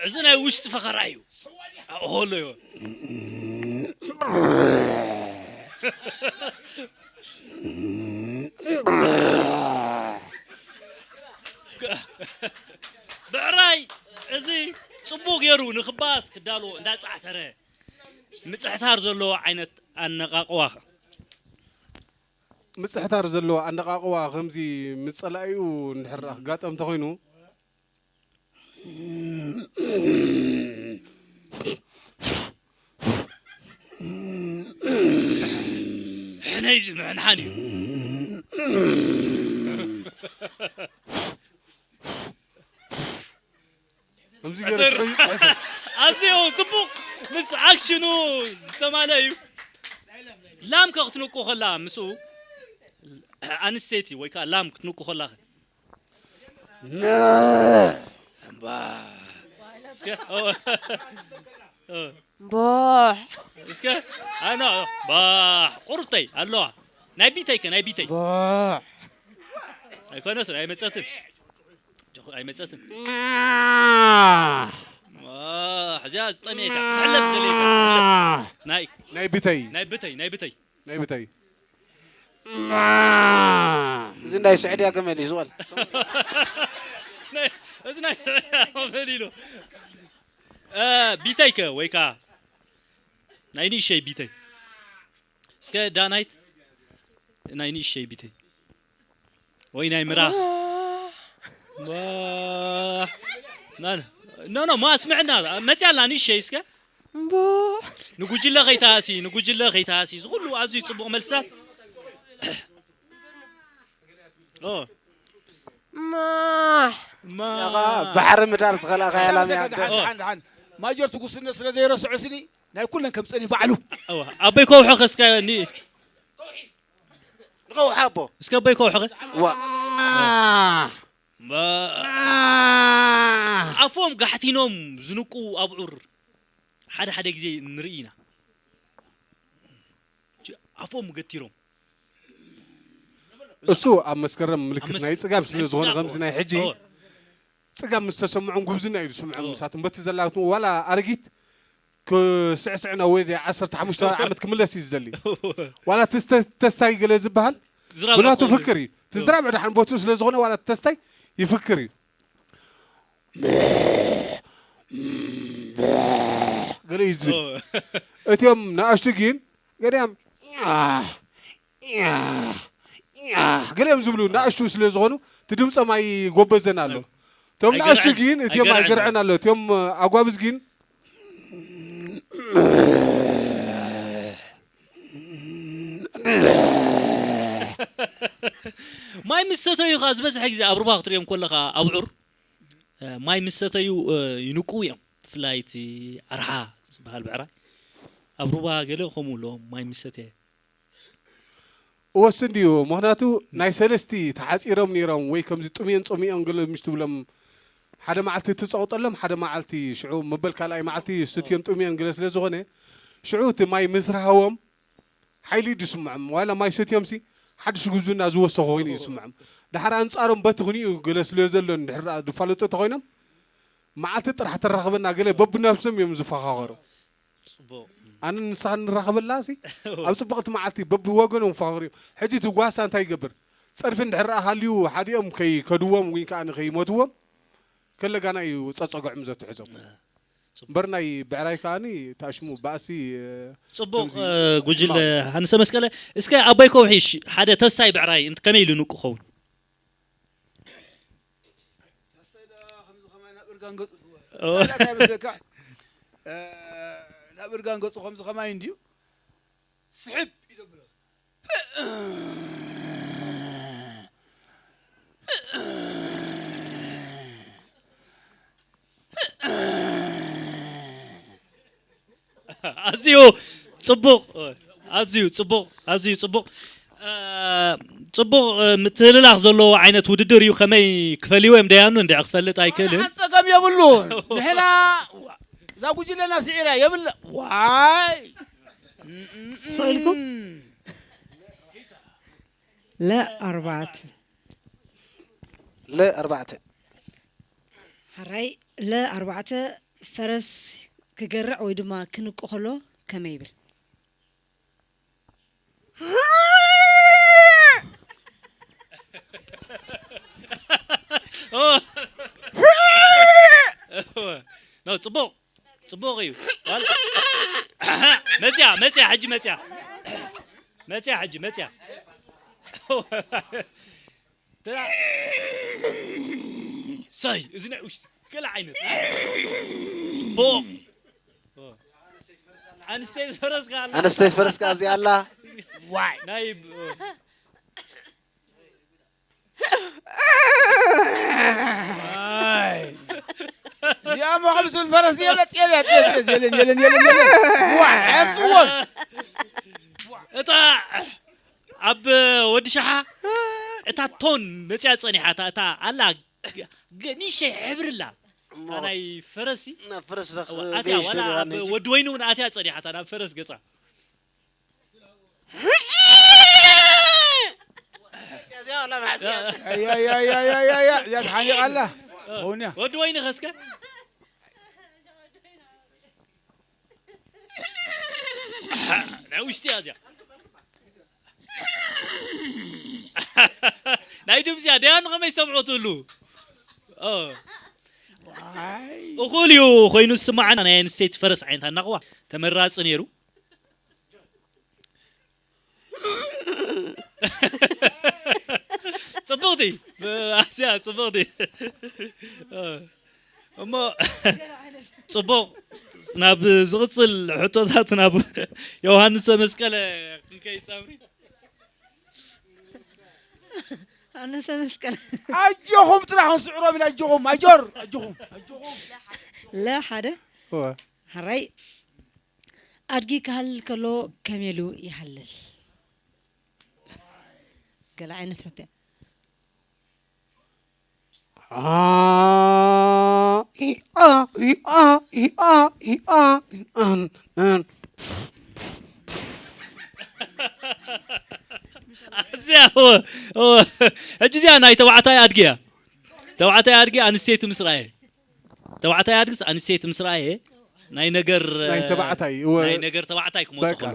እዚ ናይ ውሽጢ ፈኸራ እዩ ኣሆሎ እዩ ብዕራይ እዚ ፅቡቅ ገይሩ ንክባስ ክዳሎ እንዳፃዕተረ ምፅሕታር ዘለዎ ዓይነት ኣነቃቅዋ ምፅሕታር ዘለዎ ኣነቃቅዋ ከምዚ ምስ ፀላኢኡ እንድሕር ክጋጠም እንተኮይኑ ሕነይ ዝምሕንሓን እዩ ከምዚ ገይሩ ሽዑ ይፅሕት ኣዝዩ ፅቡቕ ምስ ኣክሽኑ ዝተማለ እዩ ላም ከ ክትንቁ ከላ ምስኡ ኣንስተይቲ ወይ ከዓ ላም ክትንቁ ከላ ኸ? እምባ። እስከ፣ ኦ፣ ኦ። ቦሕ። እስከ፣ ኣነ፣ ባሕ፣ ቁርብተይ ኣለዋ። ናይ ቢተይ ከ፣ ናይ ቢተይ? ቦሕ። ኣይኮነትን፣ ኣይመጸትን። ጆኹ፣ ኣይመጸትን። ዋ፣ እዚኣ ዝጠምየታ፣ ክትሕለፍ ዝደለየታ፣ ክትሕለፍ። ናይ ናይ ብተይ። ናይ ብተይ፣ ናይ ብተይ። ናይ ብተይ። እዚ ናይ ስዕድያ ገመል እዩ ዝበል። ናይ፣ እዚ ናይ ስዕድያ ገመል ኢሉ። እ፣ ቢተይ ከ ወይ ከኣ ናይ ንእሸይ ቢተይ? እስከ ዳናይት ናይ ንእሸይ ቢተይ ወይ ናይ ምራኽ? ዋ። ና፣ ና። ኖ፣ ኖ፣ ማ ስምዕና፣ መጽያ ኣላ ንእሸይ እስከ። እምቦ። ንጉጅለ ከይተሃሲ፣ ንጉጅለ ከይተሃሲ፣ እዚ ኩሉ ኣዝዩ ጽቡቕ መልስታት። ኦ። ማሕ። ማ-፣ ያኻ ባሕሪ ምዳር ዝኸላኸያ ላም እያ። ደሓን፣ ደሓን፣ ደሓን። ማጆር ትጉስነት ስለ ዘይረስዖ ስኒ ናይ ኩለን ከምጸኒ ባዕሉ። እዋ፣ ኣቦይ ከውሒ ከ እስከ ኒ-፣ ንኸውሒ ኣቦ። እስከ ኣቦይ ከውሒ ከ? ዋ። ማ-፣ ኣፎም ጋሕቲኖም ዝንቁ ኣብዑር ሓደ ሓደ ግዜ ንርኢ ኢና። ኣፎም ገቲሮም። እሱ ኣብ መስከረም ምልክት ኣብ መስ-፣ ናይ ጽጋብ ስለ ናይ ዝኾነ ጽጋብ፣ ከምዚ ናይ ሕጂ ኦ። ጽጋብ ምስ ተሰምዖም ጉብዝና እዩ ዝስምዖም። ኦ። ንሳቶም በቲ ዘላትዎ ዋላ ኣረጊት ክስዕስዕ ናብ ወዲ ዓሰርተ ሓሙሽተ ዓመት ክምለስ እዩ ዝደሊ። ዋላ እቲ ስተ-፣ ተስታይ ገለ ዝበሃል ዝራብ ብናቱ ክኸውን እዩ። ፍክር እዩ። እቲ ኦ። ዝራብ ድሓን ቦትኡ ስለ ዝኾነ ዋላ እቲ ተስታይ ይፍክር እዩ። ገለ እዩ ዝብል። ኦ። እቲኦም ንኣሽቱ ግን ገሊኦም ገሊኦም ዝብሉ ንኣሽቱ ስለ ዝኾኑ እቲ ድምፆም ኣይጎበዘን ኣሎ። እቶም ንኣሽቱ ኣይገርዐን፣ ግን እቲኦም ኣይገርዐን። ኣይገርዐን ኣሎ። እቲኦም ኣጓብዝ ግን ማይ ምስ ሰተዩ ኸዓ ዝበዝሐ ግዜ ኣብ ሩባ ክትሪኦም ከለኻ ኣብዑር፣ እ፣ ማይ ምስ ሰተዩ፣ እ፣ ይንቅዉ እዮም። ብፍላይ እቲ ኣርሓ ዝበሃል ብዕራይ ኣብ ሩባ ገለ ከምኡ ኣለዎም ማይ ምስ ሰተየ። እወስን ድዩ? ምኽንያቱ ናይ ሰለስቲ ተሓጺሮም ነይሮም ወይ ከምዚ ጥምየን ጾሚኦም ገለ ምሽ ትብሎም ሓደ መዓልቲ ትጸቕጠሎም፣ ሓደ መዓልቲ ሽዑ መበል ካልኣይ መዓልቲ ስትዮም ጥምየን ገለ ስለ ዝኾነ ሽዑ እቲ ማይ ምስ ረሃቦም ሓይሊ እዩ ዝስምዖም። ዋላ ማይ ሰትዮምሲ ሓድሽ ጉብዝና ዝወሰኹ ኮይኑ እዩ ዝስምዖም። ድሓር ኣንጻሮም በቲ ኩንኡ ገለ ስለ ዘሎ እንድሕር ደኣ ዝፋለጡ እንተኾይኖም መዓልቲ ጥራሕ ተራኽበና ገለ በብነብሶም እዮም ዝፈኻኸሩ። ጽቡቕ። ኣነ ንስኻ ንራኸበላ ሲ ኣብ ጽብቕቲ መዓልቲ በብወገኖም ፈኻኽሩ እዮም። ሕጂ እቲ ጓሳ እንታይ ይገብር? ጸድፊ እንድሕር ደኣ ሃልዩ ሓዲኦም ከይከድዎም ወይ ከኣ ንኸይሞትዎም ከለጋና እዩ ጸጸግዖም ዘትሕዞም። ጽቡቕ። እምበር ናይ ብዕራይ ከኣኒ ታሽሙ ባእሲ፣ እ፣ ጽቡቕ፣ ከምዚ እ፣ ጉጅለ እምባ። ሃንሰ መስቀለ። እስከ ኣቦይ ከውሒ ሽ-፣ ሓደ ተስታይ ብዕራይ እንት-፣ ከመይ ኢሉ ንቁ ኸውን? ተስታይ ደኣ ከምዚ ከማይ ናብ እርጋን ገጹ ኦ። ተስታይ ደኣ እንታይ መስለካ? እ፣ ናብ እርጋን ገጹ ከምዚ ከማይ እንድዩ። ስሕብ እዩ ዘብሎ። ኣዝዩ ጽቡቕ፣ ኣዝዩ ጽቡቕ፣ ኣዝዩ ጽቡቕ። እ፣ ጽቡቕ፣ እ፣ ምትህልላኽ ዘለዎ ዓይነት ውድድር እዩ። ከመይ ክፈልይዎ እዮም ደያኑ እንድዒ ክፈልጥ ኣይክእልን። ጸገም የብሉን። ንሕና እዛ ጉጅለና ስዒራ የብላ። ዋይ። ስቕ ኢልኩም? ለ ኣርባዕተ። ለ ኣርባዕተ። ሕራይ ለ ኣርባዕተ ፈረስ ክገርዕ ወይ ድማ ክንቁ ከሎ ከመይ ይብል? ኖ፣ ጽቡቕ፣ ጽቡቕ እዩ። ዋላ-፣ መጽያ፣ መጽያ፣ ሕጂ መጽያ። መጽያ፣ ሕጂ መጽያ። ተራ-፣ ሳይ፣ እዚ ናይ ውሽጢ ገለ ዓይነት። ጽቡቕ። ኣንስተይቲ ፈረስ ከኣ ኣላ። ኣንስተይቲ ፈረስ ከኣ ኣብዚኣ ኣላ። ዋይ። ናይ ብ-፣ ኣይ። እዚኣ እሞ ከም ስብል ፈረስ የለ፣ ጤል እያ፣ ጤል፣ ጤል፣ የለን፣ የለን፣ የለን፣ የለን። ዋይ፣ ኣምጽዎ። እታ ኣብ ወዲ ሸሓ እታ ቶን መጽያ ጸኒሓ፣ እታ፣ እታ ኣላ ገ-፣ ገ-፣ ንእሽተይ ሕብሪ ኣላ። እሞ እታ ናይ ፈረሲ፣ ናብ ፈረስ ረኽ-፣ እዋ፣ ኣትያ ገይሽ ዋላ ደሊኻ ኣብ ነጂ። ወዲ ወይኒ እውን ኣትያ ጸኒሓ፣ እታ ናብ ፈረስ ገጻ። እዚኣ ዋላ ማሕስያ። ኣያ፣ ኣያ፣ ኣያ፣ ኣያ፣ ኣያ፣ እዚኣ ተሓኒቓ ኣላ። ትኸውን እያ። ወዲ ወይኒ ኸስከ? ናይ ውሽጢ እያ እዚኣ። ናይ ድምፂ እያ። ደያኑ ከመይ ሰምዖ ትህሉ? እ። ዋይ። እኹል እዩ ኮይኑ ዝስማዓና ናይ ኣንስተይቲ ፈረስ ዓይነት ኣናቕዋ ተመራፂ ነይሩ። ጽብቕቲ። ኣዝያ ጽብቕቲ። እ። እሞ ጽቡቕ፣ ናብ ዝቕጽል ሕቶታት ናብ ዮሃንስ መስቀለ ክንከይድ ሳምሪ። ኣነሰ መስቀል። ኣጆኹም ጥራሕ ስዕሮም ኢለ ኣጆኹም፣ ኣጆር፣ ኣጆኹም፣ ኣጆኹም። ለ ሓደ። እወ። ሕራይ ኣድጊ ክሃልል ከሎ ከመይ ኢሉ ይሃልል? ገለ ዓይነት ሕቶ እያ። ኣዝያ፣ እወ፣ እወ። ሕጂ እዚኣ ናይ ተባዕታይ ኣድጊ እያ። ተባዕታይ ኣድጊ ኣንስተይቲ ምስ ረኣየ። ተባዕታይ ኣድግስ ኣንስተይቲ ምስ ረኣየ ናይ ነገር፣ ናይ ተባዕታይ፣ እወ። ናይ ነገር ተባዕታይ ክመጽእ በቃ። ከሎ።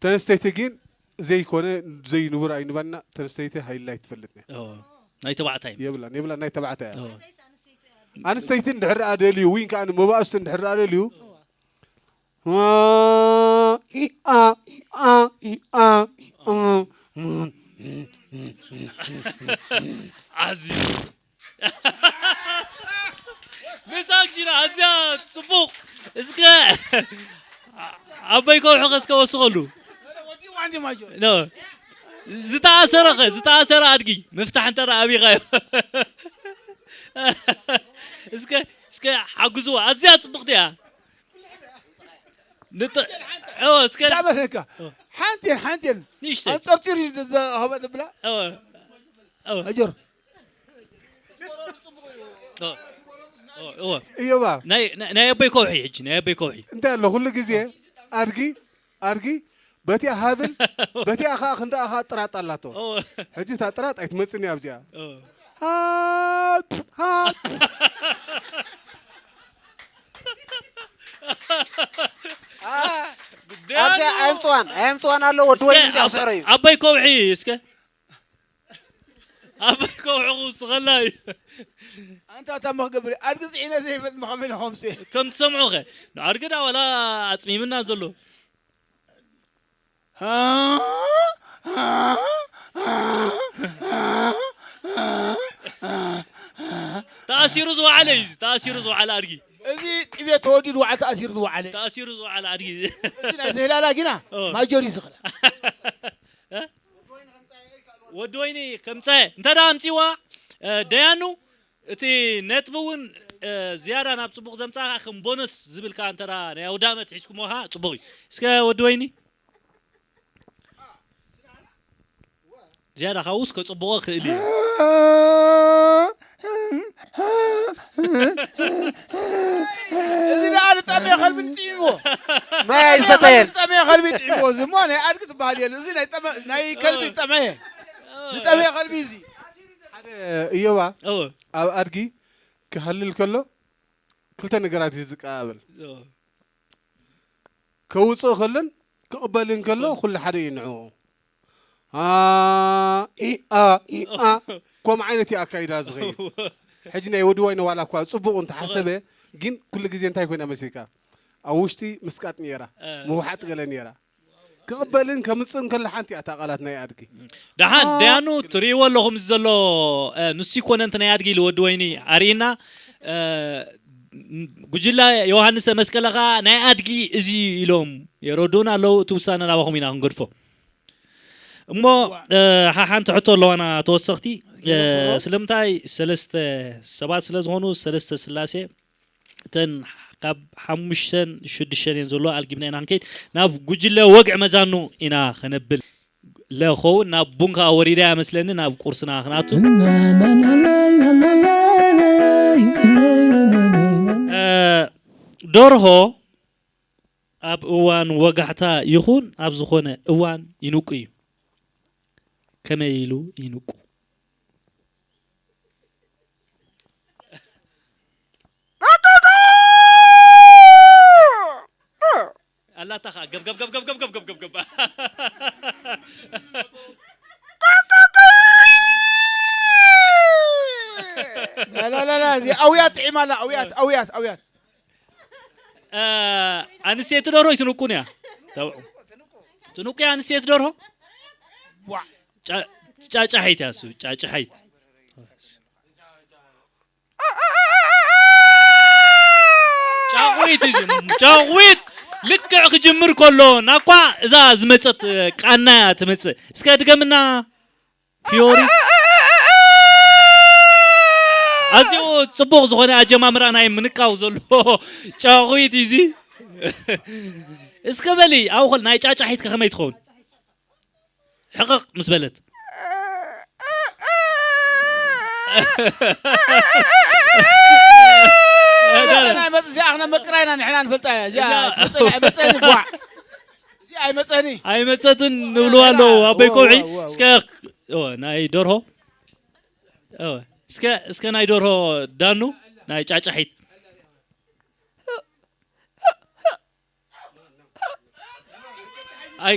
ተንስተይቲ ግን ዘይኮነ፣ ዘይንቡር ኣይንበልና። ተንስተይቲ ሃይላ ኣይትፈልጥን እያ። እወ። ናይ ተባዕታይ። የብላን፣ የብላን፣ ናይ ተባዕታይ እያ። እወ። ኣንስተይቲ እንድሕር ደኣ ደልዩ፣ ወይ ከኣ መባእስቱ እንድሕር ደኣ ደልዩ፣ ኣዝዩ። ምስ ኣክሽን ኣዝያ ጽቡቕ። እስከ ኣቦይ ከውሒ ከስከ ወስኸሉ። ኖ። ዝተኣሰረ ኸ፣ ዝተኣሰረ ኣድጊ ምፍታሕ እንተ ደኣ ኣቢኻዮ። እስከ፣ እስከ ሓግዝዋ። ኣዝያ ጽብቕቲ እያ። ንጠ-፣ እወ፣ እስከ ብጣዕሚ ኣሰካ። እወ። ሓንቲ እየን፣ ሓንቲ እየን። ንእሽተይ። ኣንጸርጺሩ እዩ ዘ-፣ ሃበ ንብላ። እወ። እወ። ኣጆር። እወ። እወ፣ እወ። እዮባ። ናይ፣ ናይ፣ ናይ ኣቦይ ከውሒ ሕጂ፣ ናይ ኣቦይ ከውሒ። እንታይ ኣሎ፣ ኩሉ ግዜ ኣድጊ፣ ኣድጊ፣ በቲኣ ሃብል፣ በቲኣ ኸኣ ክንደኣ ኸኣ ጥራጥ ኣላቶ። እወ። ሕጂ እታ ጥራጥ ኣይትመጽእን እያ ኣብዚኣ። እወ። ሃፕ፣ ሃፕ። አ፣ ግዳኑ። ኣብዚኣ ኣየምጽዋን፣ ኣየምጽዋን ኣሎ፣ ወዲ እስከ ወይኒ እዚኣ ኣብ-፣ ክስዕሮ እዩ። ኣቦይ ከውሒ እስከ። ኣቦይ ከውሒ ክውስኸላ እዩ። ኣንታ እታ መኽገብሪ፣ ኣድጊ ጽዒነ ዘይፈልጥ መኸመ ኢለ ኸምጽእ። ከም ትሰምዖ ኸ? ንኣድጊ ዳ ዋላ ኣጽሚምና ዘሎ? ተኣሲሩ ዝወዓለ እዩ፣ ተኣሲሩ ዝወዓለ ኣድጊ። እዚ ጥቤት ተወዲኡ ዝወዓለ፣ ተኣሲሩ ዝወዓለ። ተኣሲሩ ዝወዓለ ኣድጊ። እዚ ናይ ዘህላላ ግና ኦ። ማጆር እዩ ዝኽእል። እ? ወዲ ወይኒ ከምፀ እንተ ደኣ ኣምፂዋ፣ እ፣ ደያኑ እቲ ነጥቢ እውን፣ እ፣ ዝያዳ ናብ ፅቡቕ ዘምፃእካ ከም ቦነስ ዝብል ከኣ እንተ ደኣ ናይ ኣውዳመት ሒዝኩሞ ከኣ ፅቡቕ እዩ። እስከ ወዲ ወይኒ። ዝያዳ ካብኡስ ከጽብቖ ክእል እየ። እዚ ደኣ ንጠምየ ከልቢ ጥዒምዎ። ማይ ኣይሰተየን። ንጠምየ ከልቢ ጥዒምዎ። እዚ እሞ ናይ ኣድጊ ትበሃል የለን። እዚ ናይ ጠመ-፣ ናይ ከልቢ ኦ። ጠመየ። ዝጠመየ ከልቢ እዚ። ሓደ እዮባ እወ። ኣብ ኣድጊ ክሃልል ከሎ ክልተ ነገራት እዩ ዝቀባበል። እወ። ከውፅእ ከሎን ክቕበልን ከሎ ኩሉ ሓደ እዩ ንዕኡ። አ፣ ኢ፣ አ፣ ኢ፣ አ። ከምኡ ዓይነት እዩ ኣካይዳ ዝኸይድ። ሕጂ ናይ ወዲ ዋይነ ዋላ እኳ ፅቡቕ እንተሓሰበ፣ ግን ኩሉ ግዜ እንታይ ኮይና መሲልካ? ኣብ ውሽጢ ምስቃጥ ነይራ፣ እ። ምውሓጥ ገለ ነይራ። ክቕበልን ከምፅእን ከሎ ሓንቲ እያ እታ ቃላት ናይ ኣድጊ። ደሓን፣ አ። ደያኑ ትርእይዎ ኣለኹም፣ እዚ ዘሎ፣ እ፣ ንሱ ይኮነ እንተ ናይ ኣድጊ ኢሉ ወዲ ወይኒ ኣርእና፣ እ፣ ጉጅለ ዮሃንሰ መስቀለ ኸኣ ናይ ኣድጊ እዚ ኢሎም የረድኡና ኣለዉ። እቲ ውሳነ ናባኹም ኢና ክንገድፎ። እሞ፣ እዋ። እ፣ ሓ-፣ ሓንቲ ሕቶ ኣለዋና ተወሰኽቲ። እ፣ ይረክቦ። ስለምንታይ ሰለስተ ሰባት ስለ ዝኾኑ ሰለስተ ስላሴ እተን ካብ ሓሙሽተን ሽዱሽተን እየን ዘለዎ ኣልጊብና ኢና ክንከይድ ናብ ጉጅለ ወግዒ መዛኑ ኢና ከነብል ለኸውን ናብ ቡንካ ወሪዳ መስለኒ ናብ ቁርስና ክናቱ እ፣ ደርሆ ኣብ እዋን ወጋሕታ ይኹን ኣብ ዝኾነ እዋን ይንቁ እዩ። ከመይ ኢሉ ይንቁ? ኣላታ ኸዓ ገብ ገብ ገብ ገብ ገብ ገብ ገብ ገብ ገብ ላላላላ እዚ ኣውያት ጥዒማ ኣላ ኣውያት ኣውያት ኣውያት እ፣ ኣንስተይቲ ደርሆ ኣይትንቁን እያ። ተባዕ- ትንቁ እያ ኣንስተይቲ ደርሆ። ዋዕ ጫ- ጫጫሒት እያ እሱ ጫጫሒት። ጫቑዊት እዩ ጫቑዊት ልክዕ ክጅምር ከሎ ናኳ እዛ ዝመፀት ቃና እያ ትመፅእ። እስከ ድገምና ፊዮሪ። ኣዝዩ ፅቡቕ ዝኾነ ኣጀማምራ ናይ ምንቃው ዘሎ ጫቑዊት እዩ እዚ። እስከ በሊ ኣውኸል ናይ ጫጫሒት ከመይ ትኸውን? ሕቕቕ ምስ በለት እዚኣ ክነመቅራ ኢና ንሕና ንፈልጣ እያ እዚኣ ትመፀኒ ኣይመፀኒ ጓዕ እዚኣ ኣይመፀኒ ኣይመፀትን ንብሉ ኣለዉ ኣቦይ ከውሒ። እስከ ናይ ደርሆ እስከ እስከ ናይ ደርሆ ዳኑ ናይ ጫጫሒት ኣይ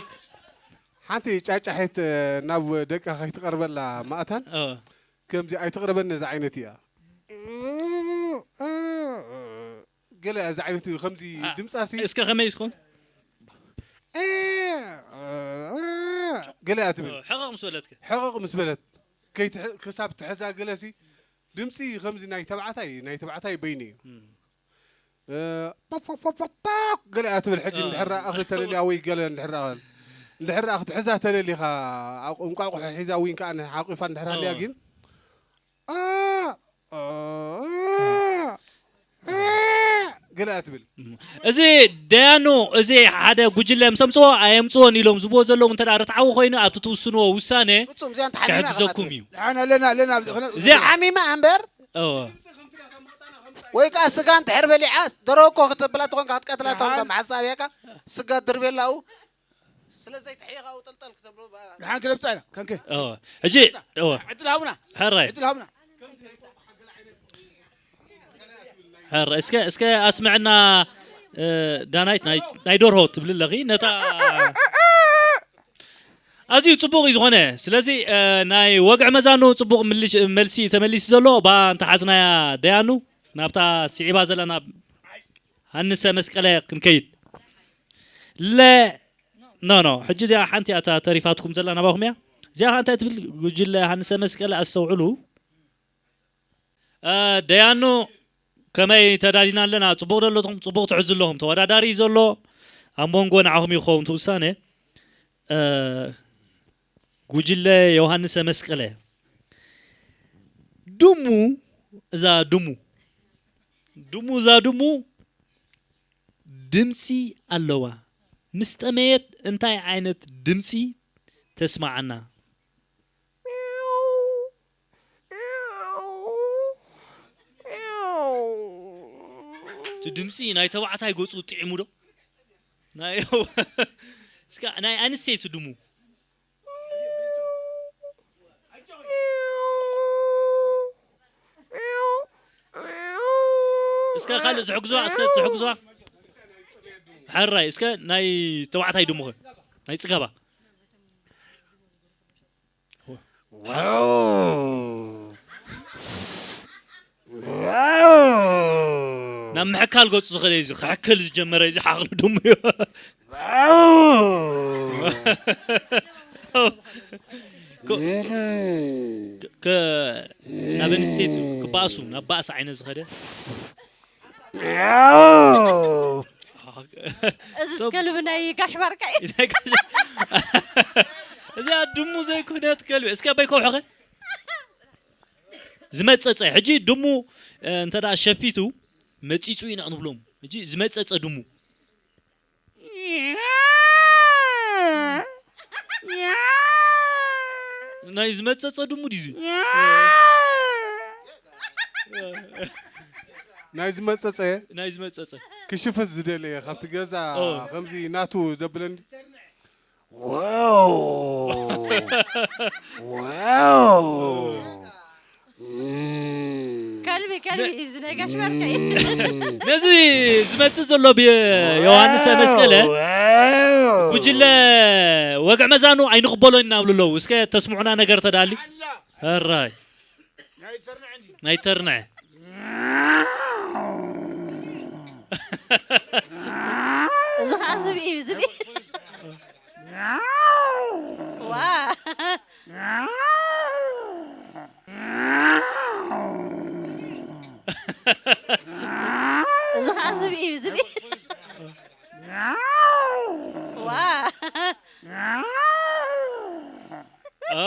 ሓንቲ ጫጫሒት ናብ ደቃ ከይትቐርበላ ማእታን ከምዚ ኣይትቕረበኒ እዛ ዓይነት እያ ገለ እዛ ዓይነት እዩ ከምዚ ድምፃ ሲ እስከ ከመይ እስኮን ገለ እያ ትብል ሕቕቕ ምስ በለትከ ሕቕቕ ምስ በለት ክሳብ ትሕዛ ገለ ሲ ድምፂ ከምዚ ናይ ተባዕታይ ናይ ተባዕታይ በይኑ እዩ ፖፖፖፖፖ ገለ እያ ትብል ሕጂ እንድሕር ኣኽሊ ተለልያ ወይ ገለ እንድሕር እንድሕር ክትሕዛ ተለሊኻ እንቋቑሖ ሒዛ ወይ ከዓ ሓቂፋ እንድሕር ሃልያ ግን ገለ እያ ትብል እዚ ደያኑ እዚ ሓደ ጉጅለ ምስ ኣምፅዎ ኣየምፅዎን ኢሎም ዝብዎ ዘለዉ እንተ ርትዓዊ ኮይኑ ኣብቲ ትውስንዎ ውሳነ ክሕግዘኩም እዩ እዚኣ ሓሚማ እምበር ወይ ከዓ ስጋ እንድሕር በሊዓ ደሮ እኮ ክተብላ ትኾንካ ክትቀትላ ትኾንካ መሓሳብያካ ስጋ ድርቤላኡ ስለዚ ተሒኻ ውጥልጠል ክትብሎ ደሓን ክነብፃ ኢና ከንከ ሕጂ ዕድል ሃቡና ሕራይ ዕድል ሃቡና ሕራይ እስከ እስከ ኣስምዕና ዳናይት ናይ ደርሆ ትብል ኣለኺ ነታ ኣዝዩ ጽቡቕ እዩ ዝኾነ። ስለዚ ናይ ወግዒ መዛኑ ጽቡቕ መልሲ ተመሊሱ ዘሎ። እባ እንተሓዝናያ ደያኑ ናብታ ስዒባ ዘላ ናብ ሃንሰ መስቀለ ክንከይድ። ለ ኖ ኖ ሕጂ እዚኣ ሓንቲ እያ እታ ተሪፋትኩም ዘላ ናባኹም እያ። እዚኣ ከ እንታይ ትብል? ጉጅለ ሃንሰ መስቀለ ኣስተውዕሉ። ደያኑ ከመይ ተዳሊና ኣለና? ጽቡቕ ደለኹም፣ ጽቡቕ ትሕዙ ኣለኹም። ተወዳዳሪ እዩ ዘሎ ኣብ መንጎ ንዓኹም እዩ ክኸውን እቲ ውሳነ። ጉጅለ ዮሃንሰ መስቀለ ድሙ እዛ ድሙ ድሙ እዛ ድሙ ድምፂ ኣለዋ። ምስ ጠመየት እንታይ ዓይነት ድምፂ ተስማዓና? እቲ ድምፂ ናይ ተባዕታይ ገፁ ጥዒሙ ዶ? ናይ እስካ ናይ ኣንስተይቲ ድሙ እስከ ካልእ ዝሕግዝዋ እስከ ዝሕግዝዋ ሕራይ እስከ ናይ ተባዕታይ ድሙኸ ናይ ፅጋባ ናብ ምሕካል ገፁ ዝኸደ እዚ ክሕክል ዝጀመረ እዚ ሓቕሉ ድሙ እዩ ናብ ኣንስተይቲ ክባእሱ ናብ ባእሲ ዓይነት ዝኸደ እዚ ከልቢ ናይ ጋሽ ባርካ እዩ እዚኣ ድሙ ዘይኮነት ከልቢ እስከ ኣባይ ከውሕኸ ዝመፀፀ ሕጂ ድሙ እንተ ሸፊቱ መፂፁ ኢና ንብሎም ሕጂ ዝመጸጸ ድሙ። ናይ ዝመጸጸ ድሙ ድዩ እዚ? ናይ ዝመጸጸ ናይ ዝመጸጸ። ክሽፍት ዝደለየ ካብቲ ገዛ ኦ። ከምዚ ናቱ ዘብለኒ ዋው ዋው ከልቢ ከልቢ እዚ ናይ ጋሽ በርከይ ነዚ ዝመጽእ ዘሎ ብ- ዮሃንስ መስቀለ ጉጅለ ወግዕ መዛኑ ኣይንቕበሎን ኢና ብሉ ኣለዉ። እስከ ተስምዑና ነገር ተዳሊ። ሕራይ ናይ ተርንዐ እዚ ከዓ ዝብኢ እዩ ዝብኢ ዋ እዚ ከዓ ዝብኢ እዩ ዝብኢ ዋ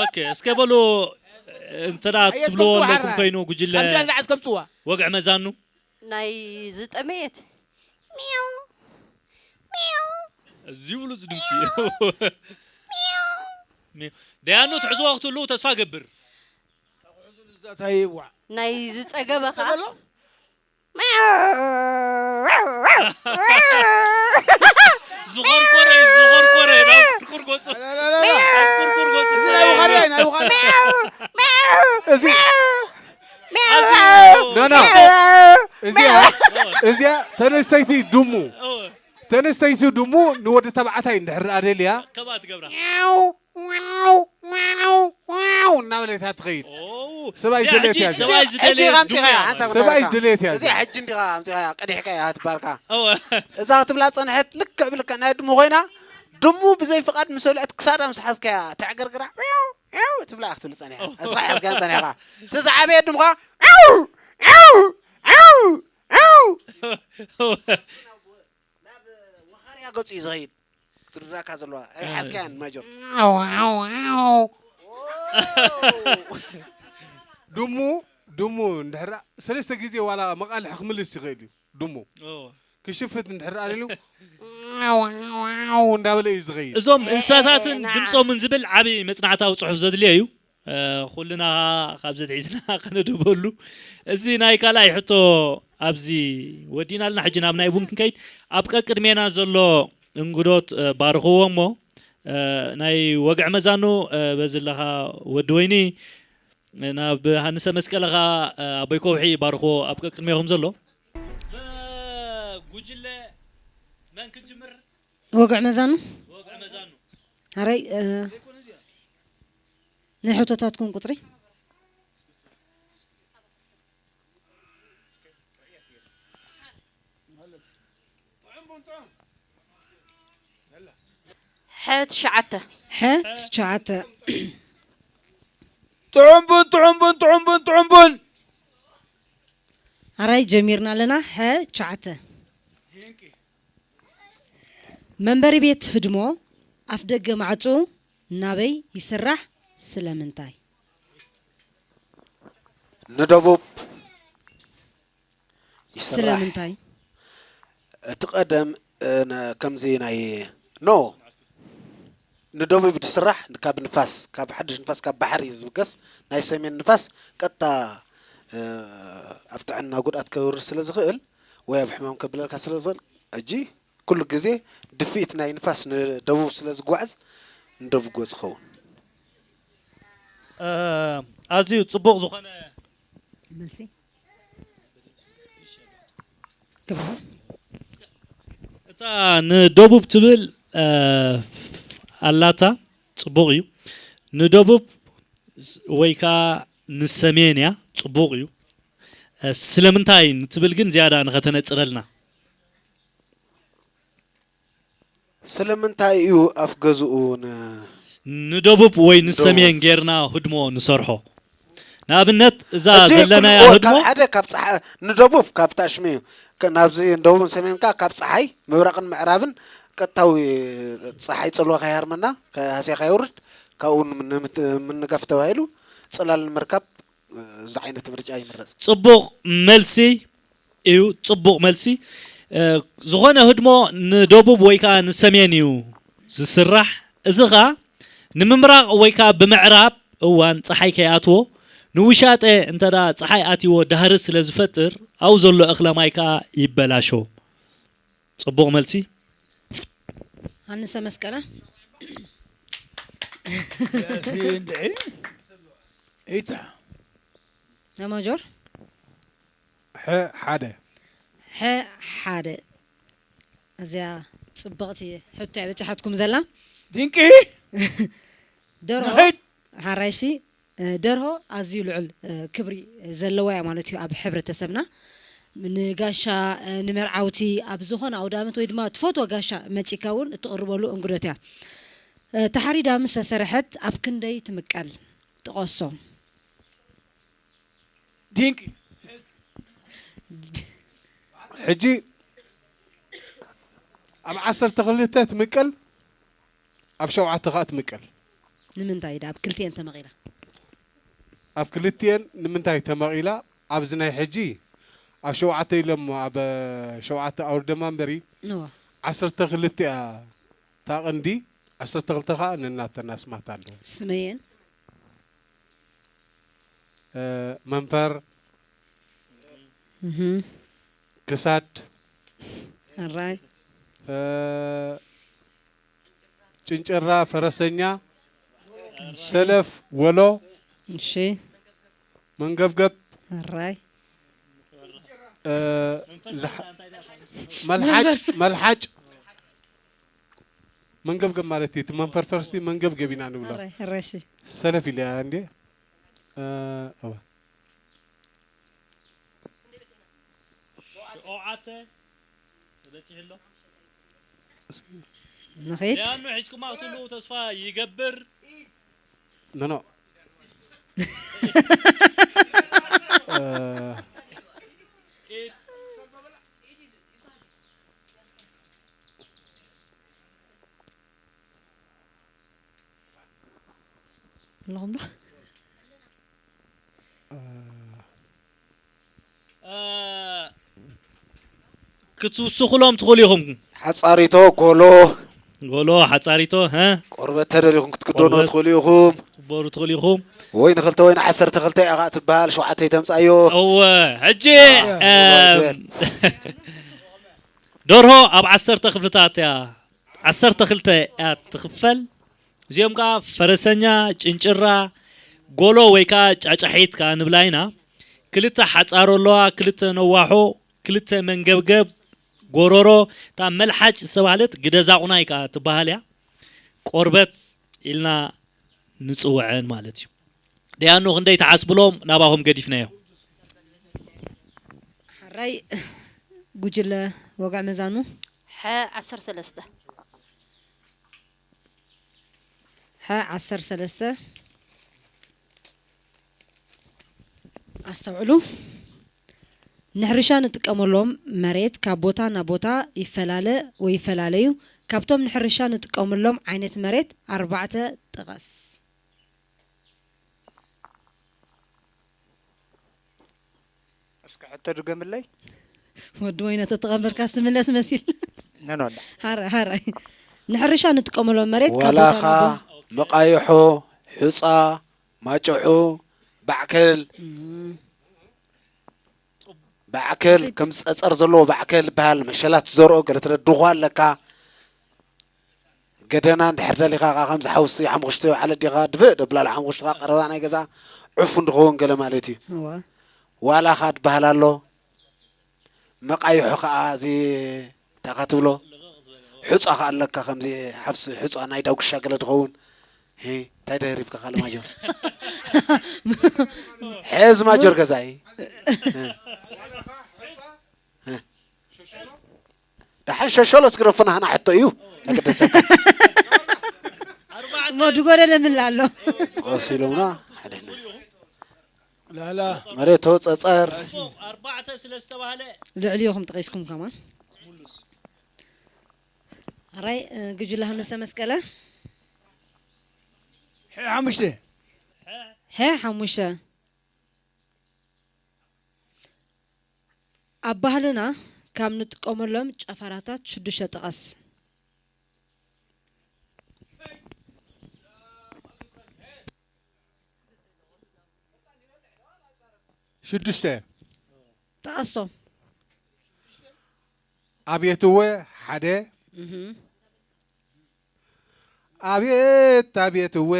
ኦኬ እስከ በሉ እንተ ደኣ ትብልዎ ኣለኩም ኮይኑ ጉጅለ ከምዚኣ እንዳዓስ ከምፅዋ ወግዕ መዛኑ ናይ ዝጠመየት ሚው ሚው እዚ ብሉፅ ድምፂ ደያኑ ትሕዝዎ ክትህልው ተስፋ ገብር እንታይ ይዋ ናይ ዝፀገበ ከዓ ዝቆርቆረ እዩ ዝቆርቆረ ናብ ቁርቁር ገፁ ቁርቁር ገፁ እዚ ናይ ውኻርያ እዩ ናይ ውኻርያ እዚ ኣዝዩ ኖ ኖ እዚኣ እዚኣ ተነስተይቲ ድሙ ተነስተይቲ ድሙ ንወዲ ተባዕታይ እንድሕር ደኣ ደልያ ከባ ትገብራ እናበለት እያ ትኸይድ ሰብኣይ ዝደልየት እያ እዚኣ። ሰብኣይ ሕጂ ዝደልየ ኢኻ ኣምፂኻያ ሓንሳብ ሰብኣይ ክነግረካ። ዝደልየት እያ እዚኣ ሕጂ እንዲኻ ኣምፂኻያ ቀዲሕካያ ትባልካ እወ እዛ ክትብላ ፀንሐት ልክዕ ብልክዕ ናይ ድሙ ኮይና ድሙ ብዘይ ፍቓድ ምስ በልዐት ክሳዳ ምስ ሓዝካያ ተዕገርግራ ው ው ትብላ ክትብል ፀኒሐ እስኻ ሓዝካያን ፀኒሕካ እቲ ዝዓበየ ድምኻ ው ው ው ው ናብ ወኻርያ ገፁ እዩ ዝኸይድ ክትርዳካ ዘለዋ ኣይሓዝካያን ማጆር ድሙ ድሙ እንድሕራ ሰለስተ ግዜ ዋላ መቃልሒ ክምልስ ይኽእል እዩ ድሙ ክሽፍት እንድሕር ኣልዩ እንዳበለ እዩ ዝኸይድ እዞም እንስሳታትን ድምፆምን ዝብል ዓብዪ መፅናዕታዊ ፅሑፍ ዘድልዮ እዩ ኩልና ካብዚ ትሒዝና ከነድበሉ እዚ ናይ ካልኣይ ሕቶ ኣብዚ ወዲና ኣለና ሕጂ ናብ ናይ ቡን ክንከይድ ኣብ ቀቅድሜና ዘሎ እንግዶት ባርኽዎ እሞ ናይ ወግዕ መዛኑ በዚ ኣለኻ ወዲ ወይኒ ናብ ሃንሰ መስቀለኻ ኣቦይ ከውሒ ባርኽዎ ኣብ ቀቅድሜኹም ዘሎ ጉጅለ መን ክንጅምር ወግዕ መዛኑ ወግዕ መዛኑ ኣረይ ናይ ሕቶታትኩም ቁፅሪ ሐ ትሽዓተ ሐ ትሽዓተ ጥዑምቡን ጥዑምቡን ጥዑምቡን ጥዑምቡን ኣራይ ጀሚርና ኣለና ሐ ትሽዓተ መንበሪ ቤት ህድሞ ኣፍ ደገ ማዕፁ ናበይ ይስራሕ ስለምንታይ ንደቡብ ይስራሕ ስለምንታይ እቲ ቀደም ከምዚ ናይ ኖ ንደቡብ ዝስራሕ ካብ ንፋስ ካብ ሓድሽ ንፋስ ካብ ባሕሪ ዝብገስ ናይ ሰሜን ንፋስ ቀጥታ ኣብ ጥዕና ጉድኣት ከውርድ ስለ ዝኽእል ወይ ኣብ ሕማም ከብለልካ ስለ ዝኽእል ሕጂ ኩሉ ግዜ ድፍኢት ናይ ንፋስ ንደቡብ ስለ ዝጓዓዝ ንደቡብ ጎ ዝኸውን ኣዝዩ ፅቡቕ ዝኾነ መልሲ ግብረ እታ ንደቡብ ትብል ኣላታ ፅቡቕ እዩ ንደቡብ ወይ ከዓ ንሰሜን እያ ፅቡቕ እዩ ስለምንታይ ንትብል ግን ዝያዳ ንኸተነፅረልና ስለምንታይ እዩ ኣፍ ገዝኡ ን ንደቡብ ወይ ንሰሜን ጌርና ህድሞ ንሰርሖ ንኣብነት እዛ ዘለናያ ህድሞ ሓደ ካብ ፀሓ ንደቡብ ካብ ታሽሚ እዩ ናብዚ ደቡብን ሰሜን ካ ካብ ፀሓይ ምብራቕን ምዕራብን ቀጥታዊ ፀሓይ ፅልዋ ከይሃርመና ሃስያ ከየውርድ ካብኡ ምንጋፍ ተባሂሉ ፅላል ንምርካብ እዚ ዓይነት ምርጫ ይምረፅ ፅቡቕ መልሲ እዩ ፅቡቕ መልሲ ዝኾነ ህድሞ ንደቡብ ወይ ከዓ ንሰሜን እዩ ዝስራሕ። እዚ ኸኣ ንምምራቕ ወይ ከዓ ብምዕራብ እዋን ፀሓይ ከይኣትዎ ንውሻጠ እንተ ደኣ ፀሓይ ኣትይዎ ዳህሪ ስለ ዝፈጥር ኣብኡ ዘሎ እኽለ ማይ ከዓ ይበላሾ። ፅቡቕ መልሲ። ሃንሰ መስቀለ። እንድዒ ኢታ ማጆር። ሐ ሓደ ሐ ሓደ። እዚኣ ፅብቕቲ ሕቶ እያ በፂሓትኩም ዘላ። ድንቂ ደርሆ ንኸይድ ሓራይሺ ደርሆ ኣዝዩ ልዑል ክብሪ ዘለዋ እያ ማለት እዩ ኣብ ሕብረተሰብና። ንጋሻ ንመርዓውቲ ኣብ ዝኾነ ኣውዳመት ወይ ድማ ትፈትዎ ጋሻ መፂካ እውን እትቕርበሉ እንግዶት እያ። ተሓሪዳ ምስ ተሰርሐት ኣብ ክንደይ ትምቀል? ጥቐሶ። ድንቂ ሕጂ ኣብ ዓሰርተ ክልተ ትምቀል ኣብ ሸውዓተ ከዓ ትምቀል ንምንታይ ዳ ኣብ ክልቲኤን ተመቒላ? ኣብ ክልቲኤን ንምንታይ ተመቒላ ኣብዚ ናይ ሕጂ ኣብ ሸውዓተ ኢሎም ኣብ ሸውዓተ ኣውርደማ እምበሪ ንዋ ዓሰርተ ክልተ እያ እታ ቀንዲ ዓሰርተ ክልተ ከዓ ነናተን ኣስማት ኣለዎ ስመየን መንፈር ክሳድ ኣራይ ጭንጭራ ፈረሰኛ ሰለፍ ወሎ እሺ መንገብገብ ኣራይ መልሓጭ መልሓጭ መንገብገብ ማለት እዩ እቲ መንፈርፈርሲ መንገብገብ ኢና ንብሎ ኣራይ ኣራይ እሺ ሰለፍ ኢለ እንዴ እዋ ሸውዓተ ተበፂሑ ኣሎ ንኸይድ ያኑ ሒዝኩማ ክትህልዉ ተስፋ ይገብር ኖኖ ኣለኹም ዶ ክትውስኹሎም ትኽእሉ ኢኹም ሓፃሪቶ ጎሎ ጎሎ ሓፃሪቶ ሀ ቆርበት ተደሊኹም ክትክደኖ ቆርበት። ትኽእሉ ኢኹም ክትበሩ ትኽእሉ ኢኹም ወይ ንክልተ ወይ ንዓሰርተ ክልተ እያ ከዓ ትበሃል ሸውዓተ ይተምፃዮ እወ ሕጂ እም፣ ደርሆ ኣብ ዓሰርተ ክፍልታት እያ ዓሰርተ ክልተ እያ ትኽፈል እዚኦም ከዓ ፈረሰኛ ጭንጭራ ጎሎ ወይ ከዓ ጫጫሒት ከዓ ንብላ ኢና ክልተ ሓፃሮ ኣለዋ ክልተ ነዋሖ ክልተ መንገብገብ ጎሮሮ እታ መልሓጭ ዝተባህለት ግደ ዛቑናይ ከዓ ትበሃል እያ ቆርበት ኢልና ንፅውዐን ማለት እዩ ደያኑ ክንደይ ትሓስብሎም ናባኹም ገዲፍናዮ ሓራይ ጉጅለ ወግዕ መዛኑ ሐ ዓሰርተ ሰለስተ ሐ ዓሰርተ ሰለስተ ኣስተውዕሉ ንሕርሻ ንጥቀመሎም መሬት ካብ ቦታ ናብ ቦታ ይፈላለ ወይ ይፈላለዩ ካብቶም ንሕርሻ ንጥቀመሎም ዓይነት መሬት ኣርባዕተ ጥቐስ እስኪ ሕቶ ድገምለይ ወዲ ወይነ ተተቐበልካ ስትምለስ መሲል ነኖላ ሃራይ ሃራይ ንሕርሻ ንጥቀመሎም መሬት ካብ ዋላኻ ቦታ ናብ ቦታ- መቃይሖ ሑፃ ማጨዑ ባዕከል ባዕከል ከም ፀፀር ዘለዎ ባዕከል ይበሃል መሸላት ዘርኦ ገለ ትረድኹ ኣለካ ገደና እንድሕር ደሊኻ ከዓ ከምዚ ሓውሲ ሓሙኽሽቲ ዓለ ዲኻ ድፍእ ደብላሉ ሓሙኽሽትኻ ቀረባ ናይ ገዛ ዕፉ እንድኸውን ገለ ማለት እዩ እወ ዋላኻ ትበሃል ኣሎ መቃይሖ ከዓ እዚ እንታይ ትብሎ ሑፃ ከዓ ኣለካ ከምዚ ሓብሲ ሑፃ ናይ ዳጉሻ ገለ ድኸውን ሂ፣ እንታይ ደሪብካ ካልእ ማጆር ሕዝ ማጆር ገዛኢ ደሓን ሸሸሎ ስግረፍና ሃና ሕቶ እዩ ተገደሰካ እሞ ድጎደለ ምን ኣሎ ወሲሎምና ሓደና ላላ መሬቶ ፀፀር ኣርባዕተ ስለ ዝተባህለ ልዕሊኹም ጠቂስኩም ከማን ኣራይ ግጅላ ሃነሰ መስቀለ ሐ ሓሙሽተ ሐ ሓሙሽተ ኣብ ባህልና ካብ ንጥቀመሎም ጨፈራታት ሽዱሽተ ጥቐስ። ሽዱሽተ። ጥቐሶም። ኣብየትወ ሓደ። እህ። ኣብየት ኣብየትወ።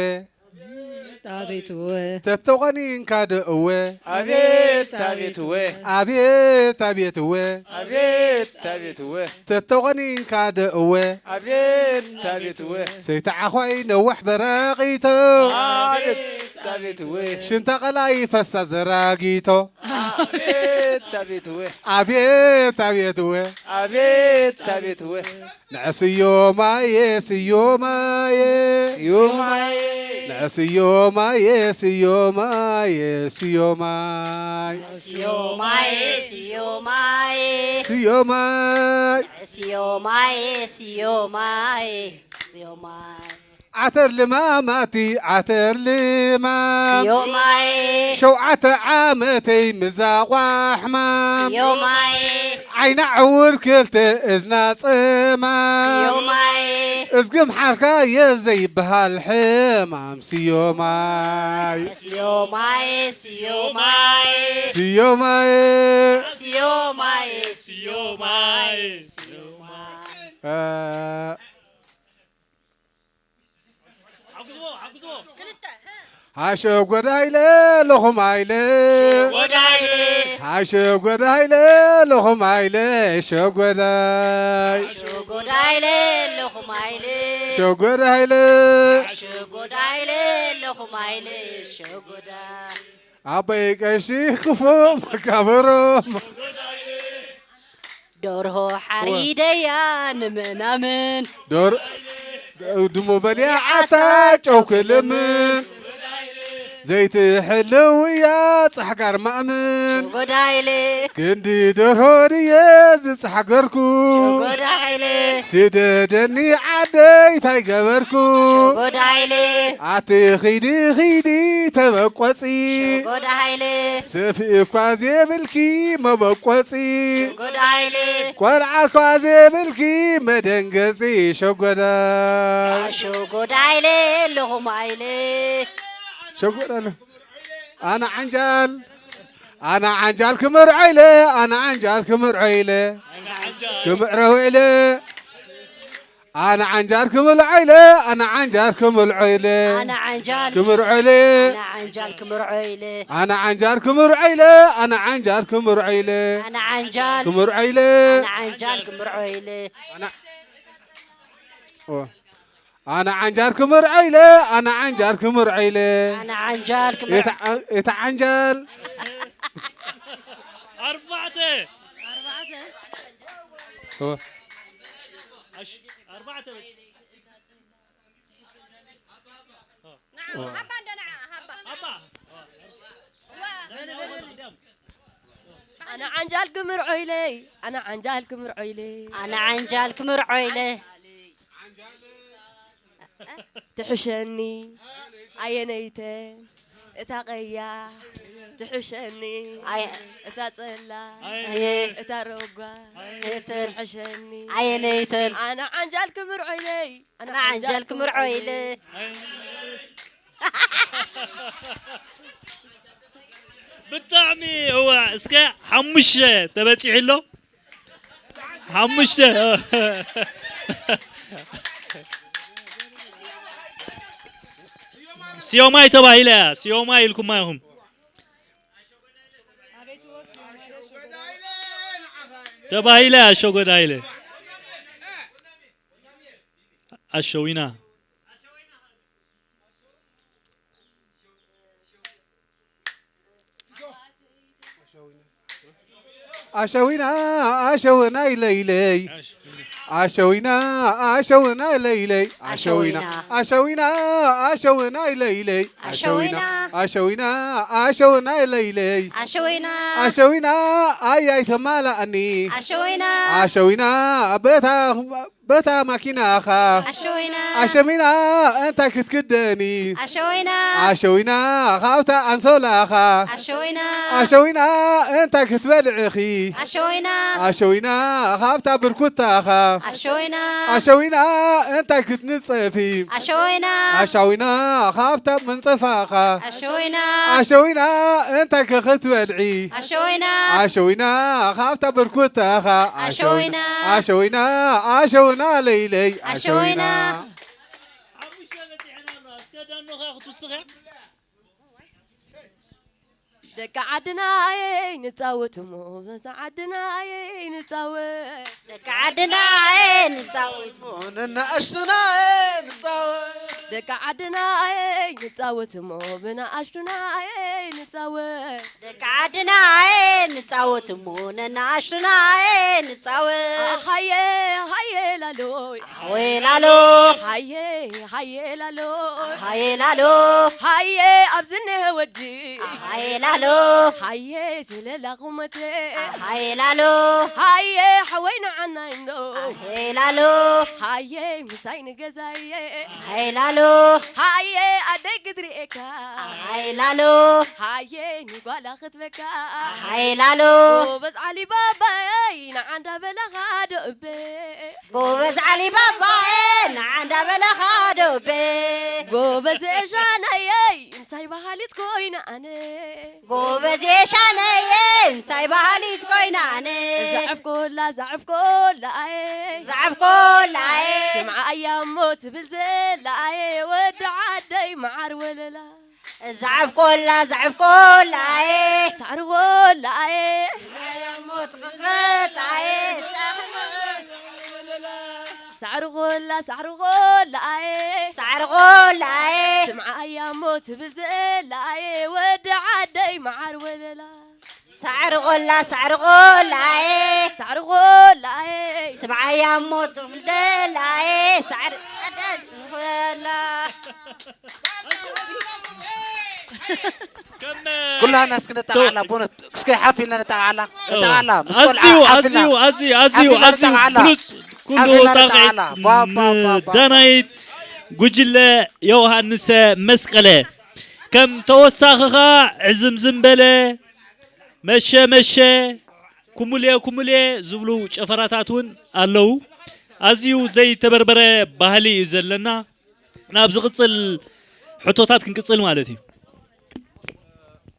ኣብየትወ። ተተቆኒንካ ደእወ። ኣብየት ኣብየትወ። ኣብየት ኣብየትወ። ኣብየት ኣብየትወ። ተተቆኒንካ ደእወ። ኣብየት ኣብየትወ። ሰይቲ ዓኾይ ነዋሕ በራቒቶ። ኣብየት ኣብየትወ። ሽንታ ቀላይ ፈሳ ዘራጊቶ። ኣብየት ኣብየትወ። ኣብየት ኣብየትወ። ኣብየት ኣብየትወ። ንዕስዮማየ ስዮማየ። ስዮማየ። ንዕስዮማየ ስዮማየ ስዮማይ። ስዮማየ ስዮማየ። ስዮማይ። ስዮማየ ስዮማየ። ስዮማይ። ዓተር ልማማቲ ዓተር ልማም። ስዮማይ። ሸውዓተ ዓመተይ ምዛቋ ሕማም። ስዮማይ። ዓይና ዕውር ክልተ እዝና ጸማም። ስዮማይ። እዝግም ሓርካ የዘይበሃል ሕማም። ስዮማይ። ስዮማይ ስዮማይ። ስዮማይ። ስዮማይ ስዮማይ። ስዮማይ። እ፣ ሓጉዝዎ፣ ሓጉዝዎ። ሃሸጎዳ ኢለ ለኹም ኣይለ። ሸጎዳ ኢለ። ሃሸጎዳ ኢለ ለኹም ኣይለ። ሸጎዳይ። ሸጎዳ ኢለ ለኹም ኣይለ። ሸጎዳ ኢለ። ሸጎዳ ኢለ ለኹም ኣይለ። ሸጎዳ። ኣቦይ ቀሺ ክፉ መቃብሮም። ደርሆ ሓሪደያ ንምእናምን። ደር-፣ ድሙ በሊዓታ ጨው ክልምን። ዘይትሕልው እያ ጻሕጋር ማእምን። ሸጎዳ ኢለ። ክንዲ ደርሆ ድየ ዝጻሕገርኩ። ሸጎዳ ኢለ። ስደደኒ ዓደይ ታይ ገበርኩ። ሸጎዳ ኢለ። ኣቲ ኺዲ ኺዲ ተበቆጺ። ሸጎዳ ኢለ። ሰፍኢ እኳ ዘይብልኪ መበቆጺ። ሸጎዳ ኢለ። ቆልዓ እኳ ዘይብልኪ መደንገጺ። ሸጎዳ። ሸጎዳ ኢለ ኣለኹም ኣይለ። ሸጎዳ ኣሎ። ኣነ ዓንጃል፣ ኣነ ዓንጃል ክምርዖ ኢለ፣ ኣነ ዓንጃል ክምርዖ ኢለ፣ ክምዕረው ኢለ። ኣነ ዓንጃል ክምልዖ ኢለ፣ ኣነ ዓንጃል ክምልዖ ኢለ፣ ኣነ ዓንጃል ክምርዖ ኢለ፣ ኣነ ዓንጃል ክምርዖ ኢለ፣ ኣነ ዓንጃል ክምርዖ ኢለ፣ ኣነ ዓንጃል ክምርዖ ኢለ፣ ኣነ ዓንጃል ክምርዖ ኢለ፣ ኣነ ዓንጃል ክምርዖ ኢለ። ኣነ፣ ኦ፣ ኣነ ዓንጃል ክምርዖ ኢለ፣ ኣነ ዓንጃል ክምርዖ ኢለ። ኣነ ዓንጃል ክምርዖ። እታ፣ እታ ዓንጃል። ኣርባዕተ። ኣርባዕተ። ኦ። ኣሽ-፣ ኣርባዕተ በስ። ንዓ፣ ሃባ እንዶ ንዓ፣ ሃባ። ሃባ። ኣነ ዓንጃል ክምርዖ ኢለይ፣ ኣነ ዓንጃል ክምርዖ ኢለይ። ኣነ ዓንጃል ክምርዖ ኢለ። ትሕሸኒ ኣየነይተ እታ ቀያሕ ትሕሸኒ ኣየ-፣ እታ ጸላ ኣየ-፣ እታ ረጓ ኣየነይተን ትሕሸኒ ኣየነይተን ኣነ ዓንጃል ክምርዖ ኢለይ ኣነ ኣነ ዓንጃል ክምርዖ ኢለ። ብጣዕሚ እዋ እስከ ሓሙሽተ ተበጺሑ ኣሎ። ሓሙሽተ። ሲዮማይ ተባሂለ እያ። ሲዮማይ ኢልኩማ ኢኹም። ተባሂለ ኣሸጎዳ ኢለ። ኣሸዊና። ኣሸዊና፣ ኣሸውና ኢለይለይ። ኣሸዊና፣ ኣሸውና ኢለይለይ። ኣሸዊና፣ ኣሸዊና፣ ኣሸውና ኢለይለይ። ኣሸዊና፣ ኣሸዊና፣ ኣሸውና ኢለይለይ። ኣሸዊና፣ ኣሸዊና፣ ኣያይ ተማላኣኒ። ኣሸዊና፣ ኣሸዊና፣ በታ በታ ማኪናኻ ኣሸዊና ኣሸዊና እንታይ ክትክደኒ ኣሸዊና ኣሸዊና ካብታ ኣንሶላኻ ኣሸዊና ኣሸዊና እንታይ ክትበልዕኺ ኣሸዊና ኣሸዊና ካብታ ብርኩታኻ ኣሸዊና ኣሸዊና እንታይ ክትንጸፊ ኣሸዊና ኣሻዊና ካብታ መንጸፋኻ ኣሸዊና ኣሸዊና እንታይ ክትበልዒ ኣሸዊና ኣሸዊና ካብታ ብርኩታኻ ኣሸዊና ኣሸዊና ኣሸውና ለይለይ ኣሸዊና ሓሙሽተ በፂሐና ኣሎ። እስከ ዳኖኻ ክትውስኽ እያ። ደቂ ዓድና ኣየ ንጻወት እሞ፣ በዛ ዓድና ኣየ ንጻወት። ደቂ ዓድና ኣየ ንጻወት እሞ፣ ነናእሽቱና ኣየ ንጻወት። ደቂ ዓድና ኣየ ንጻወት እሞ፣ ብናኣሽቱና ኣየ ንጻወት። ደቂ ዓድና ኣየ ንጻወት እሞ፣ ነናኣሽቱና ኣየ ንጻወት። ሃየ፣ ሃየ ላሎይ። ሃየ ላሎ። ሃየ፣ ሃየ ላሎ። ሃየ ላሎ። ሃየ ኣብዚ እኒሀ ወዲ። ሃየ ላሎ። ሃየ ዝለላ ቁመተ። ሃየ ላሎ። ሃየ ሓወይ ንዓና እንዶ። ሃየ ላሎ። ሃየ ምሳይ ንገዛየ። ሃየ ላሎ። ሃየ ኣደይ ክትሪኤካ። ሃየ ላሎ። ሃየ ንጓላ ክትበካ። ሃየ ላሎ። ጎበዝ ዓሊ ባባይ ንዓንዳ በላኻ ዶ እበ። ጎበዝ ዓሊ ባባየ ንዓ እንዳበለኻ ዶቤ። ጎበዝ ሻነየይ እንታይ በሃሊት ኮይና ኣነ። ጎበዝ ሻነየ እንታይ በሃሊት ኮይና ኣነ። ዛዕፍ ኮላ ዛዕፍ ኮላ ኣየ። ዛዕፍ ኮላ ኣየ። ስምዓ ኣያ እሞ ትብል ዘላ ኣየ ወዲ ዓደይ መዓር ወለላ። ዛዕፍ ቆላ ዛዕፍ ቆላዬ ሳዕሪ ቆላዬ እሞ ትኽፈታዬ ሳዕሪ ቆላ ሳዕሪ ቆላዬ ሳዕሪ ቆላዬ ስምዓ ኣያ እሞ ትብል ዘላዬ ወዲ ዓደይ መዓር ወለላ ሳዕሪ ቆላ ሳዕሪ ቆላዬ ሳዕሪ ቆላዬ ስምዓ ኣያ እሞ ትብል ዘላዬ ሳዕሪ ቆላ ኩላና እስኪ ነጠቓዕላ፣ ቦኖት እስኪ ሓፍ ኢልና ነጠቓዕላ፣ ነጠቓዕላ፣ ምስ ቆልዓ ኣዝዩ፣ ሓፍ ኢልና፣ ኣዝዩ፣ ኣዝዩ፣ ኣዝዩ፣ ሓፍ ኢልና ኣዝዩ ነጠቓዕላ። ብሉጽ ኩሉ ሓፍ ኢልና ጣቕዒት ነጠቓዕላ። ቧ፣ ቧ፣ ቧ፣ ቧ። ንዳናይት ጉጅለ ዮሃንሰ መስቀለ። ከም ተወሳኺ ኸኣ ዕዝምዝም በለ፣ መሸ መሸ፣ ኩሙልየ ኩሙልየ ዝብሉ ጨፈራታት እውን ኣለዉ። ኣዝዩ ዘይተበርበረ ባህሊ እዩ ዘለና። ናብ ዝቕጽል ሕቶታት ክንቅጽል ማለት እዩ።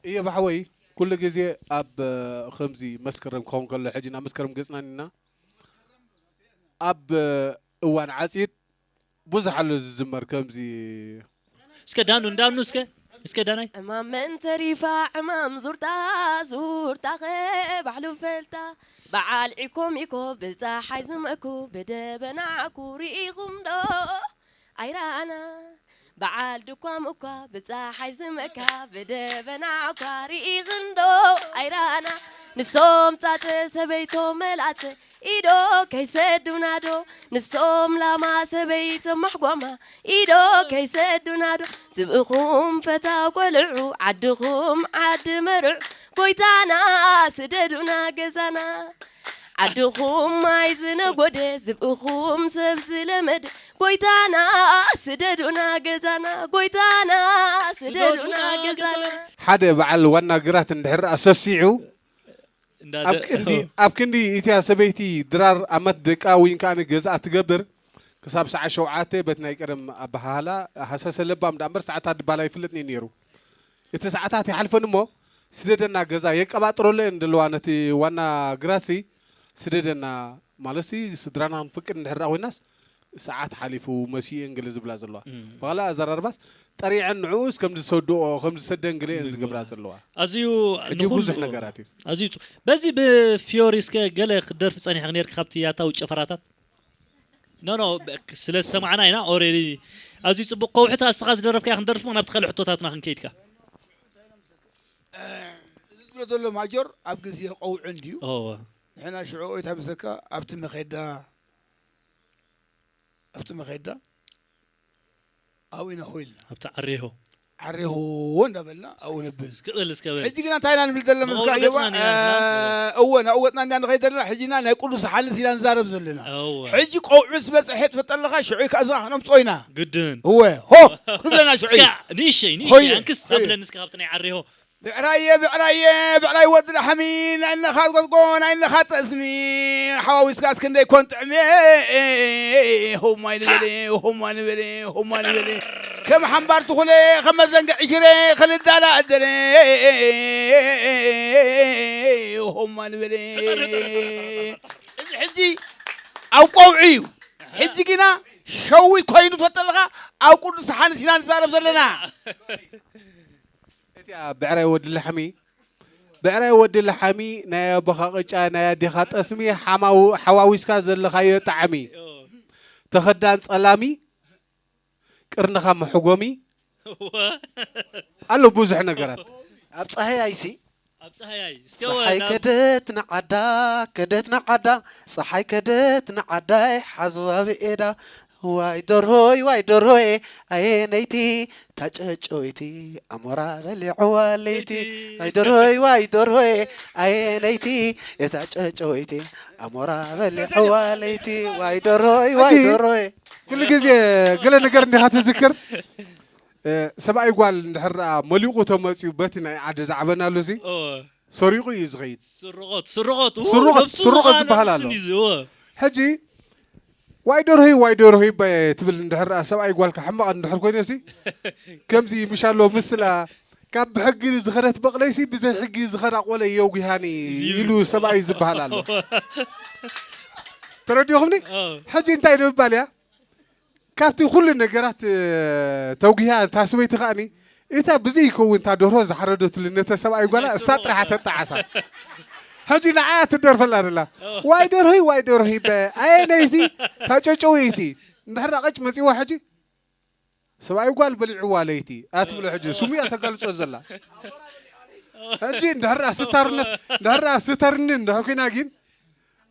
እየ ብሓወይ፣ ኩሉ ግዜ ኣብ፣ እ፣ ከምዚ መስከረም ክኸውን ከሎ፣ ሕጂ ናብ መስከረም ገጽና ኢና። ኣብ፣ እ፣ እዋን ዓጺድ ብዙሕ ኣሎ ዝዝመር ከምዚ። እስከ ዳኑ፣ እንዳኑ እስከ፣ እስከ ዳናይ። ዕማም መን ተሪፋ ዕማም ዙርጣ፣ ዙርጣ ኸ ባዕሉ ፈልጣ። በዓል ዒኮም ኢኮ ብፀሓይ ዝመኩ ብደበና ዓኩ ርኢኹም ዶ? ኣይረኣና በዓል ድኳም እኳ ብፀሓይ ዝመካ ብደበና እኳ ርኢኽንዶ ኣይረኣና ንሶም ፃፀ ሰበይቶም መልኣተ ኢዶ ከይሰዱና ዶ ንሶም ላማ ሰበይቶም ማሕጓማ ኢዶ ከይሰዱና ዶ ዝብእኹም ፈታ ቆልዑ ዓድኹም ዓዲ መርዑ ጎይታና ስደዱና ገዛና ዓድኹም ማይ ዝነጎደ ዝብእኹም ሰብ ዝለመደ ጎይታና ስደዱና ገዛና ጎይታና ስደዱና ገዛና ሓደ በዓል ዋና ግራት እንድሕር ኣሰሲዑ እንዳደ- ኣብ ክንዲ ኣብ ክንዲ እቲያ ሰበይቲ ድራር ኣመት ደቃ ወይን ከኣ ገዛኣ ትገብር ክሳብ ሰዓት ሸውዓተ በት ናይ ቀደም ኣበሃህላ ሃሰሰ ለባም ደኣ እምበር ሰዓታት ድባል ኣይፍለጥን እዩ ነይሩ። እቲ ሰዓታት ይሓልፈን እሞ ስደደና ገዛ የቀባጥረሉ እየን ዘለዋ ነቲ ዋና ግራሲ ስደደና ማለትሲ ስድራና ክንፍቅድ እንድሕር ደኣ ኮይናስ ሰዓት ሓሊፉ መሲኡ እየን ገለ ዝብላ ዘለዋ እም። ብኻልእ ኣዘራርባስ ጠሪዐን ንዕኡስ ከም ዝሰድኦ ከም ዝሰደን ገለ እየን ዝገብራ ዘለዋ ኣዝዩ ሕጂ ንኹሉ- ብዙሕ ነገራት እዩ ኣዝዩ ጽ- በዚ ብፊዮሪ እስከ ገለ ክትደርፊ ጸኒሕኺ ነርኪ ካብቲ ያታዊ ጨፈራታት ኖ ኖ ስለ ዝሰማዕና ኢና ኦሬዲ ኣዝዩ ጽቡቕ ከውሕታ እስኻ ዝደረፍካያ ክንደርፍ ናብቲ ካልእ ሕቶታትና ክንከይድካ እዚ ዝብሎ ዘሎ ማጆር ኣብ ግዜ ቀውዒ እንድዩ እወ ንሕና ሽዑ ኦይታ ምሰካ ኣብቲ መኼዳ ኣብቲ መኼዳ ኣብኡ ኢና ኮይልና ኣብቲ ዓሬሆ ዓሬሆ እንዳበልና ኣብኡ ንብል። እስከ በል፣ እስከ በል። ሕጂ ግና እንታይ ኢና ንብል ዘለና መስካ ብቐውዒ ኣየዋ? ገጽና ኢና ንብል። እወ፣ ናብኡ ገጽና እንዲያ ንኸይድ ዘለና። ሕጂ ኢና ናይ ቅዱስ ሓንስ ኢና ንዛረብ ዘለና። እወ። ሕጂ ቀውዒ ዝበጽሐ ትፈልጥ ኣለኻ፣ ሽዑ ከኣ እዛ ክነምጽኦ ኢና። ግድን። እወ፣ ሆ ክንብለና ሽዑ እስከ እዩ። ንእሸይ፣ ንእሸይ፣ ሆየ፣ ኣንክስ ሆየ። ኣብለኒ እስከ ካብቲ ናይ ዓሬሆ። ብዕራየ፣ ብዕራየ፣ ብዕራይ ወዲ ላሕሚ፣ ናይ እነኻ ጎዝጎ፣ ናይ እነኻ ጠስሚ፣ ሓዋዊስካ እስክንደይ ኮን ጥዕሚ፣ ሆማ ንበለ፣ ሆማ ንበለ፣ ሆማ ንበለ። ከም ሓምባር ትኹለ፣ ከም መዘንግዕ ሽረ፣ ክንዳላ ዕደለ፣ ሆማ ንበለ። እዚ ሕጂ ኣብ ቀውዒ እዩ። ሕጂ ግና ሸዊት ኮይኑ ትወጠልኻ ኣብ ቅዱስ ሓንስ ኢና ንዛረብ ዘለና። እቲኣ ብዕራይ ወዲ ላሕሚ፣ ብዕራይ ወዲ ላሓሚ፣ ናይ ኣቦኻ ቅጫ፣ ናይ ኣዴኻ ጠስሚ፣ ሓማው-፣ ሓዋዊስካ ዘለኻዮ ጣዕሚ። ተኸዳን ጸላሚ፣ ቅርንኻ መሕጎሚ፣ ኣሎ ብዙሕ ነገራት። ኣብ ጸሃያይሲ ኣብ ጸሃያይ፣ እስከ ጸሓይ ናብ ከደት ንዓዳ፣ ከደት ንዓዳ፣ ጸሓይ ከደት ንዓዳይ፣ ሓዝዋ ብኤዳ። ዋይ ደርሆይ፣ ዋይ ደርሆየ፣ ኣየነይቲ ታጨጨወይቲ፣ ኣሞራ በሊዕዋ ለይቲ። ለይቲ። ዋይ ደርሆይ፣ ዋይ ደርሆየ፣ ኣየነይቲ እታ ጨጨወይቲ፣ ኣሞራ በሊዕዋ ለይቲ። ዋይ ደርሆይ፣ ዋይ ሕጂ ደርሆየ። ኩሉ ግዜ ገለ ነገር እንዲኻ ትዝክር። እ፣ ሰብኣይ ጓል እንድሕር ደኣ መሊቑ ተመጽዩ በቲ ናይ ዓዲ ዝዓበናሉ እዚ ኦ። ሰሪቑ እዩ ዝኸይድ። ስርቆት፣ ስርቆት፣ ው፣ ስርቆት፣ ነብሱ ስርቆት ዝኸኣለ ዝበሃል ኣሎ። ንስን እዩ ዝህቦ። ሕጂ፣ "ዋይ ደርሆይ፣ ዋይ ደርሆይ" በ-፣ ትብል እንድሕር ደኣ ሰብኣይ ጓልካ ሕማቕ እንድሕር ኮይነሲ፣ ከምዚ ምሻሎ ምስላ፣ ካብ ብሕጊ ዝኸደት በቕለይሲ ብዘይ ሕጊ ዝኸዳ ቆለ የጉሃኒ እዚ እዩ። ኢሉ ሰብኣይ ዝበሃል ኣሎ። ተረዲኹምኒ? ኦ። ሕጂ እንታይ ንምባል እያ? ካብቲ ኩሉ ነገራት፣ እ፣ ተውጊሃ እታ ሰበይቲ ከኣኒ፣ እታ ብዘይከውን እታ ደርሆ ዝሓረደትሉ ነተ ሰብኣይ ጓላ፣ ናይ እሳ ስርቆት። ጥራሓ ተጣዓሳ። ሕጂ ንዓኣ ትደርፈላ ደላ። ኦ። "ዋይ ደርሆይ፣ ዋይ ደርሆይ በ-፣ ኣየነይቲ ታጨጨወይቲ?" እንድሕር ደኣ ቀጭ መጺዋ ሕጂ፣ "ሰብኣይ ጓል በሊዕዋ ለይቲ" ኣትብሎ ሕጂ፣ ስሙ እያ ተጋልጾ ዘላ። ሕጂ እንድሕር ደኣ ስታርነት፣ እንድሕር ደኣ ስተርኒ እንድሕር ኮይና ግን፣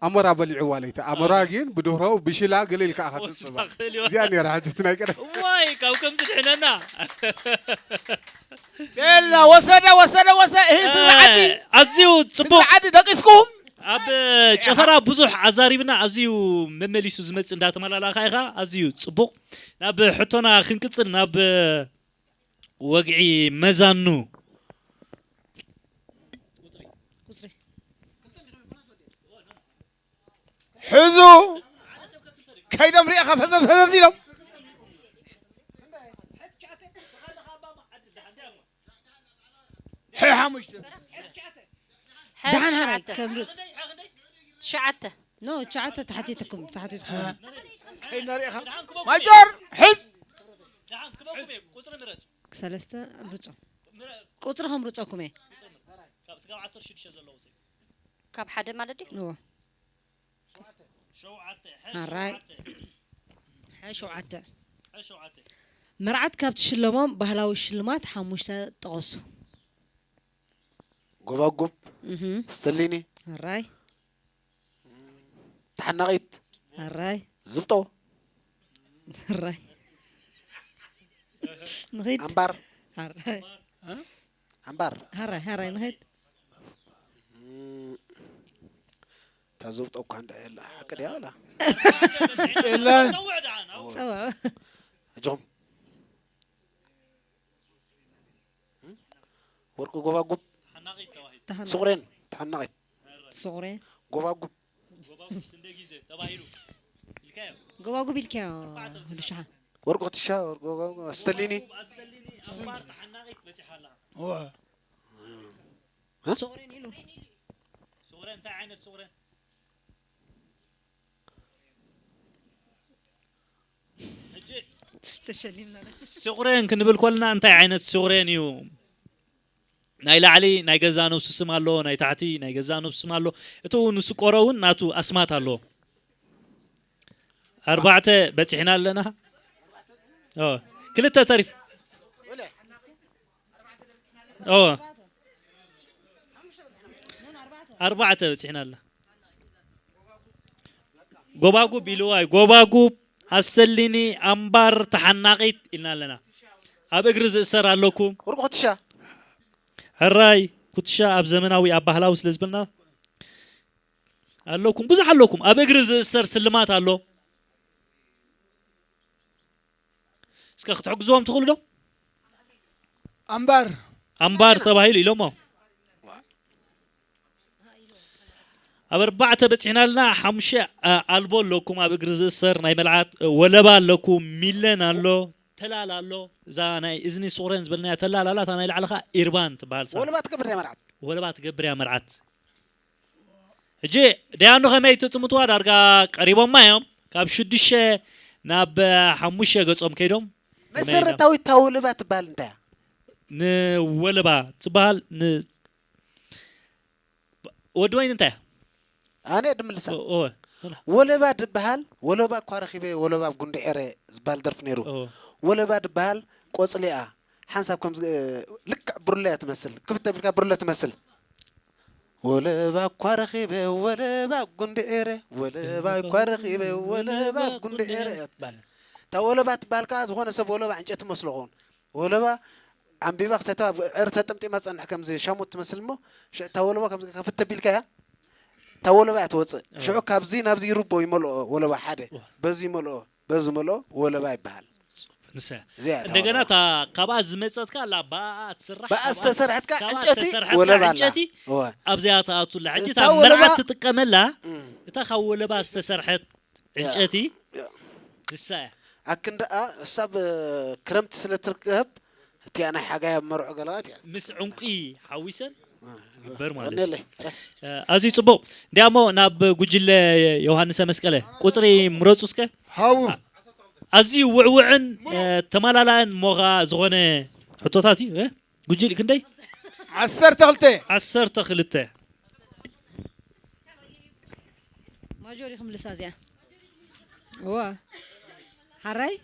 ኣሞራ በሊዕዋ ለይቲ። ኣሞራ ኣዎ። ግን ብድሮ ብሽላ ገለ ኢልካ ኢኻ ትጽባ። ወስዳ ክልዮ። እዚኣ ነይራ ሕጂ እቲ ናይ ቀደም። እዋይ፣ ካብ ከምዚ ድሕነና። የላ፣ ወሰደ፣ ወሰደ፣ ወሰደ። ይህ ስድራ ዓዲ፣ ኣዝዩ ስድራ ጽቡቕ። ዓዲ ደቂስኩም? ኣብ ጨፈራ ብዙሕ ኣዛሪብና፣ ኣዝዩ መመሊሱ ዝመጽእ እንዳተመላላእካ ኢኻ። ኣዝዩ ጽቡቕ። ናብ ሕቶና ክንቅጽል፣ ናብ ወግዒ መዛኑ። ቁጽሪ። ሕዙ ከይዶም ሪእኻ ፈዘዝ ፈዘዝ ኢሎም። ሐ ሓሙሽተ። ሐ ደሓን ሃረይ ትሽዓተ። ከም ርፅ። ትሽዓተ። ኖ፣ ትሽዓተ ተሓቲትኩም፣ ተሓቲትኩም። ከይድና ሪእኻ። ማይጨር፣ ሕዝ። ሰለስተ ምርፁ። ቁፅሪ ከም ርፀኩም እየ። ካብ ዓሰርተ ሽዱሽተ ዘለዉ ካብ ሓደ ማለት ድዩ? እዎ። ሸውዓተ፣ ሐ ኣራይ። ሸውዓተ። ሐ ሸውዓተ። ሐ ሸውዓተ። መርዓት ካብ ትሽለሞም ባህላዊ ሽልማት ሓሙሽተ ጥቐሱ። ጎባጉብ፣ እህ። ስተሊኒ፣ ኣራይ። ተሓናቒት፣ ኣራይ። ዝብጦ፣ ኣራይ። ንኺድ። ኣምባር። ኣራይ። ኣምባር። ኣራይ፣ ኣራይ፣ ንኺድ። እም፣ እታ ዘውጠ እኳ እንዳ የላ፣ ሓቂ ድያ ወላ? የለን። ጸውዕ። ኣጆኹም። ወርቂ ጎባጉብ። ተሓናቒት። ስቑሬን፣ ተሓናቒት። ስቑሬን። ጎባጉብ። ጎባጉብ ኢልካዮ፣ ወዲ ሸሓ። ወርቂ ኩትሻ፣ ወርቂ ጎባጉብ፣ ኣስተሊኒ። እዋ። እ? ስቑሬን ኢሉ። ስቑሬን፣ እንታይ ዓይነት ስቑሬን? ተሸሊምና። ስቑሬን ክንብል ከለና እንታይ ዓይነት ስቑሬን እዩ? ናይ ላዕሊ ናይ ገዛ ነብሱ ስም ኣለዎ፣ ናይ ታሕቲ ናይ ገዛ ነብሱ ስም ኣለዎ። እቲ እውን ዝስቆሮ እውን ናቱ ኣስማት ኣለዎ። ኣርባዕተ በጺሕና ኣለና። ኦ፣ ክልተ ተሪፍ። ኦ። ኣርባዕተ በጺሕና ኣለና። ጎባጉብ ኢልዋ እዩ። ጎባጉብ፣ ኣሰሊኒ፣ ኣምባር፣ ተሓናቒት ኢልና ኣለና። ኣብ እግሪ ዝእሰር ኣለኩም። ወርቂ ኩትሻ። ሕራይ ኩትሻ ኣብ ዘመናዊ ኣብ ባህላዊ ስለ ዝበልና ኣለኩም፣ ብዙሕ ኣለኩም። ኣብ እግሪ ዝእሰር ስልማት ኣሎ። እስከ ክትሕግዝዎም ትኽእሉ ዶ? ኣምባር ኣምባር ተባሂሉ ኢሎሞ። ኣብ ኣርባዕተ በፂሕና ኣለና። ሓሙሽተ ኣልቦ ኣለኩም፣ ኣብ እግሪ ዝእሰር ናይ መልዓት ወለባ ኣለኩም፣ ሚለን ኣሎ፣ ተላል ኣሎ። እዛ ናይ እዝኒ ሱቕረን ዝበልናያ ተላል ኣላ፣ እታ ናይ ላዕሊ ኸዓ ኢርባን ትበሃል። ሳ ወለባ ትገብር ናይ መርዓት ወለባ ትገብር እያ መርዓት። ሕጂ ደያኑ ከመይ ትጥምትዋ? ዳርጋ ቀሪቦማ እዮም። ካብ ሽዱሽተ ናብ ሓሙሽተ ገጾም ከይዶም ከመይ ኢሎም? መሰረታዊት ታወለባ ትበሃል እንታይ እያ? ንወለባ ትበሃል ን ወዲ ወይን እንታይ እያ? ኣነ ድምልሳ ኦ- ኦ- ወለባ ድበሃል። ወለባ እኳ ረኺበ ወለባ ኣብ ጉንዲ ኤረ ዝበሃል ደርፊ ነይሩ። ኦ። ወለባ ድበሃል ቆፅሊ እያ። ሓንሳብ ከም ልክዕ ብርለ እያ ትመስል። ክፍት ተቢልካ ብርለ ትመስል። ወለባ እኳ ረኺበ ወለባ ኣብ ጉንዲ ኤረ፣ ወለባ እኳ ረኺበ ወለባ ኣብ ጉንዲ ኤረ እያ ትበሃል። እታ ወለባ ትበሃል ከዓ ዝኾነ ሰብ ወለባ ዕንጨይቲ መስሎ ኸውን። ወለባ ዓምቢባ ክሰተዋ ኣብ ዕር ተጠምጢማ ትጸንሕ ከምዚ ሻሙት ትመስል እሞ ሽ- እታ ወለባ ከምዚ ከፍት ተቢልካያ እታ ወለባ እያ ትወፅእ። ሽዑ ካብዚ ናብዚ ይርቦ ይመልኦ ወለባ ሓደ በዚ ይመልኦ በዚ መልኦ ወለባ ይበሃል። ንሳ እዚኣ እያ እታ እንደገና ወለባ። እታ ካብኣ ዝመፀት ከኣ ኣላ ብኣኣ ትስራሕ ብኣኣ ካብኣ- ዝተሰርሐት ከኣ ካብኣ ዕንጨይቲ ዝተሰርሐት ወለባ ኣላ። ዕንጨይቲ እወ። ኣብዚኣ ትኣቱ ኣላ። ሕጂ እታ እታ ወለባ- መርዓት ትጥቀመላ እታ ካብ ወለባ ዝተሰርሐት ዕንጨይቲ ንሳ እያ። ኣክንዳኣ እሳ ብ ክረምቲ ስለ ትርከብ እቲኣ ናይ ሓጋይ ኣብ መርዑ ገለዋት እያ። ምስ ዕንቁ ሓዊሰን ትግበር ማለት እዩ። ቀኒለይ። ኣዝዩ ጽቡቕ። እንዲያሞ ናብ ጉጅለ ዮሃንሰ መስቀለ ቁጽሪ ምረጹ እስከ። ሃው ኣዝዩ ውዕውዕን እ፣ ተማላላእን ሞኻ ዝኾነ ሕቶታት እዩ። እ? ጉጅል ክንደይ? ዓሰርተ ክልተ ዓሰርተ ክልተ። ማጆሪ ክምልሳ እዚኣ እዋ ሓራይ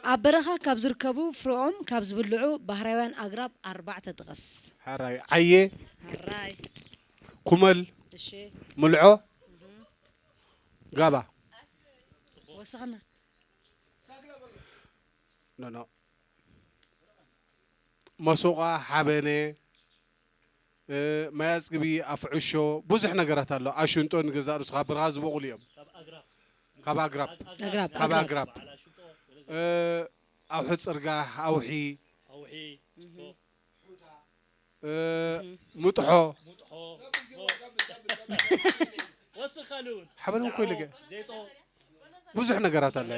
ኣብ በረኻ ካብ ዝርከቡ ፍረኦም ካብ ዝብልዑ ባህርያውያን ኣግራብ ኣርባዕተ ጥቀስ። ሓራይ ዓየ፣ ሓራይ ኩመል፣ እሺ ምልዖ፣ ጋባ። ወስኽና ኖ ኖ። መሱቓ፣ ሓበነ፣ እ፣ ማይ ኣጽግቢ፣ ኣፍዕሾ፣ ብዙሕ ነገራት ኣሎ። ኣሽንጦ ንገዛእ ርእሱ ካብ በረኻ ዝበቑሉ እዮም። ካብ ኣግራብ ኣግራብ ካብ ኣግራብ እ፣ ኣውሒ ጽርጋሕ፣ ኣውሒ እ፣ ምጥሖ ሓበን እኮ ኢልገ ብዙሕ ነገራት ኣለ።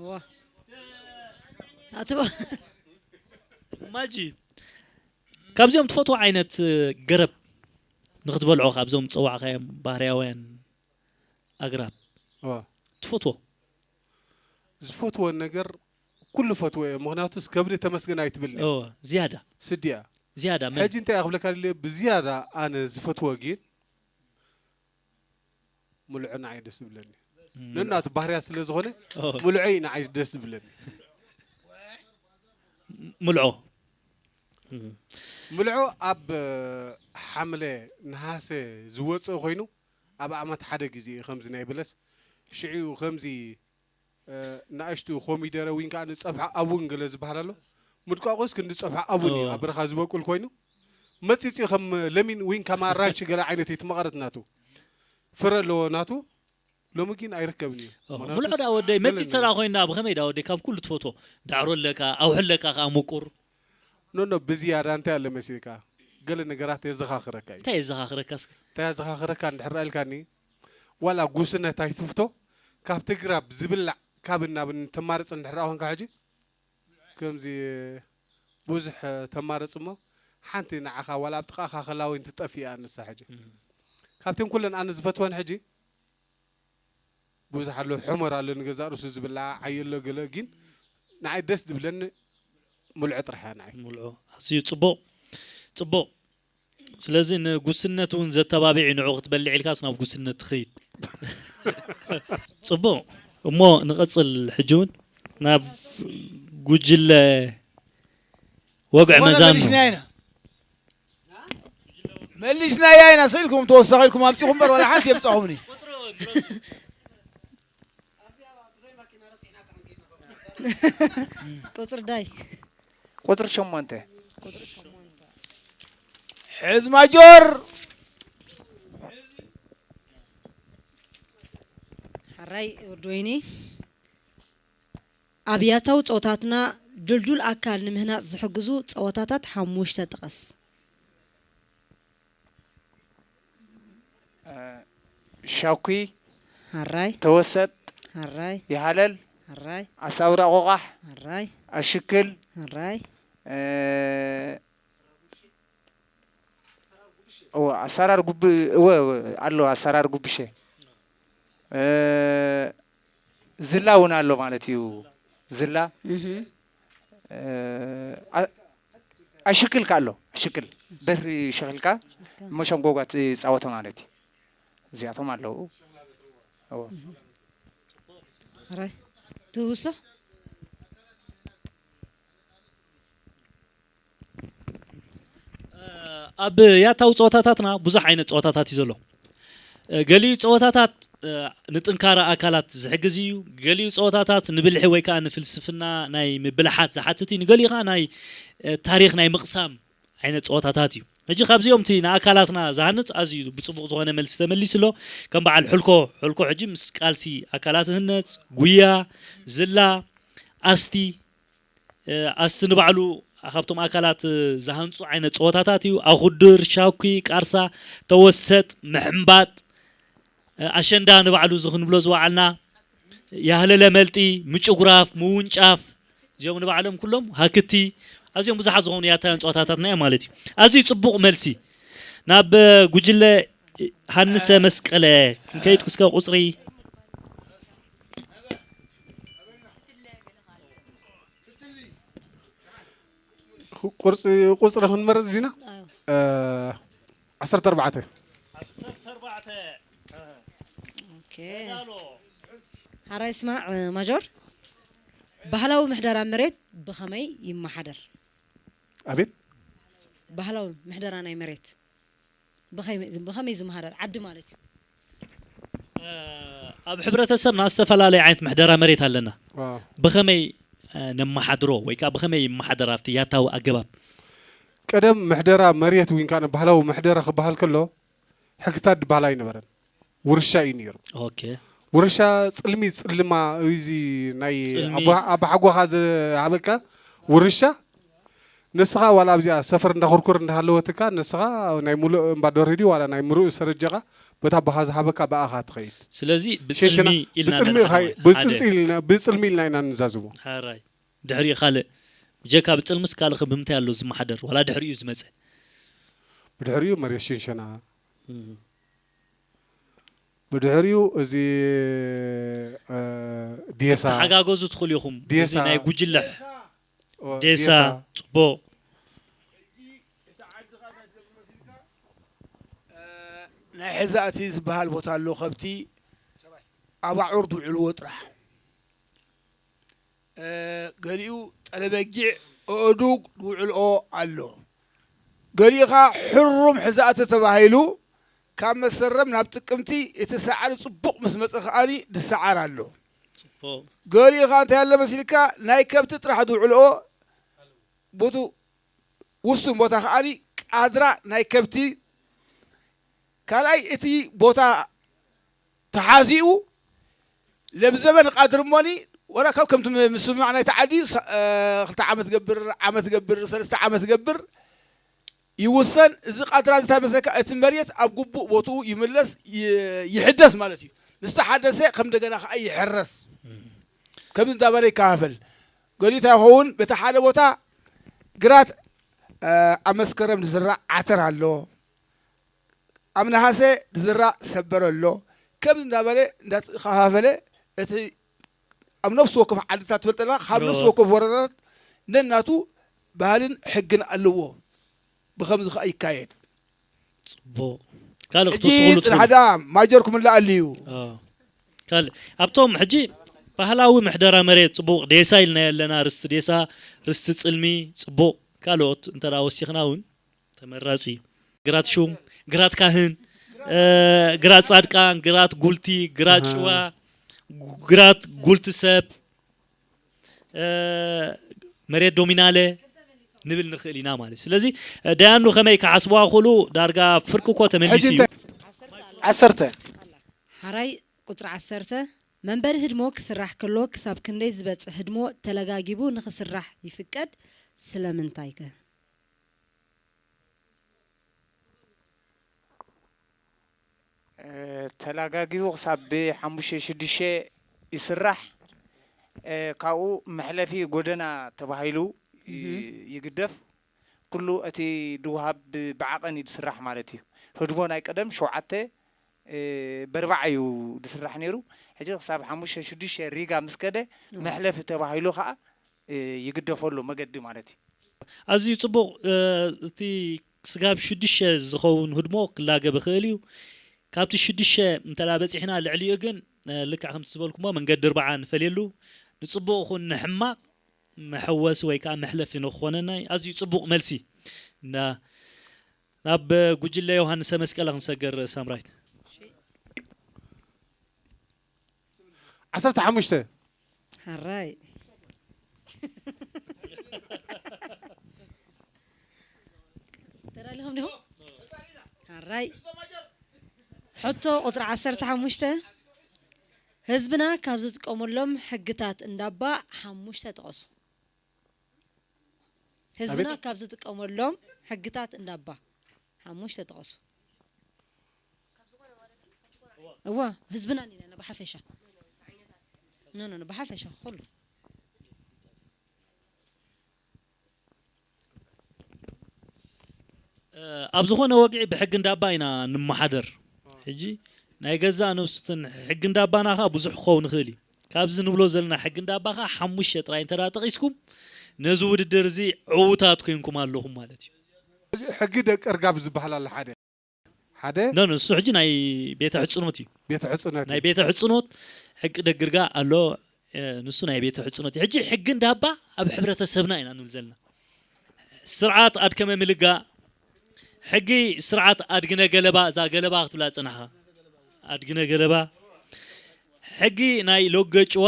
ዋ ኣቶ ማጂ ካብዚኦም ትፈትዎ ዓይነት ገረብ ንክትበልዖ ካብዞም ዝፀዋዕካዮም ባህርያውያን ኣግራብ እዋ። ትፈትዎ? ዝፈትዎ ነገር ኩሉ ፈትዎ እየ። ምክንያቱስ ከብዲ ተመስገን ኣይትብልኒ። እዎ፣ ዝያዳ ስዲያ ዝያዳ መን? ሕጂ እንታይ ክብለካ ድልየ ብዝያዳ ኣነ ዝፈትዎ ግን ምልዖ ንዓይ ደስ ዝብለኒ ነናቱ ባህርያ ስለ ዝኾነ ኦ። ምልዖ እዩ ንዓይ ደስ ዝብለኒ። ምልዖ ምልዖ ኣብ ሓምለ ነሃሰ ዝወፅእ ኮይኑ ኣብ ዓመት ሓደ ግዜ እዩ ከምዚ ናይ በለስ ሽዑ ከምዚ እ፣ ንኣሽቱ ኮሚደረ ዊን ከዓ ንፀብሖ ኣቡን ገለ ዝበሃል ኣሎ። ምድቋቑስ ክንዲ ፀብሖ ኣቡን እዩ ኦ። ኣብ በረኻ ዝበቁል ኮይኑ መፂፂ ከም ለሚን ዊን ከም ኣራንሺ ገለ ዓይነት እዩ እቲ መቐረት ናቱ ፍረ ኣለዎ ናቱ ሎሚ ግን ኣይርከብን እዩ ኦ፣ ምኽንያቱ ምልዖ ዳ ወደይ ገለ መፂት ነገር- ሰላ ኮይና ብኸመይ ዳ ወደይ ካብ ኩሉ ትፈትዎ? ዳዕሮ ኣለካ ኣውሒ ኣለካ ከዓ ምቁር ኖኖ ብዝያዳ እንታይ ኣለ መሲልካ ገለ ነገራት የዘኻኽረካ እዩ እንታይ የዘኻኽረካ እስከ? እንታይ የዘኻኽረካ እንድሕር ኢልካኒ ዋላ ጉስነት ኣይትፍቶ ካብቲ ግራብ ዝብላዕ ካብ እናብን ተማርፅ እንድሕር ኮንካ ሕጂ ከምዚ ብዙሕ ተማርፅ እሞ ሓንቲ ንዓኻ ዋላ ኣብ ጥቓኻ ከላወይን ትጠፍእ እያ ንሳ ሕጂ ካብተን ኩለን ኣነ ዝፈትወን ሕጂ ብዙሕ ኣሎ ሕመር ኣሎ ንገዛእ ርእሱ ዝብላዕ ዓየሎ ገለ ግን ንዓይ ደስ ዝብለኒ ምልዖ ጥራሕ እያ ንዓይ ምልዖ ኣዝዩ ፅቡቕ ፅቡቕ ስለዚ ንጉስነት እውን ዘተባብዕ እዩ ንዑ ክትበልዕ ኢልካስ ናብ ጉስነት ትኸይድ ፅቡቕ እሞ ንቐፅል ሕጂ እውን ናብ ጉጅለ ወግዒ ዝኾነ መዛኑ መሊስናያ ኢና መሊስናያ ኢና ስኢልኩም ተወሳኺ ኢልኩም ኣምፂኹም እምበር ዋላ ሓንቲ የምፃኹምኒ ቁፅሪ ዳይ ቁፅሪ ሸሞንተ። ሕዝ ማጆር ሕራይ ወዲ ወይኒ። ኣብ ያታዊ ፆታትና ድልዱል ኣካል ንምህናፅ ዝሕግዙ ፀወታታት ሓሙሽተ ጥቀስ። ሻኩ፣ ሕራይ ተወሰጥ፣ ሕራይ ይሃለል፣ ሕራይ ኣሳውራ ቆቋሕ፣ ሕራይ ኣሽክል፣ ሕራይ እ፣ እወ፣ ኣሰራር ጉብ እወ፣ እወ፣ ኣሎ ኣሰራር ጉብሸ። እ፣ ዝላ እውን ኣሎ ማለት እዩ። ዝላ እህ እ፣ ኣ- ኣሽክል ከ ኣሎ። ኣሽክል በትሪ ሽክልካ መሸንጎጓ ትፃወተ ማለት እዩ። እዚኣቶም ኣለዉ። እዎ። ሕራይ ትውሶ ኣብ ያታዊ ፀወታታትና ብዙሕ ዓይነት ፀወታታት እዩ ዘሎ። ገሊኡ ፀወታታት ንጥንካረ ኣካላት ዝሕግዝ እዩ። ገሊኡ ፀወታታት ንብልሒ ወይ ከዓ ንፍልስፍና ናይ ምብልሓት ዝሓትት እዩ። ንገሊኡ ከዓ ናይ ታሪክ ናይ ምቕሳም ዓይነት ፀወታታት እዩ። ሕጂ ካብዚኦም እቲ ንኣካላትና ዝሃንፅ ኣዝዩ ብፅቡቕ ዝኾነ መልሲ ተመሊሱ ኣሎ። ከም በዓል ሕልኮ፣ ሕልኮ ሕጂ ምስ ቃልሲ ኣካላት ይህነፅ፣ ጉያ፣ ዝላ፣ ኣስቲ፣ ኣስቲ ንባዕሉ ካብቶም ኣካላት ዝሃንፁ ዓይነት ፀወታታት እዩ። ኣኹድር፣ ሻኩ፣ ቃርሳ፣ ተወሰጥ፣ ምሕምባጥ፣ ኣሸንዳ ንባዕሉ እዚ ክንብሎ ዝወዓልና፣ ያህለለ መልጢ፣ ምጭጉራፍ፣ ምውንጫፍ፣ እዚኦም ንባዕሎም ኩሎም ሃክቲ፣ ኣዝዮም ብዙሓት ዝኾኑ ያታውያን ፀወታታትና እዮም ማለት እዩ። ኣዝዩ ፅቡቕ መልሲ። ናብ ጉጅለ ሃንሰ መስቀለ ክንከይድ ክስከ ቁፅሪ ቁርፂ ቁፅሪ ክንመርፅ ዲና ዓሰርተ ኣርባዕተ ኦኬ። ሓራይ ስማዕ ማጆር፣ ባህላዊ ምሕደራ መሬት ብኸመይ ይመሓደር? ኣቤት ባህላዊ ምሕደራ ናይ መሬት ብኸመይ ብኸመይ ዝመሃደር ዓዲ ማለት እዩ? ኣብ ሕብረተሰብና ዝተፈላለዩ ዓይነት ምሕደራ መሬት ኣለና። ዋው። ብኸመይ ነመሓድሮ ወይ ከዓ ብኸመይ ይመሓደር ኣብቲ ያታዊ ኣገባብ? ቀደም ምሕደራ መሬት ወይ ከዓ ባህላዊ ምሕደራ ክበሃል ከሎ ሕግታት ዝበሃል ኣይነበረን። ውርሻ እዩ ነይሩ። ኦኬ ውርሻ ፅልሚ ፅልማ እዚ ናይ ፅልሚ። ኣቦ- ኣባሓጎኻ ዝሃበካ ውርሻ ንስኻ ዋላ ኣብዚኣ ሰፈር እንዳኹርኩር እንዳሃለወትካ ንስኻ ናይ ሙሉእ እምባ ዶሪዲ ዋላ ናይ ምሩእ ሰረጀኻ በታ ኣቦኻ ዝሃበካ ብኣኻ ትኸይድ። ስለዚ ሸንሸና- ብፅልሚ ኢልና ብፅልሚ ንርኣ ኻይ- ማለት። ብፅልፂ ሓደ። ኢልና ብፅልሚ ኢልና ኢና ንዛዝሞ። ሓራይ ድሕሪኡ ካልእ ብጀካ ብፅልምስ ካልእ ከ ብምንታይ ኣሎ ዝመሓደር ዋላ ድሕሪኡ ዝመፀ? ብድሕሪኡ መሬት ሽንሸና ብድሕሪኡ እዚ እ፣ ዴሳ ተሓጋገዙ ትኽእሉ ኢኹም። እዚ ዴሳ። ናይ ጉጅለ ኦ፣ ዴሳ ጽቡቕ። ናይ ሕዛእቲ ዝበሃል ቦታ ኣሎ። ከብቲ ኣባዑር ዝውዕልዎ ጥራሕ። ገሊኡ ጠለበጊዕ ኣእዱግ ዝውዕልኦ ኣሎ። ገሊኡ ኸዓ ሕሩም ሕዛእቲ ተባሂሉ ካብ መስከረም ናብ ጥቅምቲ እቲ ሰዓሪ ጽቡቕ ምስ መጸ ከኣኒ ዝሰዓር ኣሎ። ጽቡቕ። ገሊኡ ኸዓ እንታይ ኣሎ መሲልካ ናይ ከብቲ ጥራሕ ዝውዕልኦ ቦቱ ውሱን ቦታ ከኣኒ ቃድራ ናይ ከብቲ ካልኣይ እቲ ቦታ ተሓዚኡ ለብዘበን ቃድር እሞኒ ወላ ካብ ከምቲ ምስምማዕ ናይቲ ዓዲ ሳ- እ፣ ክልተ ዓመት ገብር ዓመት ገብር ሰለስተ ዓመት ገብር ይውሰን። እዚ ቃድራ እዚ እንታይ መስለካ እቲ መሬት ኣብ ግቡእ ቦትኡ ይምለስ ይ- ይሕደስ ማለት እዩ። ምስ ተሓደሰ ከም እንደገና ከዓ ይሕረስ ከምዚ እንዳበለ ይከፋፈል። ገሊኡ እንታይ ይኸውን በቲ ሓደ ቦታ ግራት እ፣ ኣብ መስከረም ዝዝራእ ዓተር ኣሎ ኣብ ነሃሰ ዝዝራእ ሰበር ኣሎ ከምዚ እንዳበለ እንዳተኸፋፈለ እቲ ኣብ ነፍሲ ወከፍ ዓድታት ትፈልጠና ካብ ነፍሲ ወከፍ ወረዳታት ነናቱ ባህልን ሕግን ኣለዎ። ብከምዚ ከዓ ይካየድ። ጽቡቕ። ካልእ ሕጂ ክትውስኹሉ ጽንሓ ትኽእሉ? ደኣ ማጀር ክምላእ ኣልዩ። ካልእ ኣብቶም ሕጂ ባህላዊ ምሕደራ መሬት ጽቡቕ ዴሳ ኢልና ኣለና ርስቲ ዴሳ ርስቲ ጽልሚ ጽቡቕ ካልኦት እንተ ወሲኽና እውን ተመራጺ እዩ። ግራት ሹም፣ ግራት ካህን፣ ግራት ፃድቃን፣ ግራት ጉልቲ፣ ግራት ጭዋ፣ ግራት ጉልቲ ሰብ፣ እ፣ መሬት ዶሚናለ ንብል ንኽእል ኢና ማለት እዩ። ስለዚ፣ እ፣ ደያኑ ከመይ ክሓስብዋ ክኽእሉ ዳርጋ ፍርቂ እኮ ተመሊሱ ሕጂ እዩ። እንታይ? ዓሰርተ። ሓራይ ቁጽሪ ዓሰርተ፣ መንበሪ ህድሞ ክስራሕ ከሎ ክሳብ ክንደይ ዝበጽሕ ህድሞ ተለጋጊቡ ንኽስራሕ ይፍቀድ? ስለምንታይ ከ? እ፣ ተላጋጊቡ ክሳብ ብሓሙሽተ ሽዱሽተ ይስራሕ። እ፣ ካብኡ መሕለፊ ጎደና ተባሂሉ ይ-፣ እህ። ይግደፍ። ኩሉ እቲ ድውሃብ ብ-፣ ብዓቐን እዩ ዝስራሕ ማለት እዩ። ህድሞ ናይ ቀደም ሸውዓተ፣ እ፣ በርባዕ እዩ ዝስራሕ ነይሩ። ሕጂ ክሳብ ሓሙሽተ ሽዱሽተ ሪጋ ምስ ከደ እዎ። መሕለፊ ተባሂሉ ኸዓ፣ እ፣ ይግደፈሉ መገዲ ማለት እዩ። ኣዝዩ ጽቡቕ፣ እ፣ እቲ ስጋብ ሽዱሽተ ዝኸውን ህድሞ ክላገብ ይኽእል እዩ። ካብቲ ሽዱሽተ እንተ ደኣ በጺሕና ልዕሊኡ ግን፣ እ፣ ልክዕ ከምቲ ዝበልኩሞ መንገዲ ኣርብዓ ንፈልየሉ። ንጽቡቕ ይኹን ንሕማቕ መሐወሲ ወይ ከኣ መሕለፊ ንኽኾነና እዩ። ኣዝዩ ጽቡቕ መልሲ። እንዳ-፣ ናብ ጉጅለ ዮሃንሰ መስቀለ ክንሰገር ሳምራይት። ዓሰርተ ሓሙሽተ። ሓራይ። ተዳሊኹም ዲኹም? ሓራይ። ሕቶ ቁጽሪ ዓሰርተ ሓሙሽተ። ህዝብና ካብ ዝጥቀመሎም ሕግታት እንዳባ ሓሙሽተ ጥቐሱ። ህዝብና ኣቤት። ካብ ዝጥቀመሎም ሕግታት እንዳባ ሓሙሽተ ጥቐሱ። እወ፣ ህዝብና እንዲና፣ ብሓፈሻ። ኖ፣ ኖ፣ ኖ፣ ብሓፈሻ፣ ኩሉ። እ፣ ኣብ ዝኾነ ወግዒ ብሕጊ እንዳባ ኢና ንመሓደር። ሕጂ ናይ ገዛእ ነብሱትን ሕጊ እንዳባና ኸኣ ብዙሕ ክኸውን ይኽእል እዩ። ካብዚ ንብሎ ዘለና ሕጊ እንዳባ ኸኣ ሓሙሽተ ጥራይ እንተ ደኣ ጠቒስኩም፣ ነዚ ውድድር እዚ ዕዉታት ኮይንኩም ኣለኹም ማለት እዩ። ሕጊ ደቂ እርጋብ ዝበሃል ኣሎ ሓደ። ሓደ ኖ፣ ኖ፣ ንሱ ሕጂ ናይ ቤተ ሕጽኖት እዩ። ቤተ ሕጽኖት ናይ እዩ። ቤተ ሕጽኖት ሕጊ ደቂ እርጋብ ኣሎ። እ፣ ንሱ ናይ ቤተ ሕጽኖት እዩ። ሕጂ ሕጊ እንዳባ ኣብ ሕብረተሰብና ኢና ንብል ዘለና። ስርዓት ኣድከመ ምልጋእ፣ ሕጊ ስርዓት ኣድግነ ገለባ፣ እዛ ገለባ ክትብላ ጸናሕካ። ኣድግነ ገለባ፣ ሕጊ ናይ ሎገ ጭዋ፣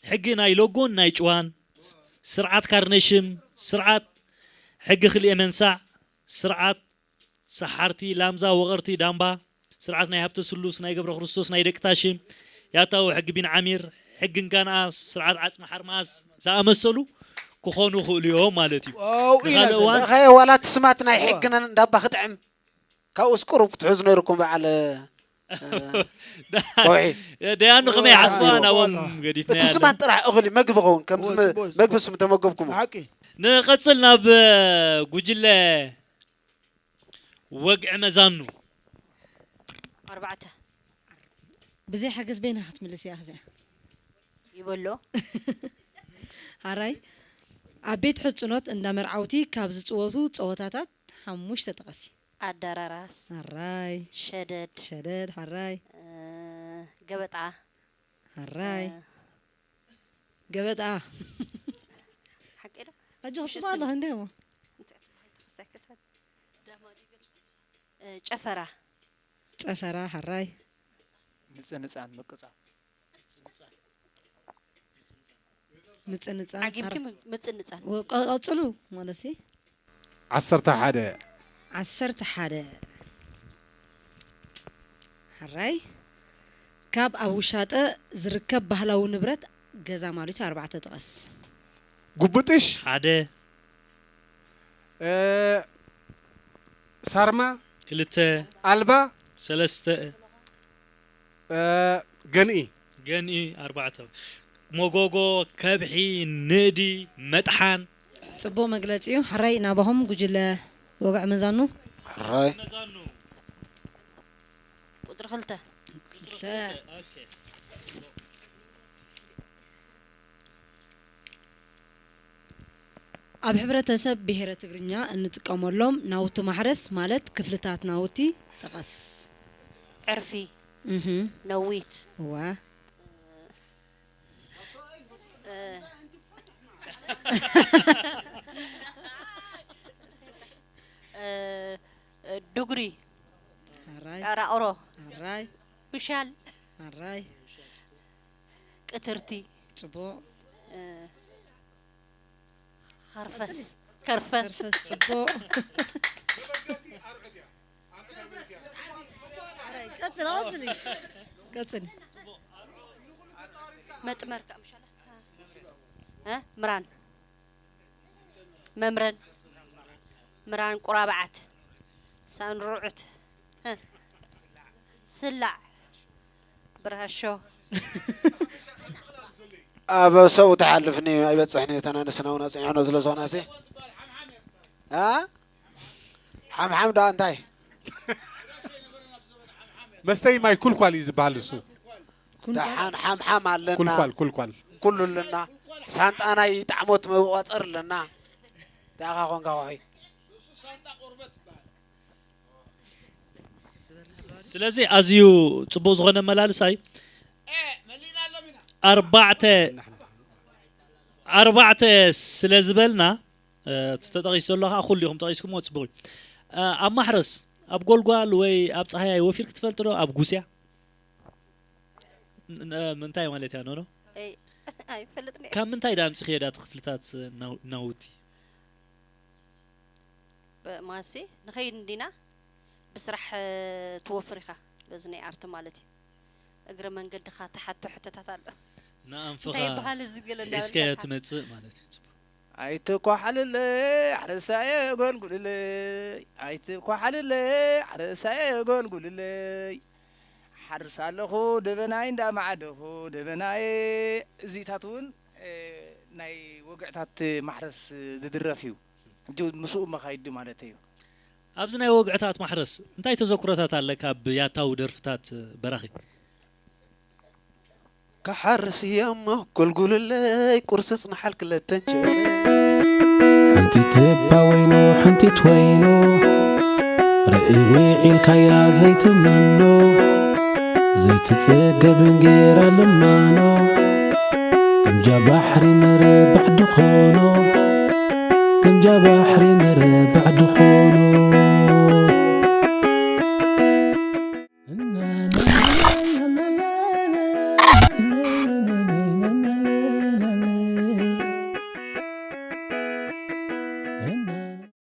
ሕጊ ናይ ሎጎን ናይ ጭዋን፣ ስርዓት ካርነሽም፣ ስርዓት ሕጊ ክልኤ መንሳዕ፣ ስርዓት ሰሓርቲ፣ ላምዛ፣ ወቐርቲ፣ ዳምባ፣ ስርዓት ናይ ሃብተ ስሉስ፣ ናይ ገብረ ክርስቶስ፣ ናይ ደቂ ታሽም፣ ያታዊ ሕጊ ቢንዓሚር፣ ሕጊ እንጋንኣ፣ ስርዓት ዓጽሚ ሓርማዝ ዝኣመሰሉ ክኾኑ ይኽእሉ እዮም ማለት እዩ። ዋው፣ ኢና ንኻልእ ዘለና። እዋን ረኸየ ዋላ እቲ ስማት ናይ ሕግነን እንዳባ ክጥዕም። ካብኡስ ቁሩብ ክትሕዙ ነይሩኩም በዓል፣ እ፣ ከውሒ። ደያኑ ከመይ ሓስብዋ ዋላ። ናብኦም ገዲፍና እቲ ያለ። ስማት ጥራሕ እኽሊ መግቢ ኸውን፣ ከምዚ ቦስ፣ መ-፣ ቦስ፣ መግቢ ቦስ። ስም ተመገብኩሞ። ሓቂ። ንቐጽል ናብ፣ እ፣ ጉጅለ ወግዒ መዛኑ። ኣርባዕተ። ብዘይ ሓገዝ በይና ክትምልስ እያ እዚኣ። ይበሎ። ሓራይ፣ ኣብ ቤት ሕጽኖት እንዳ መርዓውቲ ካብ ዝጽወቱ ጸወታታት ሓሙሽተ ጥቐሲ። ኣደራራስ። ሓራይ። ሸደድ። ሸደድ፣ ሓራይ። እ፣ ገበጣ። ሓራይ። እ፣ ገበጣ። ሓቂ ዶ? ኣጆኺ እሺ፣ ጽቡቕ ኣለኺ፣ ስሚ። እንዴ እሞ? እንታይ ትበሃል? ተኸሳኪ ትበሃል? እ፣ ጨፈራ። ጨፈራ፣ ሓራይ። ምጽንጻን፣ ምቅጻ። ምጽንጻን፣ ዓጊብኪ ሓራይ። ም-፣ ምጽንጻን። ወ-፣ ቀ-፣ ቀጽሉ ማለት እዩ። ዓሰርተ ሓደ። ዓሰርተ ሓደ። ሓራይ። ካብ ኣብ ውሻጠ ዝርከብ ባህላዊ ንብረት ገዛ ማለት እዩ፣ ኣርባዕተ ጥቐስ። ጉብጥሽ። ሓደ። እ፣ ሳርማ። ክልተ። ኣልባ። ሰለስተ። እ፣ ገንኢ። ገንኢ ኣርባዕተ። መጎጎ፣ ከብሒ፣ ንእዲ፣ መጥሓን። ጽቡቕ መግለጺ እዩ። ሕራይ ናባኹም ጉጅለ ወግዒ መዛኑ። ሕራይ። መዛኑ። ቁጽሪ ክልተ። ክልተ። ኦኬ። ኣብ ሕብረተሰብ ብሄረ ትግርኛ እንጥቀመሎም ናውቲ ማሕረስ ማለት ክፍልታት ናውቲ ጥቐስ። ዕርፊ፣ እህ። ነዊት፣ እዋ። እ፣ እ፣ ዱግሪ፣ ሕራይ። ቀራቕሮ፣ ሕራይ። ብሻል። ሕራይ። ቅትርቲ፣ ጽቡቕ። እ፣ ኸርፈስ፣ ከርፈስ፣ ከርፈስ ጽቡቕ። ቀጽል፣ ቀጽል። ቀጽል። መጥመር ከኣ ምሻለ፣ እ፣ ምራን፣ መምረን፣ ምራን ቁራብዓት፣ ሳንሩዕት፣ እ፣ ስላዕ፣ ብርሃሾ። ኣብ ሰው ትሓልፍኒ ኣይበፅሕኒ ተናንስና እውን ኣፅኒዕኖ ስለ ዝኾናሲ ኣ ሓምሓም ደኣ እንታይ መስተይ ማይ ኩልኳል እዩ ዝበሃል እሱ። ደሓን ሓምሓም ኣለና ኩልኳል ኩልኳል ኩሉ ኣለና ሳንጣ ናይ ጣዕሞት መቋፀር ኣለና ደኣኻ ኮንካ ኮሒ ስለዚ ኣዝዩ ፅቡቅ ዝኾነ መላልሳይ ኣርባዕተ ኣርባዕተ ስለ ዝበልና እቲ ተጠቂሱ ዘሎ ከዓ ኩሉ ኢኹም ጠቂስኩምዎ ፅቡቅ እዩ ኣብ ማሕረስ ኣብ ጎልጓል ወይ ኣብ ፀሃያይ ወፊርክ ትፈልጥ ዶ ኣብ ጉስያ እንታይ ማለት እያ ኖኖ ኣይፈልጥን እየ ካብ ምንታይ ዳ ኣምፅኽዮ ዳ ክፍልታት ናውቲ ማሲ ንኸይድ እንዲና ብስራሕ ትወፍር ኢኻ በዚ ናይ ኣርቲ ማለት እዩ እግረ መንገድኻ ተሓቶ ሕቶታት ኣሎ ንኣንፍኻ እንታይ ይበሃል እዚ ገለ ሒዝካዮ ትመፅእ ማለት እዩ ኣይትኳሓልለይ ሓረሳየ ጎልጉልለይ ኣይትኳሓልለይ ሓረሳየ ጎልጉልለይ ሓርስ ኣለኹ ደበናይ እንዳማዓደኹ ደበናየ እዚታት እውን ናይ ወግዕታት ማሕረስ ዝድረፍ እዩ ሕጂ ምስኡ መኻይዱ ማለት እዩ ኣብዚ ናይ ወግዕታት ማሕረስ እንታይ ተዘክሮታት ኣለካ ብያታዊ ደርፍታት በራኺ ክሓርስ እየ እሞ ጎልጉልለይ ቁርሲ ጽንሓል ክልተ እንቸለ ሓንቲት እባ ወይኑ ሓንቲት ወይኑ ርእይ ውዒልካያ ዘይትምኖ ዘይትጽገብ እንጌራ ልማኖ ግምጃ ባሕሪ መረባዕ ድኾኖ ግምጃ ባሕሪ መረባዕ ድኾኖ